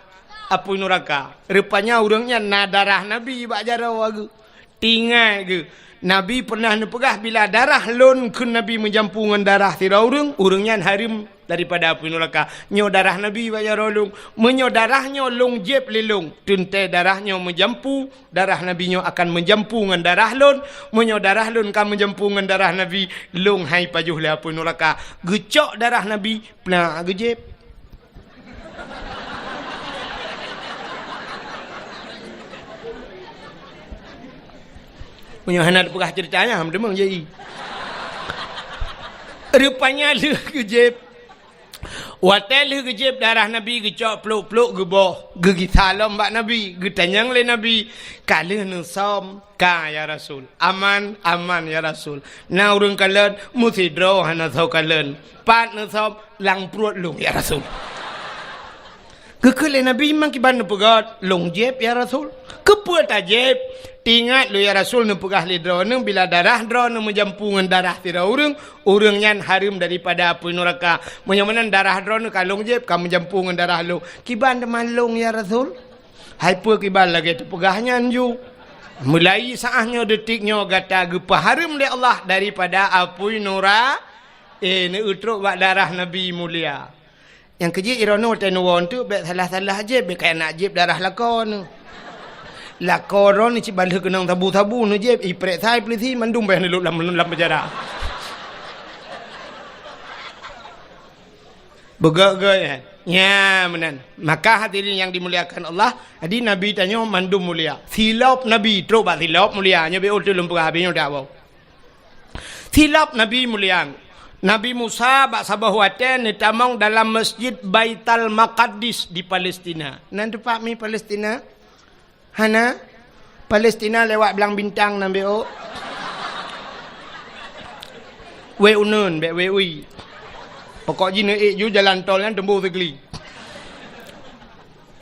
apui nuraka." Rupanya ureuëng nyan na darah Nabi bak jaroe geuh. Tinggai geuh, Nabi peureunah neupeugah, "Bila darah lôn," kheun Nabi, "meujampu ngon darah sidroe ureuëng, ureuëng nyan hareuem daripada apui nuraka." Nyoe darah Nabi bak jaroe lôn. Meunyoe darah nyoe lôn jieb lé lôn, teuntée darah nyoe meujampu, darah Nabi nyoe akan meujampu ngon darah lôn. Meunyoe darah lôn ka meujampu ngon darah Nabi, lôn hai pajoh lé apui nuraka. Geucok darah Nabi, plak geujieb. Meunyoe hana teupeugah ceurita nyan, meudeungoe jai. Rupanya lheueh geujieb. Watée lheueh geujieb darah Nabi geucok plok-plok geuboh, geugisa lom bak Nabi, geutanyong lé Nabi, "Ka lheueh neusöm?" "Ka, ya Rasul." "Aman?" "Aman, ya Rasul." "Na ureuëng kalon?" "Meusidroe hana soe kalon." "Pat neusöm?" "Lam pruet lôn, ya Rasul." Geukheun lé Nabi, "Mang kiban neupeugét?" "Lôn jieb, ya Rasul." "Keupeue tajieb?" "Teuingat lôn, ya Rasul, neupeugah lé droeneuh, bila darah droeneuh meujampu ngon darah sidroe ureuëng, ureuëng nyan hareuem daripada apui nuraka. Meunyoe meunan darah droeneuh ka lôn jieb, ka meujampu ngon darah lôn. Kiban teuma lôn, ya Rasul?" "Hai peue kiban lagée teupeugah nyan ju? Mulai saát nyoe, detik nyoe gata geupeuhareuem lé Allah daripada apui nura-, eh, neutrok bak darah Nabi mulia." Nyang keujeuet ironoe teuh neuwoe teuk bék salah-salah jieb, bék kaya nak jieb darah lakoe neuh. Lakoe droeneuh cit ban lheueh keunong sabu-sabu neujieb, iprek sai peulisi mandum bék neulok lam, lam penjara. Beugét-gét, eh. Nya, meunan. Maka hadirin yang dimuliakan Allah, jadi Nabi tanyoe mandum mulia. Silop Nabi, trok bak silop mulia. Nyoe B O T lôn peugah habéh nyoe dak, Bang. Silop Nabi mulia. Nabi Musa bak saboh watée neutamong dalam Masjid Baital Maqaddis di Palestina. Nan teumpat mi Palestina? Hana? Palestina lewat Blang Bintang nan B O. Wée uneun, bék wée ui. Pokok jih neuék ju jalan tol nyan teumbôh sigli.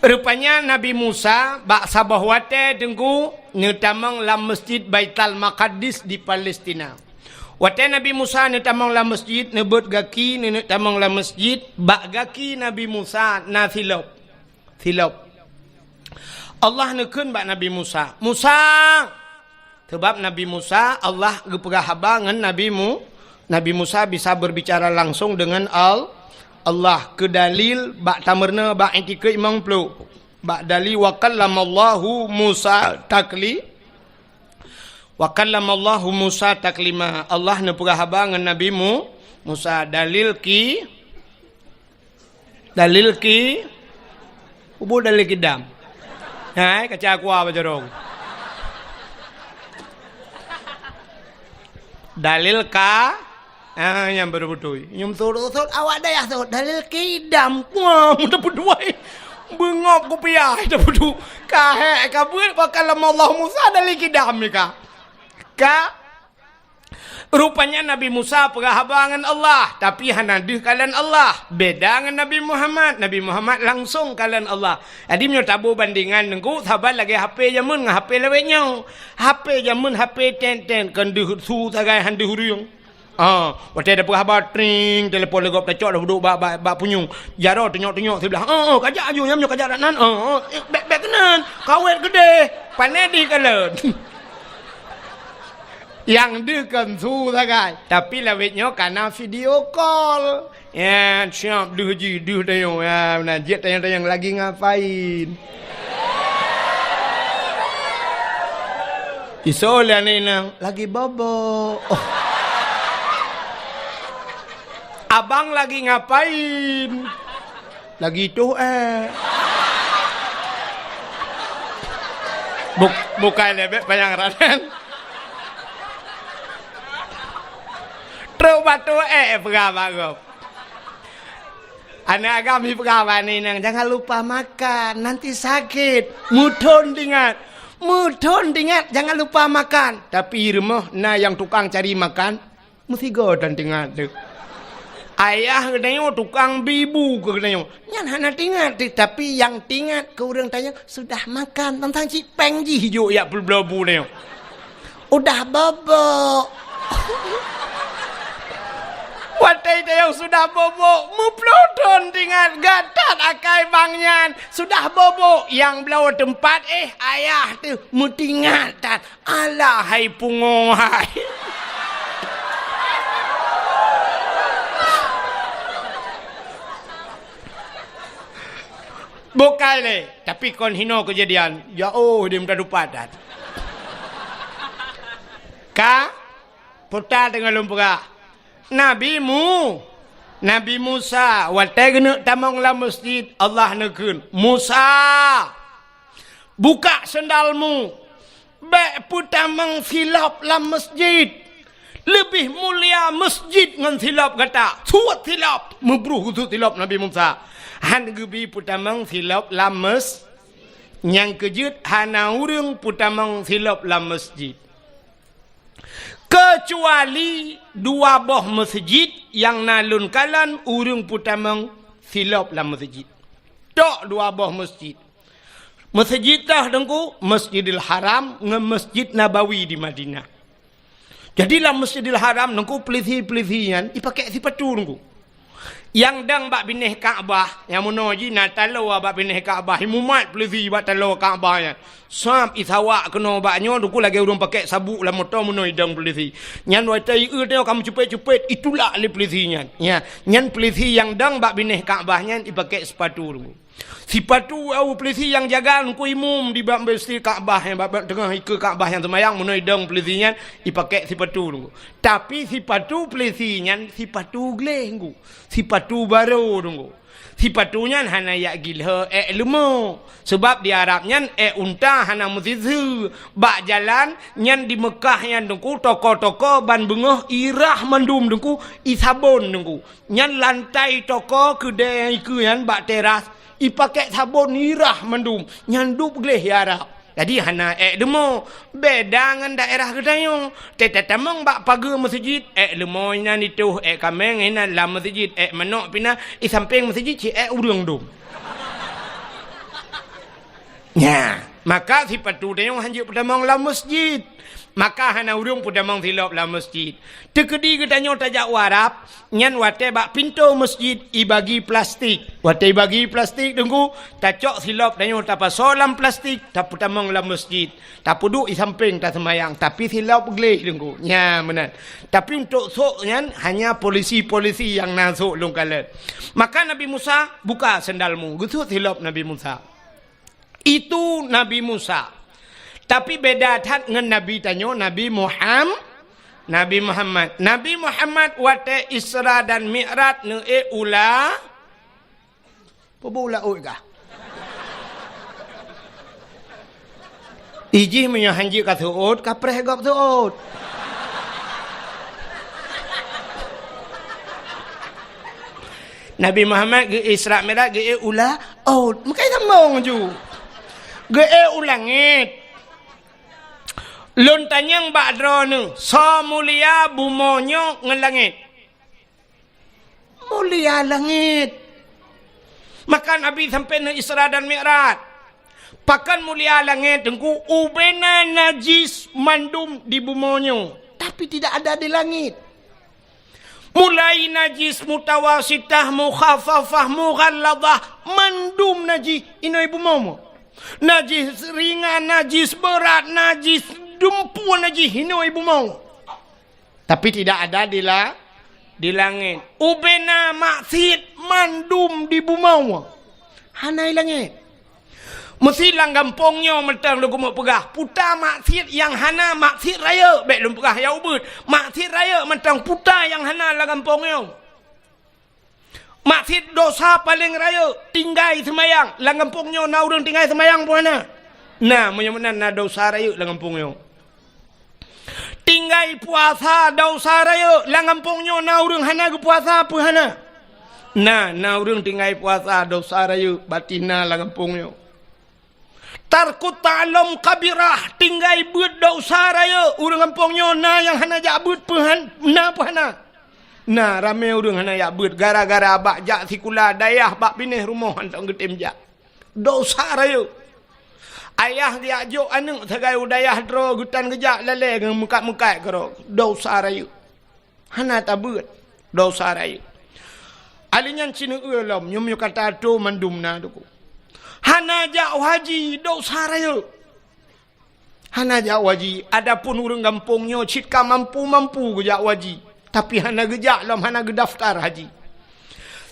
Rupanya Nabi Musa bak saboh watée teungku neutamong lam Masjid Baital Maqaddis di Palestina. Watée Nabi Musa neutamong lam masjid, neubeuet gaki, neuneuk tamong lam masjid, bak gaki Nabi Musa na silop. Silop. Allah neukheun bak Nabi Musa, "Musa!" Sabab Nabi Musa, Allah geupeugah haba ngon Nabi Mu-, Nabi Musa bisa berbicara langsung dengan Al-, Allah. Keu dalil bak tameureuna bak i'tiqad limong ploh. Bak dalil, "Wa kallamallahu Musa takli-, wa kallamallahu Musa taklima." Allah neupeugah haba ngon Nabi Mu-, Musa. Dalil ki-, dalil ki-, ubak dalil kidam. Hai, kaca kuah bajarong. Dalil ka, ah, nyang beutôi-beutôi. Nyum surut-surut awak dayah surut. Dalil kidam. Wah, mudah berduai. Beungop kupiah, dah beutôi. Kahek ka buet, wa kallamallahu Musa, dalil kidam ni ka. Ka, rupanya Nabi Musa peugah haba ngon Allah, tapi hana deuh kalon Allah. Beda ngon Nabi Muhammad. Nabi Muhammad langsung kalon Allah. Jadi, meunyoe tabu bandingan nengku, saban lagée H P jameun ngon H P lawét nyoe. H P jameun, H P ten-ten, kon deuh su sagai han deuh ureuëng. Ah, watée tapeugah haba, tring, telepon lé gob tacok, dah duek bak, bak, bak punyueng. Jaroe tunyok-tunyok siblah. Oh, oh, kajak aju, nyam nyoe kajak dak nan. Oh, oh, eh, bék, bék keunan. Kawét keudeh. Pané dih kalon. Nyang deuh kon su sagai. Tapi lawét nyoe kana video call. Ya, siap deuh jih, deuh tanyoe. Ya, meunan jeuet tanyong-tanyong lagi ngapain. Isoe lé aneuk inong, lagi bobo. Oh. Abang lagi ngapain? Lagi tuh, eh. Buk-, bukai lebek panyang ranan. Trok batu, eh, peugah bak gob. Aneuk agam ipeugah bak aneuk inong, "Jangan lupa makan, nanti sakit." Meuthon tingat. Meuthon tingat, "Jangan lupa makan." Tapi rumoh na nyang tukang cari makan, meusigoe tan tingat teuh. Ayah geutanyoe tukang bi bu keu geutanyoe. Nyan hana tingat teuh, tapi nyang tingat keu ureuëng tanyoe sudah makan, tantang cit péng jih jok jak peubloe bu tanyoe. Udah bobok. Watée tanyoe sudah bobok, meuploh thon tingat, gatat akai bang nyan. Sudah bobok, nyang bloe teumpat, eh, ayah teuh meutingat that. Alah hai pungoh hai. Bukai lé, tapi kon hinoe keujadian. Ya oh, di muda dupat that. Ka? Puta teungoh lôn peugah. Nabi Mu-, Nabi Musa, watée geuneuk tamong lam masjid, Allah neukheun, "Musa, buka seundalmu, bék peutamong silop lam masjid. Leubeh mulia masjid ngon silop gata. Suet silop!" Meubruh geusuet silop Nabi Musa. Han geubi peutamong silop lam mas-, nyang keujeuet hana ureuëng peutamong silop lam masjid. Keucuali dua boh meuseujid nyang na lôn kalon ureuëng peutamong silop lam meuseujid. Tok dua boh meuseujid. Meuseujid toh Teungku, Masjidil Haram ngon Masjid Nabawi di Madinah. Jadi lam Masjidil Haram Teungku peulisi-peulisi nyan ipakék sipatu Teungku. Nyang dong bak binéh Ka'bah, nyang meunoe jih na taloe bak binéh Ka'bah, imumat peulisi bak taloe Ka'bah nyan. Sab isawak keunoe bak nyoe, Teungku lagée ureuëng pakék sabuk lam moto meunoe idong peulisi. Nyan watée ieu tanyoe ka meucupet-cupet, itulak lé peulisi nyan. Ya, nyan peulisi nyang dong bak binéh Ka'bah nyan ipakék sipatu Teungku. Sipatu awak peulisi nyang jaga Teungku imum di bak Masjid Ka'bah, nyang bak, bak teungoh ikeue Ka'bah nyang seumayang, meunoe idong peulisi nyan ipakék sipatu Teungku. Tapi sipatu peulisi nyan sipatu gleh Teungku. Sipatu barô Teungku. Sipatu nyan hana jak gilhô ék leumo. Sabab di Arab nyan ék unta hana meusiseue. Bak jalan nyan di Meukah nyan Teungku, toko-toko ban beungoh irah mandum Teungku, isabon Teungku. Nyan lantai toko keudée nyang ikeue nyan bak teras, ipakék sabon irah mandum, nyan dub gleh di Arab. Jadi hana ék leumo, beda ngon daerah geutanyoe. Teutamong bak pageue meuseujid, ék leumo inan itoh, ék kaméng inan lam meuseujid, ék manok pih na, i sampéng meuseujid cit ék ureuëng dum. Nya, maka sipatu tanyoe hanjeuet peutamong lam meuseujid. Maka hana ureuëng peutamong silop lam meuseujid. Teukeudi geutanyoe tajak u Arab, nyan watée bak pintoe meuseujid ibagi plastik. Watée ibagi plastik, Teungku, tacok silop tanyoe tapasoe lam plastik, tapeutamong lam meuseujid. Tapeuduek i sampéng taseumayang, tapi silop gleh, Teungku. Nya meunan. Tapi untuk sôk nyan hanya polisi-polisi nyang na sôk lôn kalon. Maka Nabi Musa, "Buka sandalmu." Geusôk silop Nabi Musa. Itu Nabi Musa. Tapi beda that ngon Nabi tanyoe, Nabi Muham-, Nabi Muhammad. Nabi Muhammad watée Isra dan Mi'raj neuék u la-, peue bu u laôt kah? Ijih meunyoe hanjeuet ka seuôt, ka preh gob seuôt. Nabi Muhammad geu-Isra Mi'raj geu-ék u laôt, meukai sambong ju. Geu-ék u langét. Lôn tanyong bak droeneuh, soe mulia bumoe nyoe ngon langét? Mulia langét. Maka Nabi sampai neu Isra dan Mi'raj. Pakon mulia langét, Teungku, ubena najis mandum di bumoe nyoe, tapi tidak ada di langit. Mulai najis mutawasitah, mukhaffafah, mughalladah, mandum najis inoe bumoe. Najis ringan, najis berat, najis dumpue, najis inoe bumoe. Tapi tidak ada di la-, di langét. Ubena maksiet mandum di bumoe. Hana i langét. Meusi lam gampông nyoe mantong lôn keumeung peugah, puta maksiet nyang hana maksiet rayeuk, bék lôn peugah nyang ubit. Maksiet rayeuk mantong puta nyang hana lam gampông nyoe. Maksiet dosa paleng rayeuk, tinggai seumayang. Lam gampông nyoe na ureuëng tinggai seumayang peue hana? Na, meunyoe meunan na dosa rayeuk lam gampông nyoe. Tinggai puasa dosa rayeuk, lam gampông nyoe na ureuëng hana geupuasa peue hana? Na, na ureuëng tinggai puasa dosa rayeuk, batin na lam gampông nyoe. Tarkut ta'allum kabirah, tinggai beuet dosa rayeuk, ureuëng gampông nyoe na nyang hana jak beuet peue han-, na peue hana? Na, ramé ureuëng hana jak beuet gara-gara bak jak sikula dayah bak binéh rumoh hana geutem jak. Dosa rayeuk. Ayah geujak jok aneuëk sagai u dayah droe geutan geujak lalée ngon meukat-meukat keudroe. Dosa rayeuk. Hana tabeuet. Dosa rayeuk. Ali nyan sineue lom, nyoe meunyoe ka tato mandum na Teungku. Hana jak haji, dosa rayeuk. Hana jak haji, adapun ureuëng gampông nyoe cit ka mampu-mampu geujak haji, tapi hana geujak lom, hana geudaftar haji.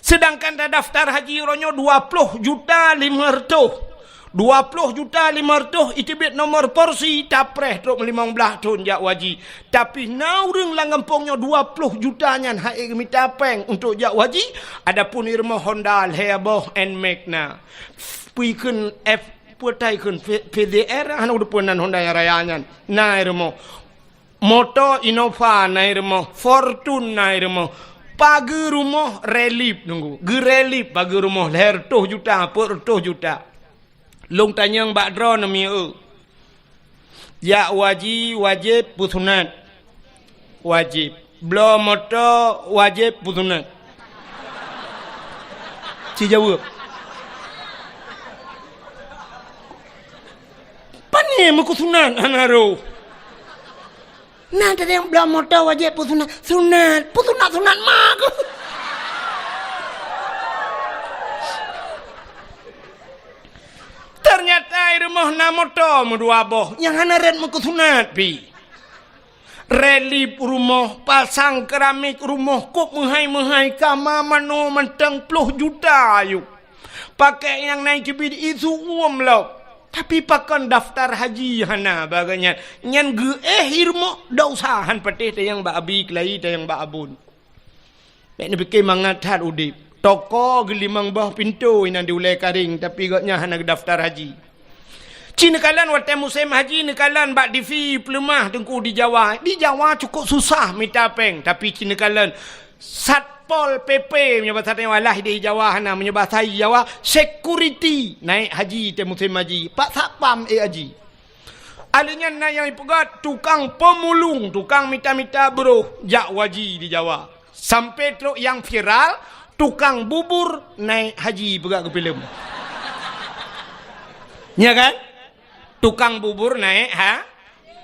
Seudangkan tadaftar haji uroe nyoe dua ploh juta limong reutôh. Dua ploh juta limong reutôh iteubiet nomor polisi, tapreh trok limong blaih thon jak haji. Tapi na ureuëng lam gampông nyoe dua ploh juta nyan han ék geumita péng untuk jak haji, adapun i rumoh Honda lhée boh Nmax na. Peue kheun F Peue tai kheun P-, P D R, hana udeupeue nan Honda nyang raya nyan. Na i rumoh. Moto Innova na i rumoh, Fortuner na i rumoh. Pageue rumoh relief Teungku. Geurelief pageue rumoh lhée reutôh juta, peuet reutôh juta. Lôn tanyong bak droeneuh mieu. Jak haji wajéb peusunat? Wajéb. Bloe moto wajéb peusunat? Ci jaweueb. Pane meukeusunat hana roh? Na teudeung bloe moto wajéb peusunat? Sunat. Peusunat-sunat ma keuh. Teunyata i rumoh na moto meudua boh nyang hana rot meukeusunat pih. Relief rumoh, pasang keramik rumoh, kôb meuhai-meuhai, kama manoe mantong ploh juta ayue. Pakék nyang na i teubiet isu uem lom. Tapi pakon daftar haji hana bak geuh nyan. Nyan geuéh i rumoh, dosa han patéh tanyong bak abi keulayi, tanyong bak abon. Bék neupike mangat that udeb. Toko geulimong boh pintoe inan di ulée Karéng, tapi gobnyan hana geudaftar haji. Ci neukalon watée musém haji neukalon bak T V peuleumah Teungku di Jawa. Di Jawa cukup susah mita péng, tapi ci neukalon Satpol P P meunyoe basa tanyoe, alah di Jawa hana, meunyoe basa Jawa security naék haji tée musém haji. Pak Satpam ék haji. Ahli nyan na nyang ipeugét tukang peumulung, tukang mita-mita broh jak haji di Jawa. Sampai trok nyang viral, tukang bubur naék haji peugah keu filem. Nya kan? Tukang bubur naék ha-,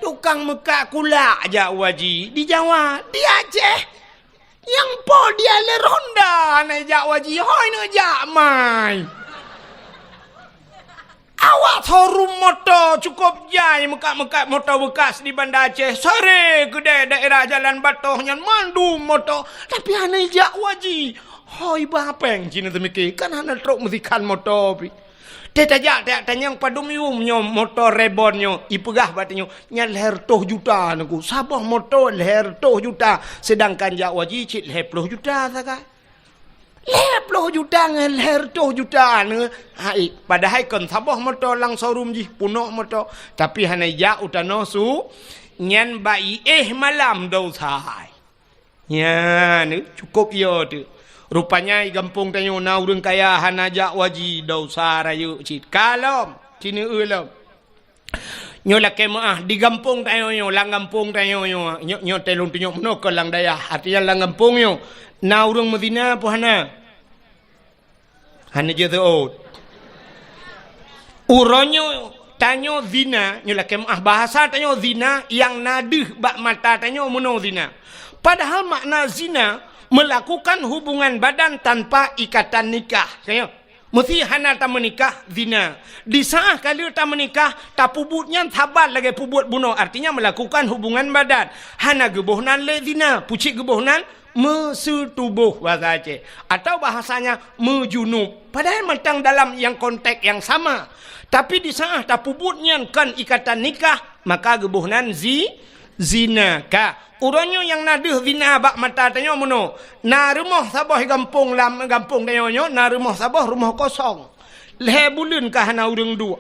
Tukang meukak kulak jak u haji di Jawa, di Aceh. Nyang po dia le ronda na jak u haji, hoi neujak mai. Awak showroom moto cukôp jai, meukak-meukak moto beukas di Banda Aceh. Sare keudeh daerah Jalan Batoh nyan mandum moto. Tapi hana jak u haji. Hoi ba péng cina teumike, kan hana trok meusikan moto pi. Teuh tajak, tajak tanyong padum yuem nyoe moto Reborn nyoe, ipeugah bak tanyoe, nyan lhèe reutôh juta Teungku. Saboh moto lhèe reutôh juta, seudangkan jak u haji cit lhèe ploh juta sagai. Lhèe ploh juta ngon lhèe reutôh juta nyoe. Hai, padahai kon saboh moto lam showroom jih, peunoh moto, tapi hana jak u tanoh su, nyan bak iéh malam dosa. Nyan, cukôp yo teuh. Rupanya di gampông tanyoe na ureuëng kaya hana jak u haji, dosa rayeuk cit. Ka lom, cineue lom. Nyoe lakée meuáh, di gampông tanyoe nyoe, lam gampông tanyoe nyoe, nyoe, nyoe teuh lôn tunyok meunoe keu lam dayah, artinya lam gampông nyoe, na ureuëng meuzina peue hana? Hana jeuet seuôt. Uroe nyoe tanyoe zina, nyoe lakée meuáh, bahasa tanyoe zina nyang na deuh bak mata tanyoe meunoe zina. Padahai makna zina, melakukan hubungan badan tanpa ikatan nikah. Ka nyoe, meusi hana tameunikah, zina. Di saát ka lheueh tameunikah, tapeubuet nyan saban lagée peubuet bunoe, artinya melakukan hubungan badan. Hana geuboh nan lé zina, pucit geuboh nan meuseutuboh bahasa Aceh, atau bahasanya meujunub. Padahai mantong dalam nyang konteks nyang sama. Tapi di saát tapeubuet nyan kon ikatan nikah, maka geuboh nan zi-, zina. Ka, uroe nyoe nyang na deuh zina bak mata tanyoe meunoe. Na rumoh saboh gampông lam gampông tanyoe nyoe, na rumoh saboh rumoh kosong. Lhèe buleuen ka hana ureuëng duek.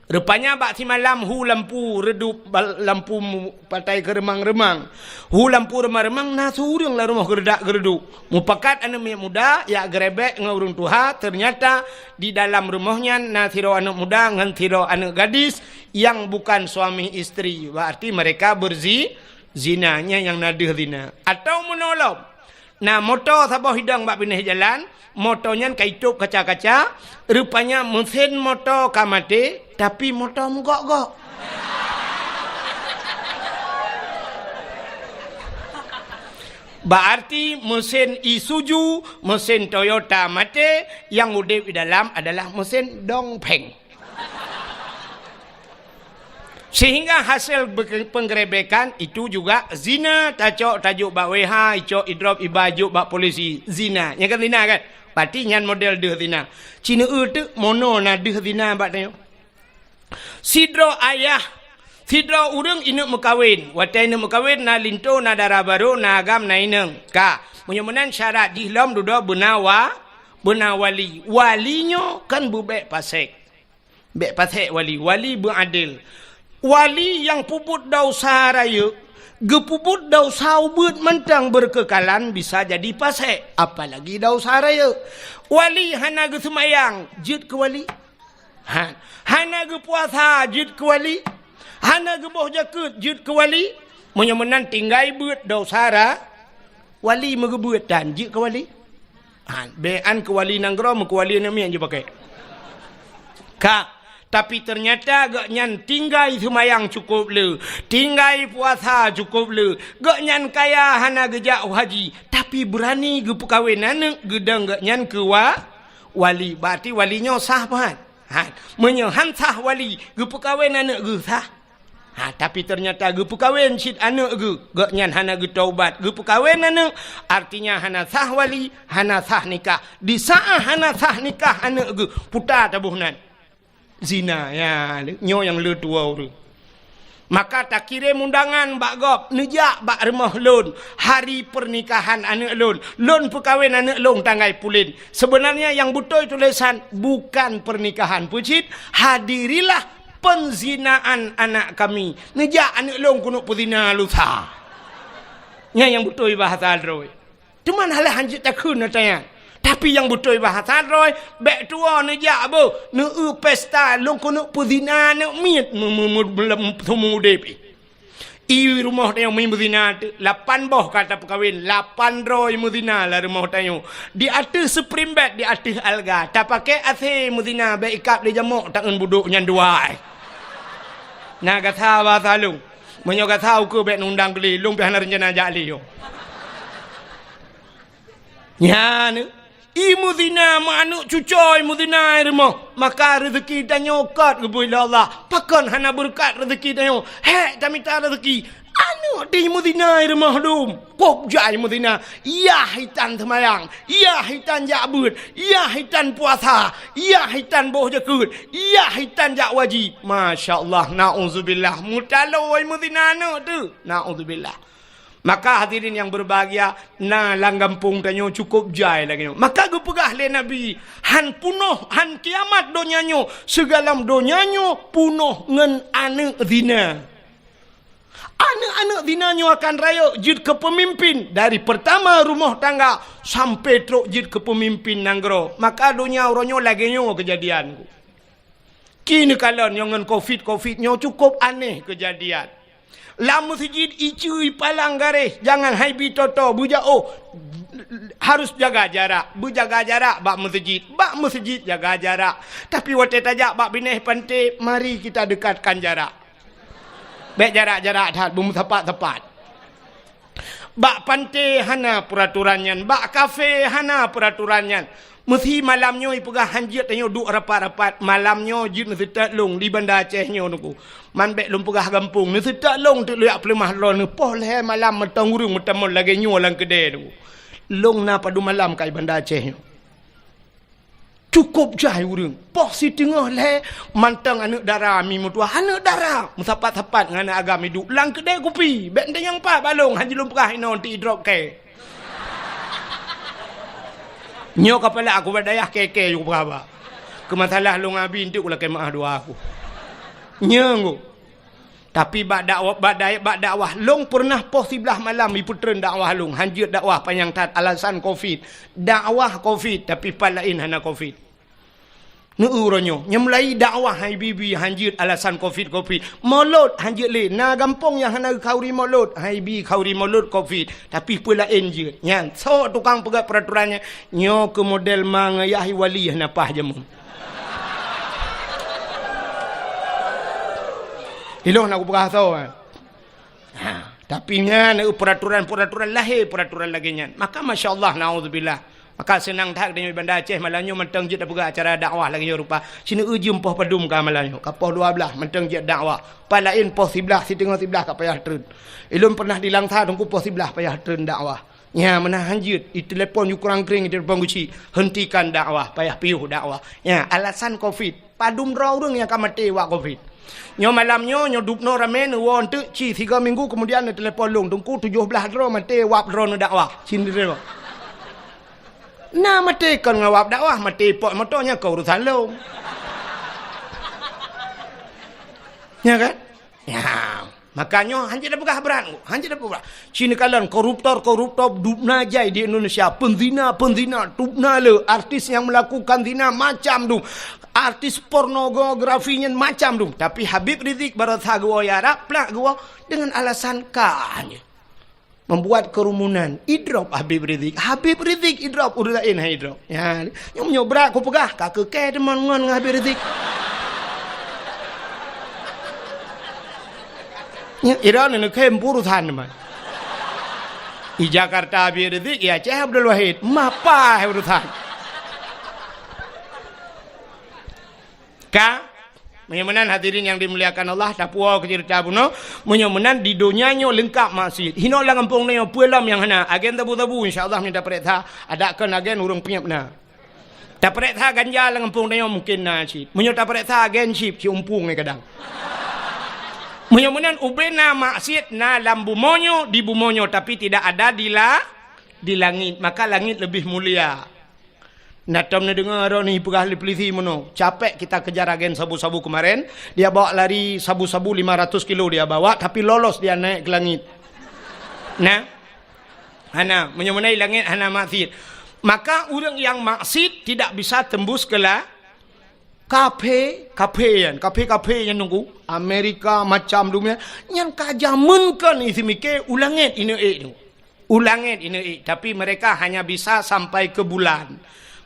Rupanya bak simalam hu lampu redup, bal-, lampu mu-, patai keureumang-reumang. Hu lampu reumang-reumang na siureuëng lam rumoh geuredak-geureduek. Mupakat aneuëk miet muda jak geurebek ngon ureuëng tuha, ternyata di dalam rumoh nyan na sidroe aneuëk muda ngon sidroe aneuëk gadis nyang bukan suami istri. Berarti mereka berzi-, zina, nyan nyang na deuh zina. Atau meunoe lom, na moto saboh hidong bak binéh jalan, moto nyan ka itôb kaca-kaca, rupanya meusén moto ka maté, tapi moto meugok-gok. Berarti meusén Isuzu, meusén Toyota maté, nyang udeb di dalam adalah meusén Dongfeng. Sehingga hasil be-, penggerebekan itu juga zina, tacok tajok bak W H, icok idrop iba jok bak polisi, zina. Nyan kan zina kan? Berarti nyan model deuh zina. Cineue teuk meunoe na deuh zina bak tanyoe. Sidroe ayah, sidroe ureuëng ineuëk meukawen. Watée ineuëk meukawen na linto, na dara barô, na agam, na inong. Ka, meunyoe meunan syarat jih lom dudoe beuna wa-, beuna wali. Wali nyoe kan beubék pasék. Bék pasék wali, wali beuadil. Wali nyang peubuet desya rayeuk, geupeubuet desya ubeuet mantong beureukeukhalan bisa jadi pasék, apalagi desya rayeuk. Wali hana geuseumayang, jeuet keu wali. Ha, hana geupuasa, jeuet keu wali. Hana geuboh jakeuet, jeuet keu wali. Meunyoe meunan tinggai beuet desya ra-, wali meugeubeuet tan jeuet keu wali. Ha, bék an keu wali nanggroe, meukeu wali aneuëk miet jipakèk. Ka, tapi teunyata gobnyan tinggai seumayang cukôp le, tinggai puasa cukôp le, gobnyan kaya hana geujak u haji, tapi beurani geupeukawen aneuëk geudong gobnyan keu wa-, wali. Berarti wali nyoe sah pahat. Ha, meunyoe han sah wali, geupeukawen aneuëk geuh sah. Ha, tapi teunyata geupeukawen cit aneuëk geuh, gobnyan hana geutaubat, geupeukawen aneuëk, artinya hana sah wali, hana sah nikah. Di saát hana sah nikah aneuëk geuh, puta taboh nan. Zina, ya, nyoe nyang le tuwoe ureuëng. Maka takirém undangan bak gob, neujak bak rumoh lôn, hari pernikahan aneuëk lôn. Lôn peukawen aneuëk lôn tanggai pulen. Sebenarnya nyang beutôi tulésan bukan pernikahan, peue cit, hadirilah penzinaan anak kami. Neujak aneuëk lôn keuneuk peuzina lusa. Nyan nyang beutôi bahasa droe. Teuma hana hanjeuet takheun ata nyan. Tapi nyang beutôi bahasa droe, bék tuwoe neujak beuh, neueu pesta lôn keuneuk peuzina aneuëk miet meu-, meu-, meu-, lom seumeu udeb. I rumoh tanyoe meuzina teuk, lapan boh ka tapeukawen, lapan droe meuzina lam rumoh tanyoe. Di ateueh spring bed, di ateueh alga, tapakèk AC meuzina, bék ikab lé jamok tangeun budok nyan dua. Na gata ba saleueng. Meunyoe gata ukeue bék nundang keu lé, lôn pih hana reuncana jak lé nyoe. Nyan, i meuzina, meu aneuk cucoe i meuzina i rumoh, maka reuzeuki tanyoe kôt geubri lé Allah. Pakon hana beureukat reuzeuki tanyoe? Hék tamita reuzeuki. Aneuk di meuzina i rumoh dum, kôb jai meuzina. Yah itan seumayang, yah itan jak beuet, yah itan puasa, yah itan boh jakeuet, yah itan jak wajib. Masya Allah, nauzubillah, meutalo i meuzina aneuk teuh. Nauzubillah. Maka hadirin yang berbahagia, na lam gampông tanyoe cukôp jai lagée nyoe. Maka geupeugah lé Nabi, "Han punoh, han kiamat donya nyoe, sigohlom donya nyoe punoh ngon aneuk zina." Aneuk-aneuk zina nyoe akan rayeuk jeuet keu peumimpin dari peurtama rumoh tangga sampai trok jeuet keu peumimpin nanggroe. Maka donya uroe nyoe lagée nyoe keujadian. Keuneuk kalon nyoe ngon covid, covid nyoe cukôp aneh keujadian. Lam meuseujid iceue ipalang garéh, jangan hai bi toto, beujak oh, harus jaga jarak, beujaga jarak bak meuseujid, bak meuseujid jaga jarak. Tapi watée tajak bak binéh panté, mari kita dekatkan jarak. Bék jarak-jarak that, beumeusapat-sapat. Bak panté hana peuratoran nyan, bak kafé hana peuratoran nyan. Meusi malam nyoe ipeugah han jeuet tanyoe duek rapat-rapat, malam nyoe jeuet neuseutôt lôn di Banda Aceh nyoe Teungku. Man bék lôn peugah gampông, neuseutôt lôn teuk lôn jak peuleumah droeneuh, poh lhée malam mantong ureuëng meutamong lagée nyoe lam keudée Teungku. Lôn na padum malam ka i Banda Aceh nyoe. Cukôp jai ureuëng. Poh siteungoh lhée mantong aneuk dara mi meutuah, aneuk dara meusapat-sapat ngon aneuk agam iduek lam keudée kupi. Bék teunyang pat bak lôn, han jeuet lôn peugah inoe ti idrop kée. Nyoe kapala aku bak dayah kée-kée ju kupeugah haba. Keu masalah lôn abi enteuk kulakée meuáh dua aku. Nyoe ngu. Tapi bak dakwah, bak dai-, bak dakwah lôn peureunah poh siblaih malam ipeutreun dakwah lôn, han jeuet dakwah panyang that alasan covid. Dakwah covid, tapi pat laén hana covid. Neueu uroe nyoe, nyang mulai dakwah hai bi-bi han jeuet alasan covid, covid. Molot han jeuet lé, na gampông nyang hana geukhauri molot, hai bi khauri molot covid, tapi peue laén jeuet. Nyan, soe tukang peugét peuratoran nyan, nyoe keu model ma ngon yah i wali hana paih jameun. Ilôn na kupeugah soe, eh. Ha, tapi nyan, eh, peuratoran-peuratoran lahé, peuratoran lagée nyan. Maka, masya Allah, naudzubillah. Maka seunang that tanyoe Banda Aceh malam nyoe mantong jeuet tapeugah acara dakwah lagée nyoe rupa. Sineuk jeuem poh padum ka malam nyoe, ka poh dua blaih mantong jeuet dakwah. Pat laén poh siblaih, siteungoh siblaih ka payah treun. Ilôn pernah di Langsa Teungku poh siblaih payah treun dakwah. Nya, meunan han jeuet, itelepon ju kurang kring, itelepon geuchik, hentikan dakwah, payah piôh dakwah. Nya, alasan covid. Padum droe ureuëng nyang ka maté wak covid. Nyoe malam nyoe, nyoe dubnoe ramé neuwoe enteuk ci sigoe minggu keumudian neutelepon lôn, "Teungku, tujoh blaih droe maté wab droeneuh dakwah." Sindroe. Na maté kon ngon wab dakwah, maté pot moto nyan kon urusan lôn. Nya kan? Nya. Maka nyoe han jeuet tapeugah brat, han jeuet tapeugah brat. Ci neukalon koruptor-koruptor dubna jai di Indonesia, peuzina-peuzina dubna le, artis nyang melakukan zina macam dum, artis pornografi nyan macam dum. Tapi Habib Rizik baroesa geuwoe i Arab, plak geuwoe dengan alasan ka nyan. Membuat kerumunan. Idrop Habib Rizik. Habib Rizik idrop, ureuëng laén han idrop. Ya, nyoe meunyoe brat kupeugah, ka keu kée teuma ngon, ngon Habib Rizik. Nya, ira neuk khem urusan teuma. Di Jakarta Habib Rizik, di Aceh Abdul Wahid. Mapa urusan. Ka? Meunyoe meunan hadirin nyang dimuliakan Allah, tapuwoe keu ceurita bunoe. Meunyoe meunan di donya nyoe leungkap maksiet. Hinoe lam gampông nyoe peue lom nyang hana. Agen sabu-sabu insya Allah meunyoe tapareksa, adak kon agen ureuëng peunyeb na. Tapareksa ganja lam gampông nyoe mungkin na cit. Meunyoe tapareksa agen cit, ci umpung nyoe kadang. Meunyoe meunan ubena maksiet na lam bumoe nyoe, di bumoe nyoe, tapi tidak ada di la-, di langit. Maka langit lebih mulia. Na tom neudeungoe droeneuh peugah lé polisi meunoe, capek kita kejar agen sabu-sabu kemarin, dia bawa lari sabu-sabu lima ratus kilo dia bawa, tapi lolos dia naik ke langit. Nah, hana, meunyoe meunan langit hana maksiet. Maka ureuëng nyang maksiet tidak bisa tembus ke la-, kaphé, kaphé nyan, kaphé-kaphé nyan Teungku, Amerika macam dunia, nyan ka jameun kon isi miké u langét ineuk ék tu. U langét ineuk ék, tapi mereka hanya bisa sampai ke bulan.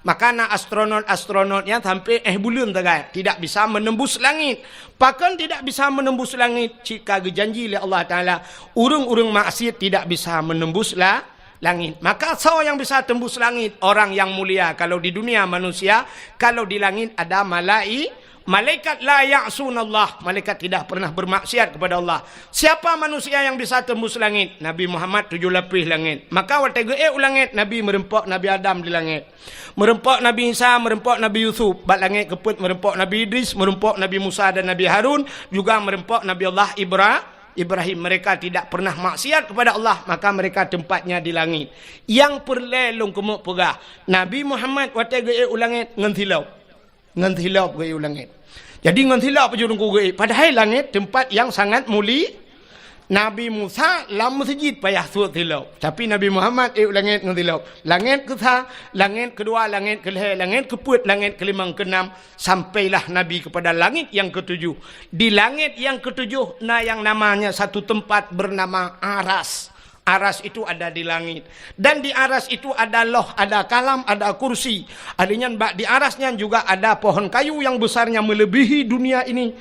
Maka na astronot-astronot nyang sampai éh buleuen sagai, tidak bisa menembus langit. Pakon tidak bisa menembus langit? Cit ka geujanji lé Allah Taala, ureuëng-ureuëng maksiat tidak bisa menembus la-, langit. Maka soe nyang bisa tembus langit? Orang yang mulia. Kalau di dunia manusia, kalau di langit ada malai-, malaikat. La ya'sunallah, malaikat tidak pernah bermaksiat kepada Allah. Siapa manusia yang bisa tembus langit? Nabi Muhammad tujuh lapis langit. Maka watée geuék u langit, Nabi meureumpok Nabi Adam di langit. Meureumpok Nabi Isa, meureumpok Nabi Yusuf, bak langét keupeuet meureumpok Nabi Idris, meureumpok Nabi Musa dan Nabi Harun, juga meureumpok Nabi Allah Ibra-, Ibrahim. Mereka tidak pernah maksiat kepada Allah, maka mereka tempatnya di langit. Nyang peureulée lôn keumeuk peugah, Nabi Muhammad watée geuék u langét ngon silop. Ngon silop geuék u langét. Jadi ngon silop aju Teungku geuék. Padahai langét tempat yang sangat muli-, Nabi Musa lam meuseujid payah suet silop. Tapi Nabi Muhammad ék u langét ngon silop. Langét keusa, langét keudua, langét keulhée, langét keupeuet, langét keulimong, keunam, sampailah Nabi kepada langét nyang keutujoh. Di langét nyang keutujoh na nyang namanya satu tempat bernama Aras. Aras itu ada di langit. Dan di Aras itu ada Loh, ada Kalam, ada Kursi. Ahli nyan bak di Aras nyan juga ada pohon kayu yang besarnya melebihi dunia ini.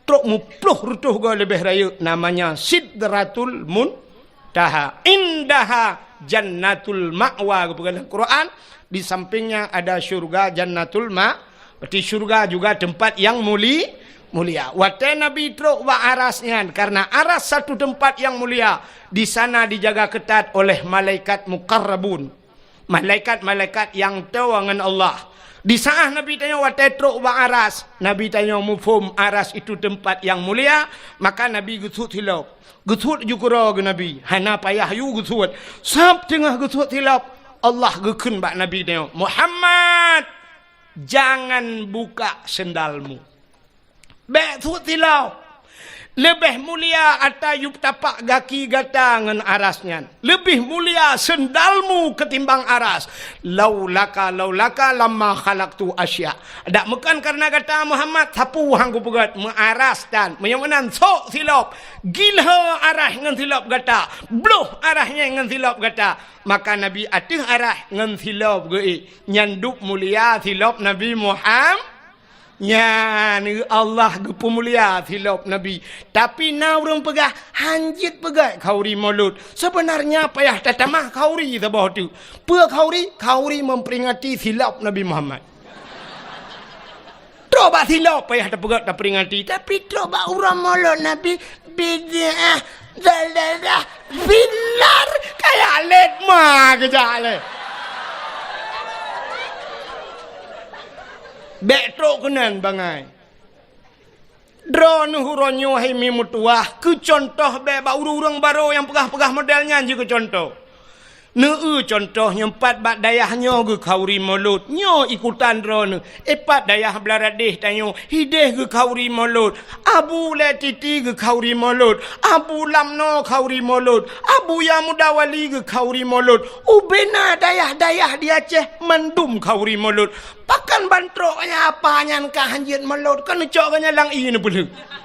Trok muploh reutôh goe leubeh rayeuk, namanya Sidratul Muntaha. Indaha Jannatul Ma'wa, geupeugah lam Quran. Di sampingnya ada syurga Jannatul Ma-, berarti syurga juga tempat yang muli-, mulia. Watée Nabi trok bak Aras nyan, karena Aras satu tempat yang mulia, di sana dijaga ketat oleh malaikat muqarrabun. Malaikat-malaikat nyang toe ngon Allah. Di saat Nabi tanyoe watée trok bak Aras, Nabi tanyoe muphom Aras itu tempat yang mulia, maka Nabi geusuet silop. Geusuet ju keudroe geuh Nabi, hana payah yue geusuet. Sab teungoh geusuet silop, Allah geukheun bak Nabi tanyoe, "Muhammad, jangan buka sendalmu." Bék suet silop. Leubeh mulia ata yub tapak gaki gata ngon Aras nyan. Leubeh mulia sendalmu ketimbang Aras. Laulaka, laulaka lamma khalaqtu asya. Dak meukan karena gata Muhammad, sapeue han kupeugét, meu Aras tan. Meunyoe meunan sok silop, gilho Aras ngon silop gata, bloh Aras nyan ngon silop gata. Maka Nabi ateueh Aras ngon silop geuék, nyan dub mulia silop Nabi Muham-, Nyan, Allah geupeumulia silop Nabi. Tapi na ureuëng peugah, "Han jeuet peugét khauri Molot." Sebenarnya payah tatamah khauri saboh teuk. Peue khauri? Khauri memperingati silop Nabi Muhammad. Trok bak silop payah tapeugét taperingati, tapi trok bak uroe Molot Nabi, bid'ah, dalalah, binar, kaya lét ma geujak lé. Bék trok keunan bangai. Droeneuh uroe nyoe hai mi meutuwah, keu cuntoh bék bak ureuëng-ureuëng barô nyang peugah-peugah model nyan jikeu cuntoh. Neu-eu cuntoh nyang pat bak dayah nyoe geukhauri Molot, nyoe ikutan droeneuh. Eh, pat dayah Blaradeh tanyoe, hideh geukhauri Molot. Abu Lé Titi geukhauri Molot, Abu Lamno khauri Molot, Abuya Mudawali geukhauri Molot. Ubena dayah-dayah di Aceh mandum khauri Molot. Pakon ban trok nyan apa nyan ka han jeuet Molot, keuneuk cok geuh nyan lam ié neupeulheueh.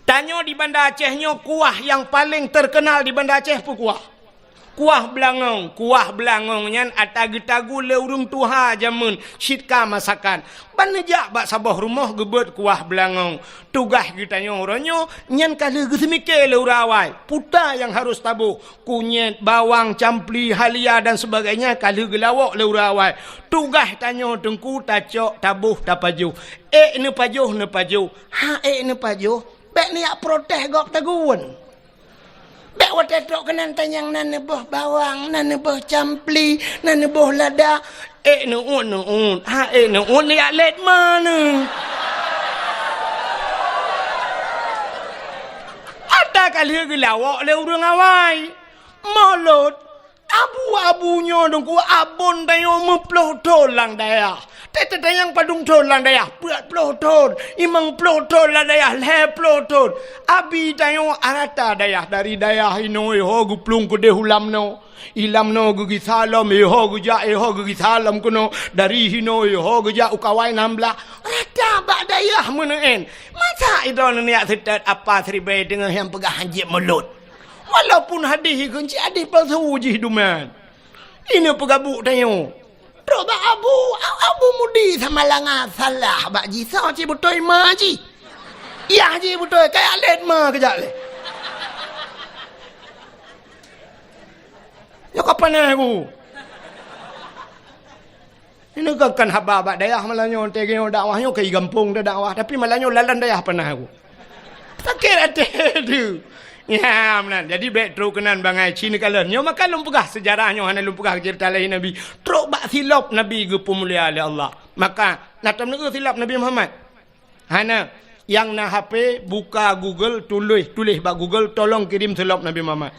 Tanyoe di Banda Aceh nyoe kuah nyang paleng teukeunal di Banda Aceh peue kuah? Kuah beulangong. Kuah beulangong nyan ata geutagu lé ureuëng tuha jameun cit ka masakan. Ban neujak bak saboh rumoh geubeuet kuah beulangong. Tugaih geutanyoe uroe nyoe nyan ka lheueh geuseumike lé ureuëng awai. Peue nyang harôh taboh, kunyét, bawang, campli, halia dan sebagainya ka lheueh geulawok lé ureuëng awai. Tugaih tanyoe teungku tacok, taboh, tapajoh. Ék neupajoh, neupajoh. Ha ék neupajoh, bék neujak protes gob tagun. Bék watée trok keunan tanyong na neuboh bawang, na neuboh campli, na neuboh lada. Ék neuôt-neuôt, ha ék neuôt neujak lét ma neuh. Ata ka lheueh geulawok lé ureuëng awai. Molot. Abu-abu nyoe teungku, abon tanyoe meuploh thon lam dayah. Teuh-teuh tanyong padum thon lam dayah, peuet ploh thon, limong ploh thon lam dayah, lhée ploh thon. Abi tanyoe rata dayah, dari dayah inoe ho geuplueng keudeh u Lamno. I Lamno geugisa lom, iho geujak, iho geugisa lom keunoe. Dari hinoe iho geujak u Kawai nam blah. Rata bak dayah meuneuen. Masa idroeneuh neujak seutôt apa siribée teungoh nyang peugah han jeuet Molot? Walaupun hadih ikheun cit hadih palsu jih duman. Ineuk peugabuk tanyoe. Trok bak Abu, Abu Mudi Samalanga salah bak jih, soe cit beutôi ma jih. Yah jih beutôi, kajak lét ma kajak lé. Nyoe ka panéh ku. Ini kan, kan haba bak dayah malam nyoe, teuh nyoe dakwah nyoe keu gampông teuh dakwah, tapi malam nyoe lalan dayah panéh ku. Sakét até tu. Ya, meunan. Jadi, bèk trok keunan bangai ci neukalon. Nyoe maka lôn peugah seujarah nyoe, hana lôn peugah ceurita lahé Nabi. Trok bak silop Nabi geupeumulia lé Allah. Maka, na tom neueu silop Nabi Muhammad? Hana. Nyang na H P, buka Google, tuléh, tuléh bak Google, "Tolong kirim silop Nabi Muhammad."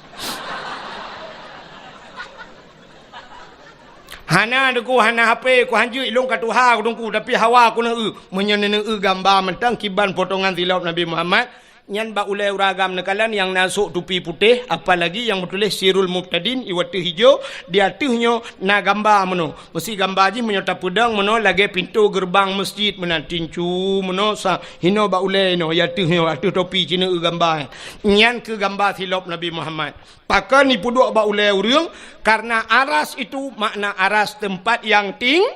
Hana, Teungku, hana H P, ku hanjeuet lôn ka tuha, ku Teungku, tapi hawa ku neueu. Meunyoe neueu gamba mantong kiban potongan silop Nabi Muhammad, nyan bak ulèe ureueng agam neukalon nyang na sôk tupi putéh, apalagi nyang meutuléh Sirul Mubtadin, iwat teuh ijo, di ateueh nyoe na gamba meunoe. Meusi gamba jih meunyoe tapeudong meunoe lagèe pintoe geureubang meuseujid meunan, tincu meunoe sa, hinoe bak ulèe inoe, di ateueh nyoe, ateueh topi ci neueu gamba. Nyan keuh gamba silop Nabi Muhammad. Pakon jipeuduek bak ulèe ureueng? Karena aras itu makna aras tempat yang ting-,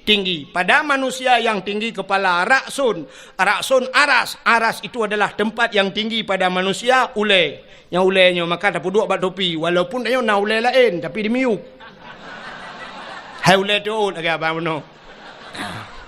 tinggi. Pada manusia yang tinggi kepala, ra'sun. Ra'sun aras. Aras itu adalah tempat yang tinggi pada manusia, ulèe. Nyang ulèe nyoe maka tapeuduek bak topi. Walaupun tanyoe na ulèe laén, tapi dimiyueb. Hai ulèe teuôt lagèe abang bunoe.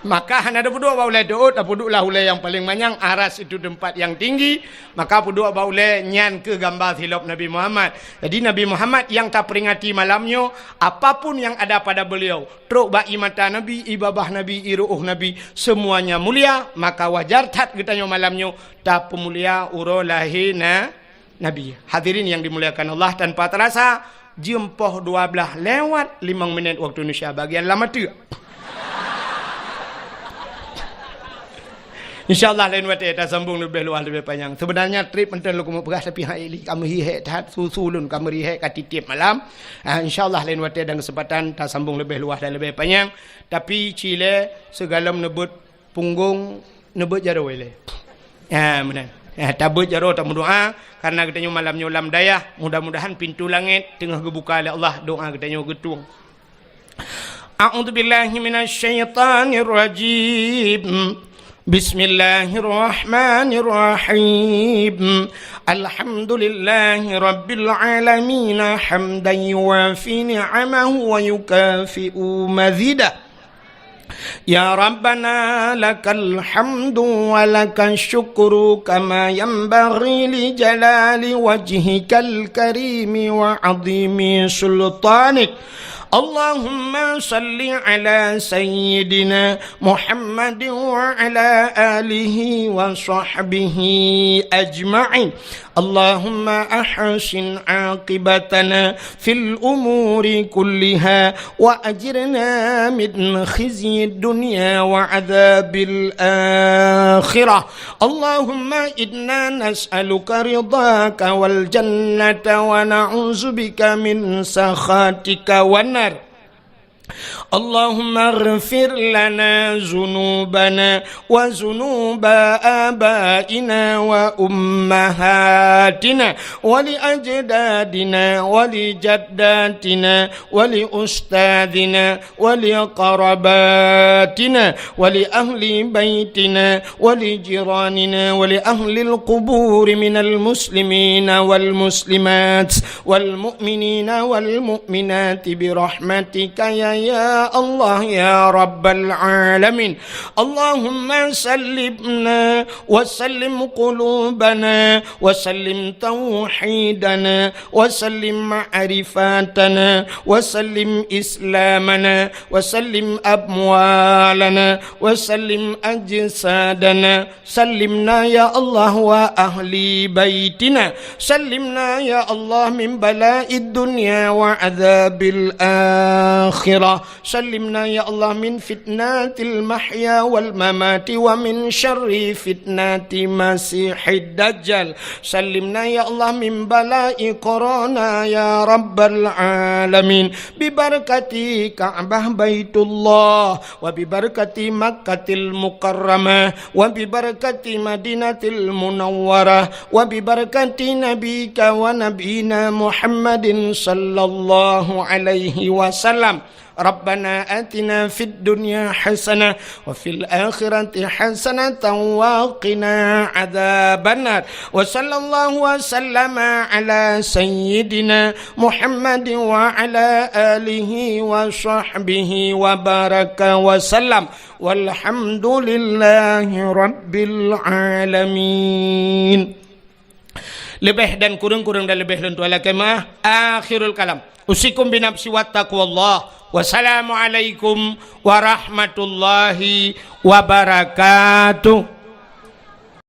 Maka hana tapeuduek bak ulèe teuôt, tapeuduek lah ulèe nyang paleng manyang, aras itu tempat yang tinggi, maka peuduek bak ulèe nyan keuh gamba silop Nabi Muhammad. Jadi Nabi Muhammad nyang taperingati malam nyoe, apapun yang ada pada beliau, trok bak ié mata Nabi, ié babah Nabi, ié ru'uh Nabi, semuanya mulia, maka wajar that geutanyoe malam nyoe tapeumulia uroe lahé na-, Nabi. Hadirin yang dimuliakan Allah, tanpa terasa, jeuem poh dua blaih lewat limong minét waktu Indonesia bagian lam ateueh. Insya Allah lain watèe tasambong leubeh luwah leubeh panyang. Sebenarnya trip mantong lôn keumeung peugah, tapi hai li kamoe hi hék that, su-su lôn kamoe ri hék ka tiep-tiep malam. Ah, insya Allah lain watèe dan kesempatan tasambong leubeh luwah dan leubeh panyang. Tapi ci lé sigohlom neubeuet punggong, neubeuet jaroe lé. Ha, meunan. Ha, tabeuet jaroe, tameudoa, karena geutanyoe malam nyoe lam dayah, mudah-mudahan pintoe langét teungoh geubuka lé Allah, doa geutanyoe geutueng. A'udzubillahi minasyaitonirrajim. Bismillahirrahmanirrahim. Alhamdulillahi rabbil alamin, hamdan yuwafi ni'amahu wa yukafi'u mazidah. يا ربنا لك الحمد ولك الشكر كما ينبغي لجلال وجهك الكريم وعظيم سلطانك. اللهم صل على سيدنا محمد وعلى آله وصحبه أجمعين. اللهم أحسن عاقبتنا في الأمور كلها وأجرنا من خزي الدنيا وعذاب الآخرة. اللهم إنا نسألك رضاك والجنة ونعوذ بك من سخطك والنار. اللهم اغفر لنا ذنوبنا وذنوب آبائنا وأمهاتنا ولأجدادنا ولجداتنا ولأستاذنا ولقراباتنا ولأهل بيتنا ولجيراننا ولأهل القبور من المسلمين والمسلمات والمؤمنين والمؤمنات برحمتك يا، يا الله يا رب العالمين. اللهم سلمنا وسلم قلوبنا وسلم توحيدنا وسلم معرفتنا وسلم إسلامنا وسلم أموالنا وسلم أجسادنا. سلمنا يا الله وأهل بيتنا. سلمنا يا الله من بلاء الدنيا وعذاب الآخرة. الله. سلمنا يا الله من فتنة المحيا والممات ومن شر فتنة المسيح الدجال. سلمنا يا الله من بلاء كورونا يا رب العالمين. ببركة كعبة بيت الله، وببركة مكة المكرمة، وببركة مدينة المنورة، وببركة نبيك ونبينا محمد صلى الله عليه وسلم. ربنا آتنا في الدنيا حسنة وفي الآخرة حسنة وقنا عذاب النار. وصلى الله وسلم على سيدنا محمد وعلى آله وصحبه وبارك وسلم. والحمد لله رب العالمين. Leubeh dan kureueng, kureueng dan leubeh lôn tuan lakée meu'ah. Akhirul kalam. Usikum binafsi wa taqwallah. Wassalamualaikum warahmatullahi wabarakatuh.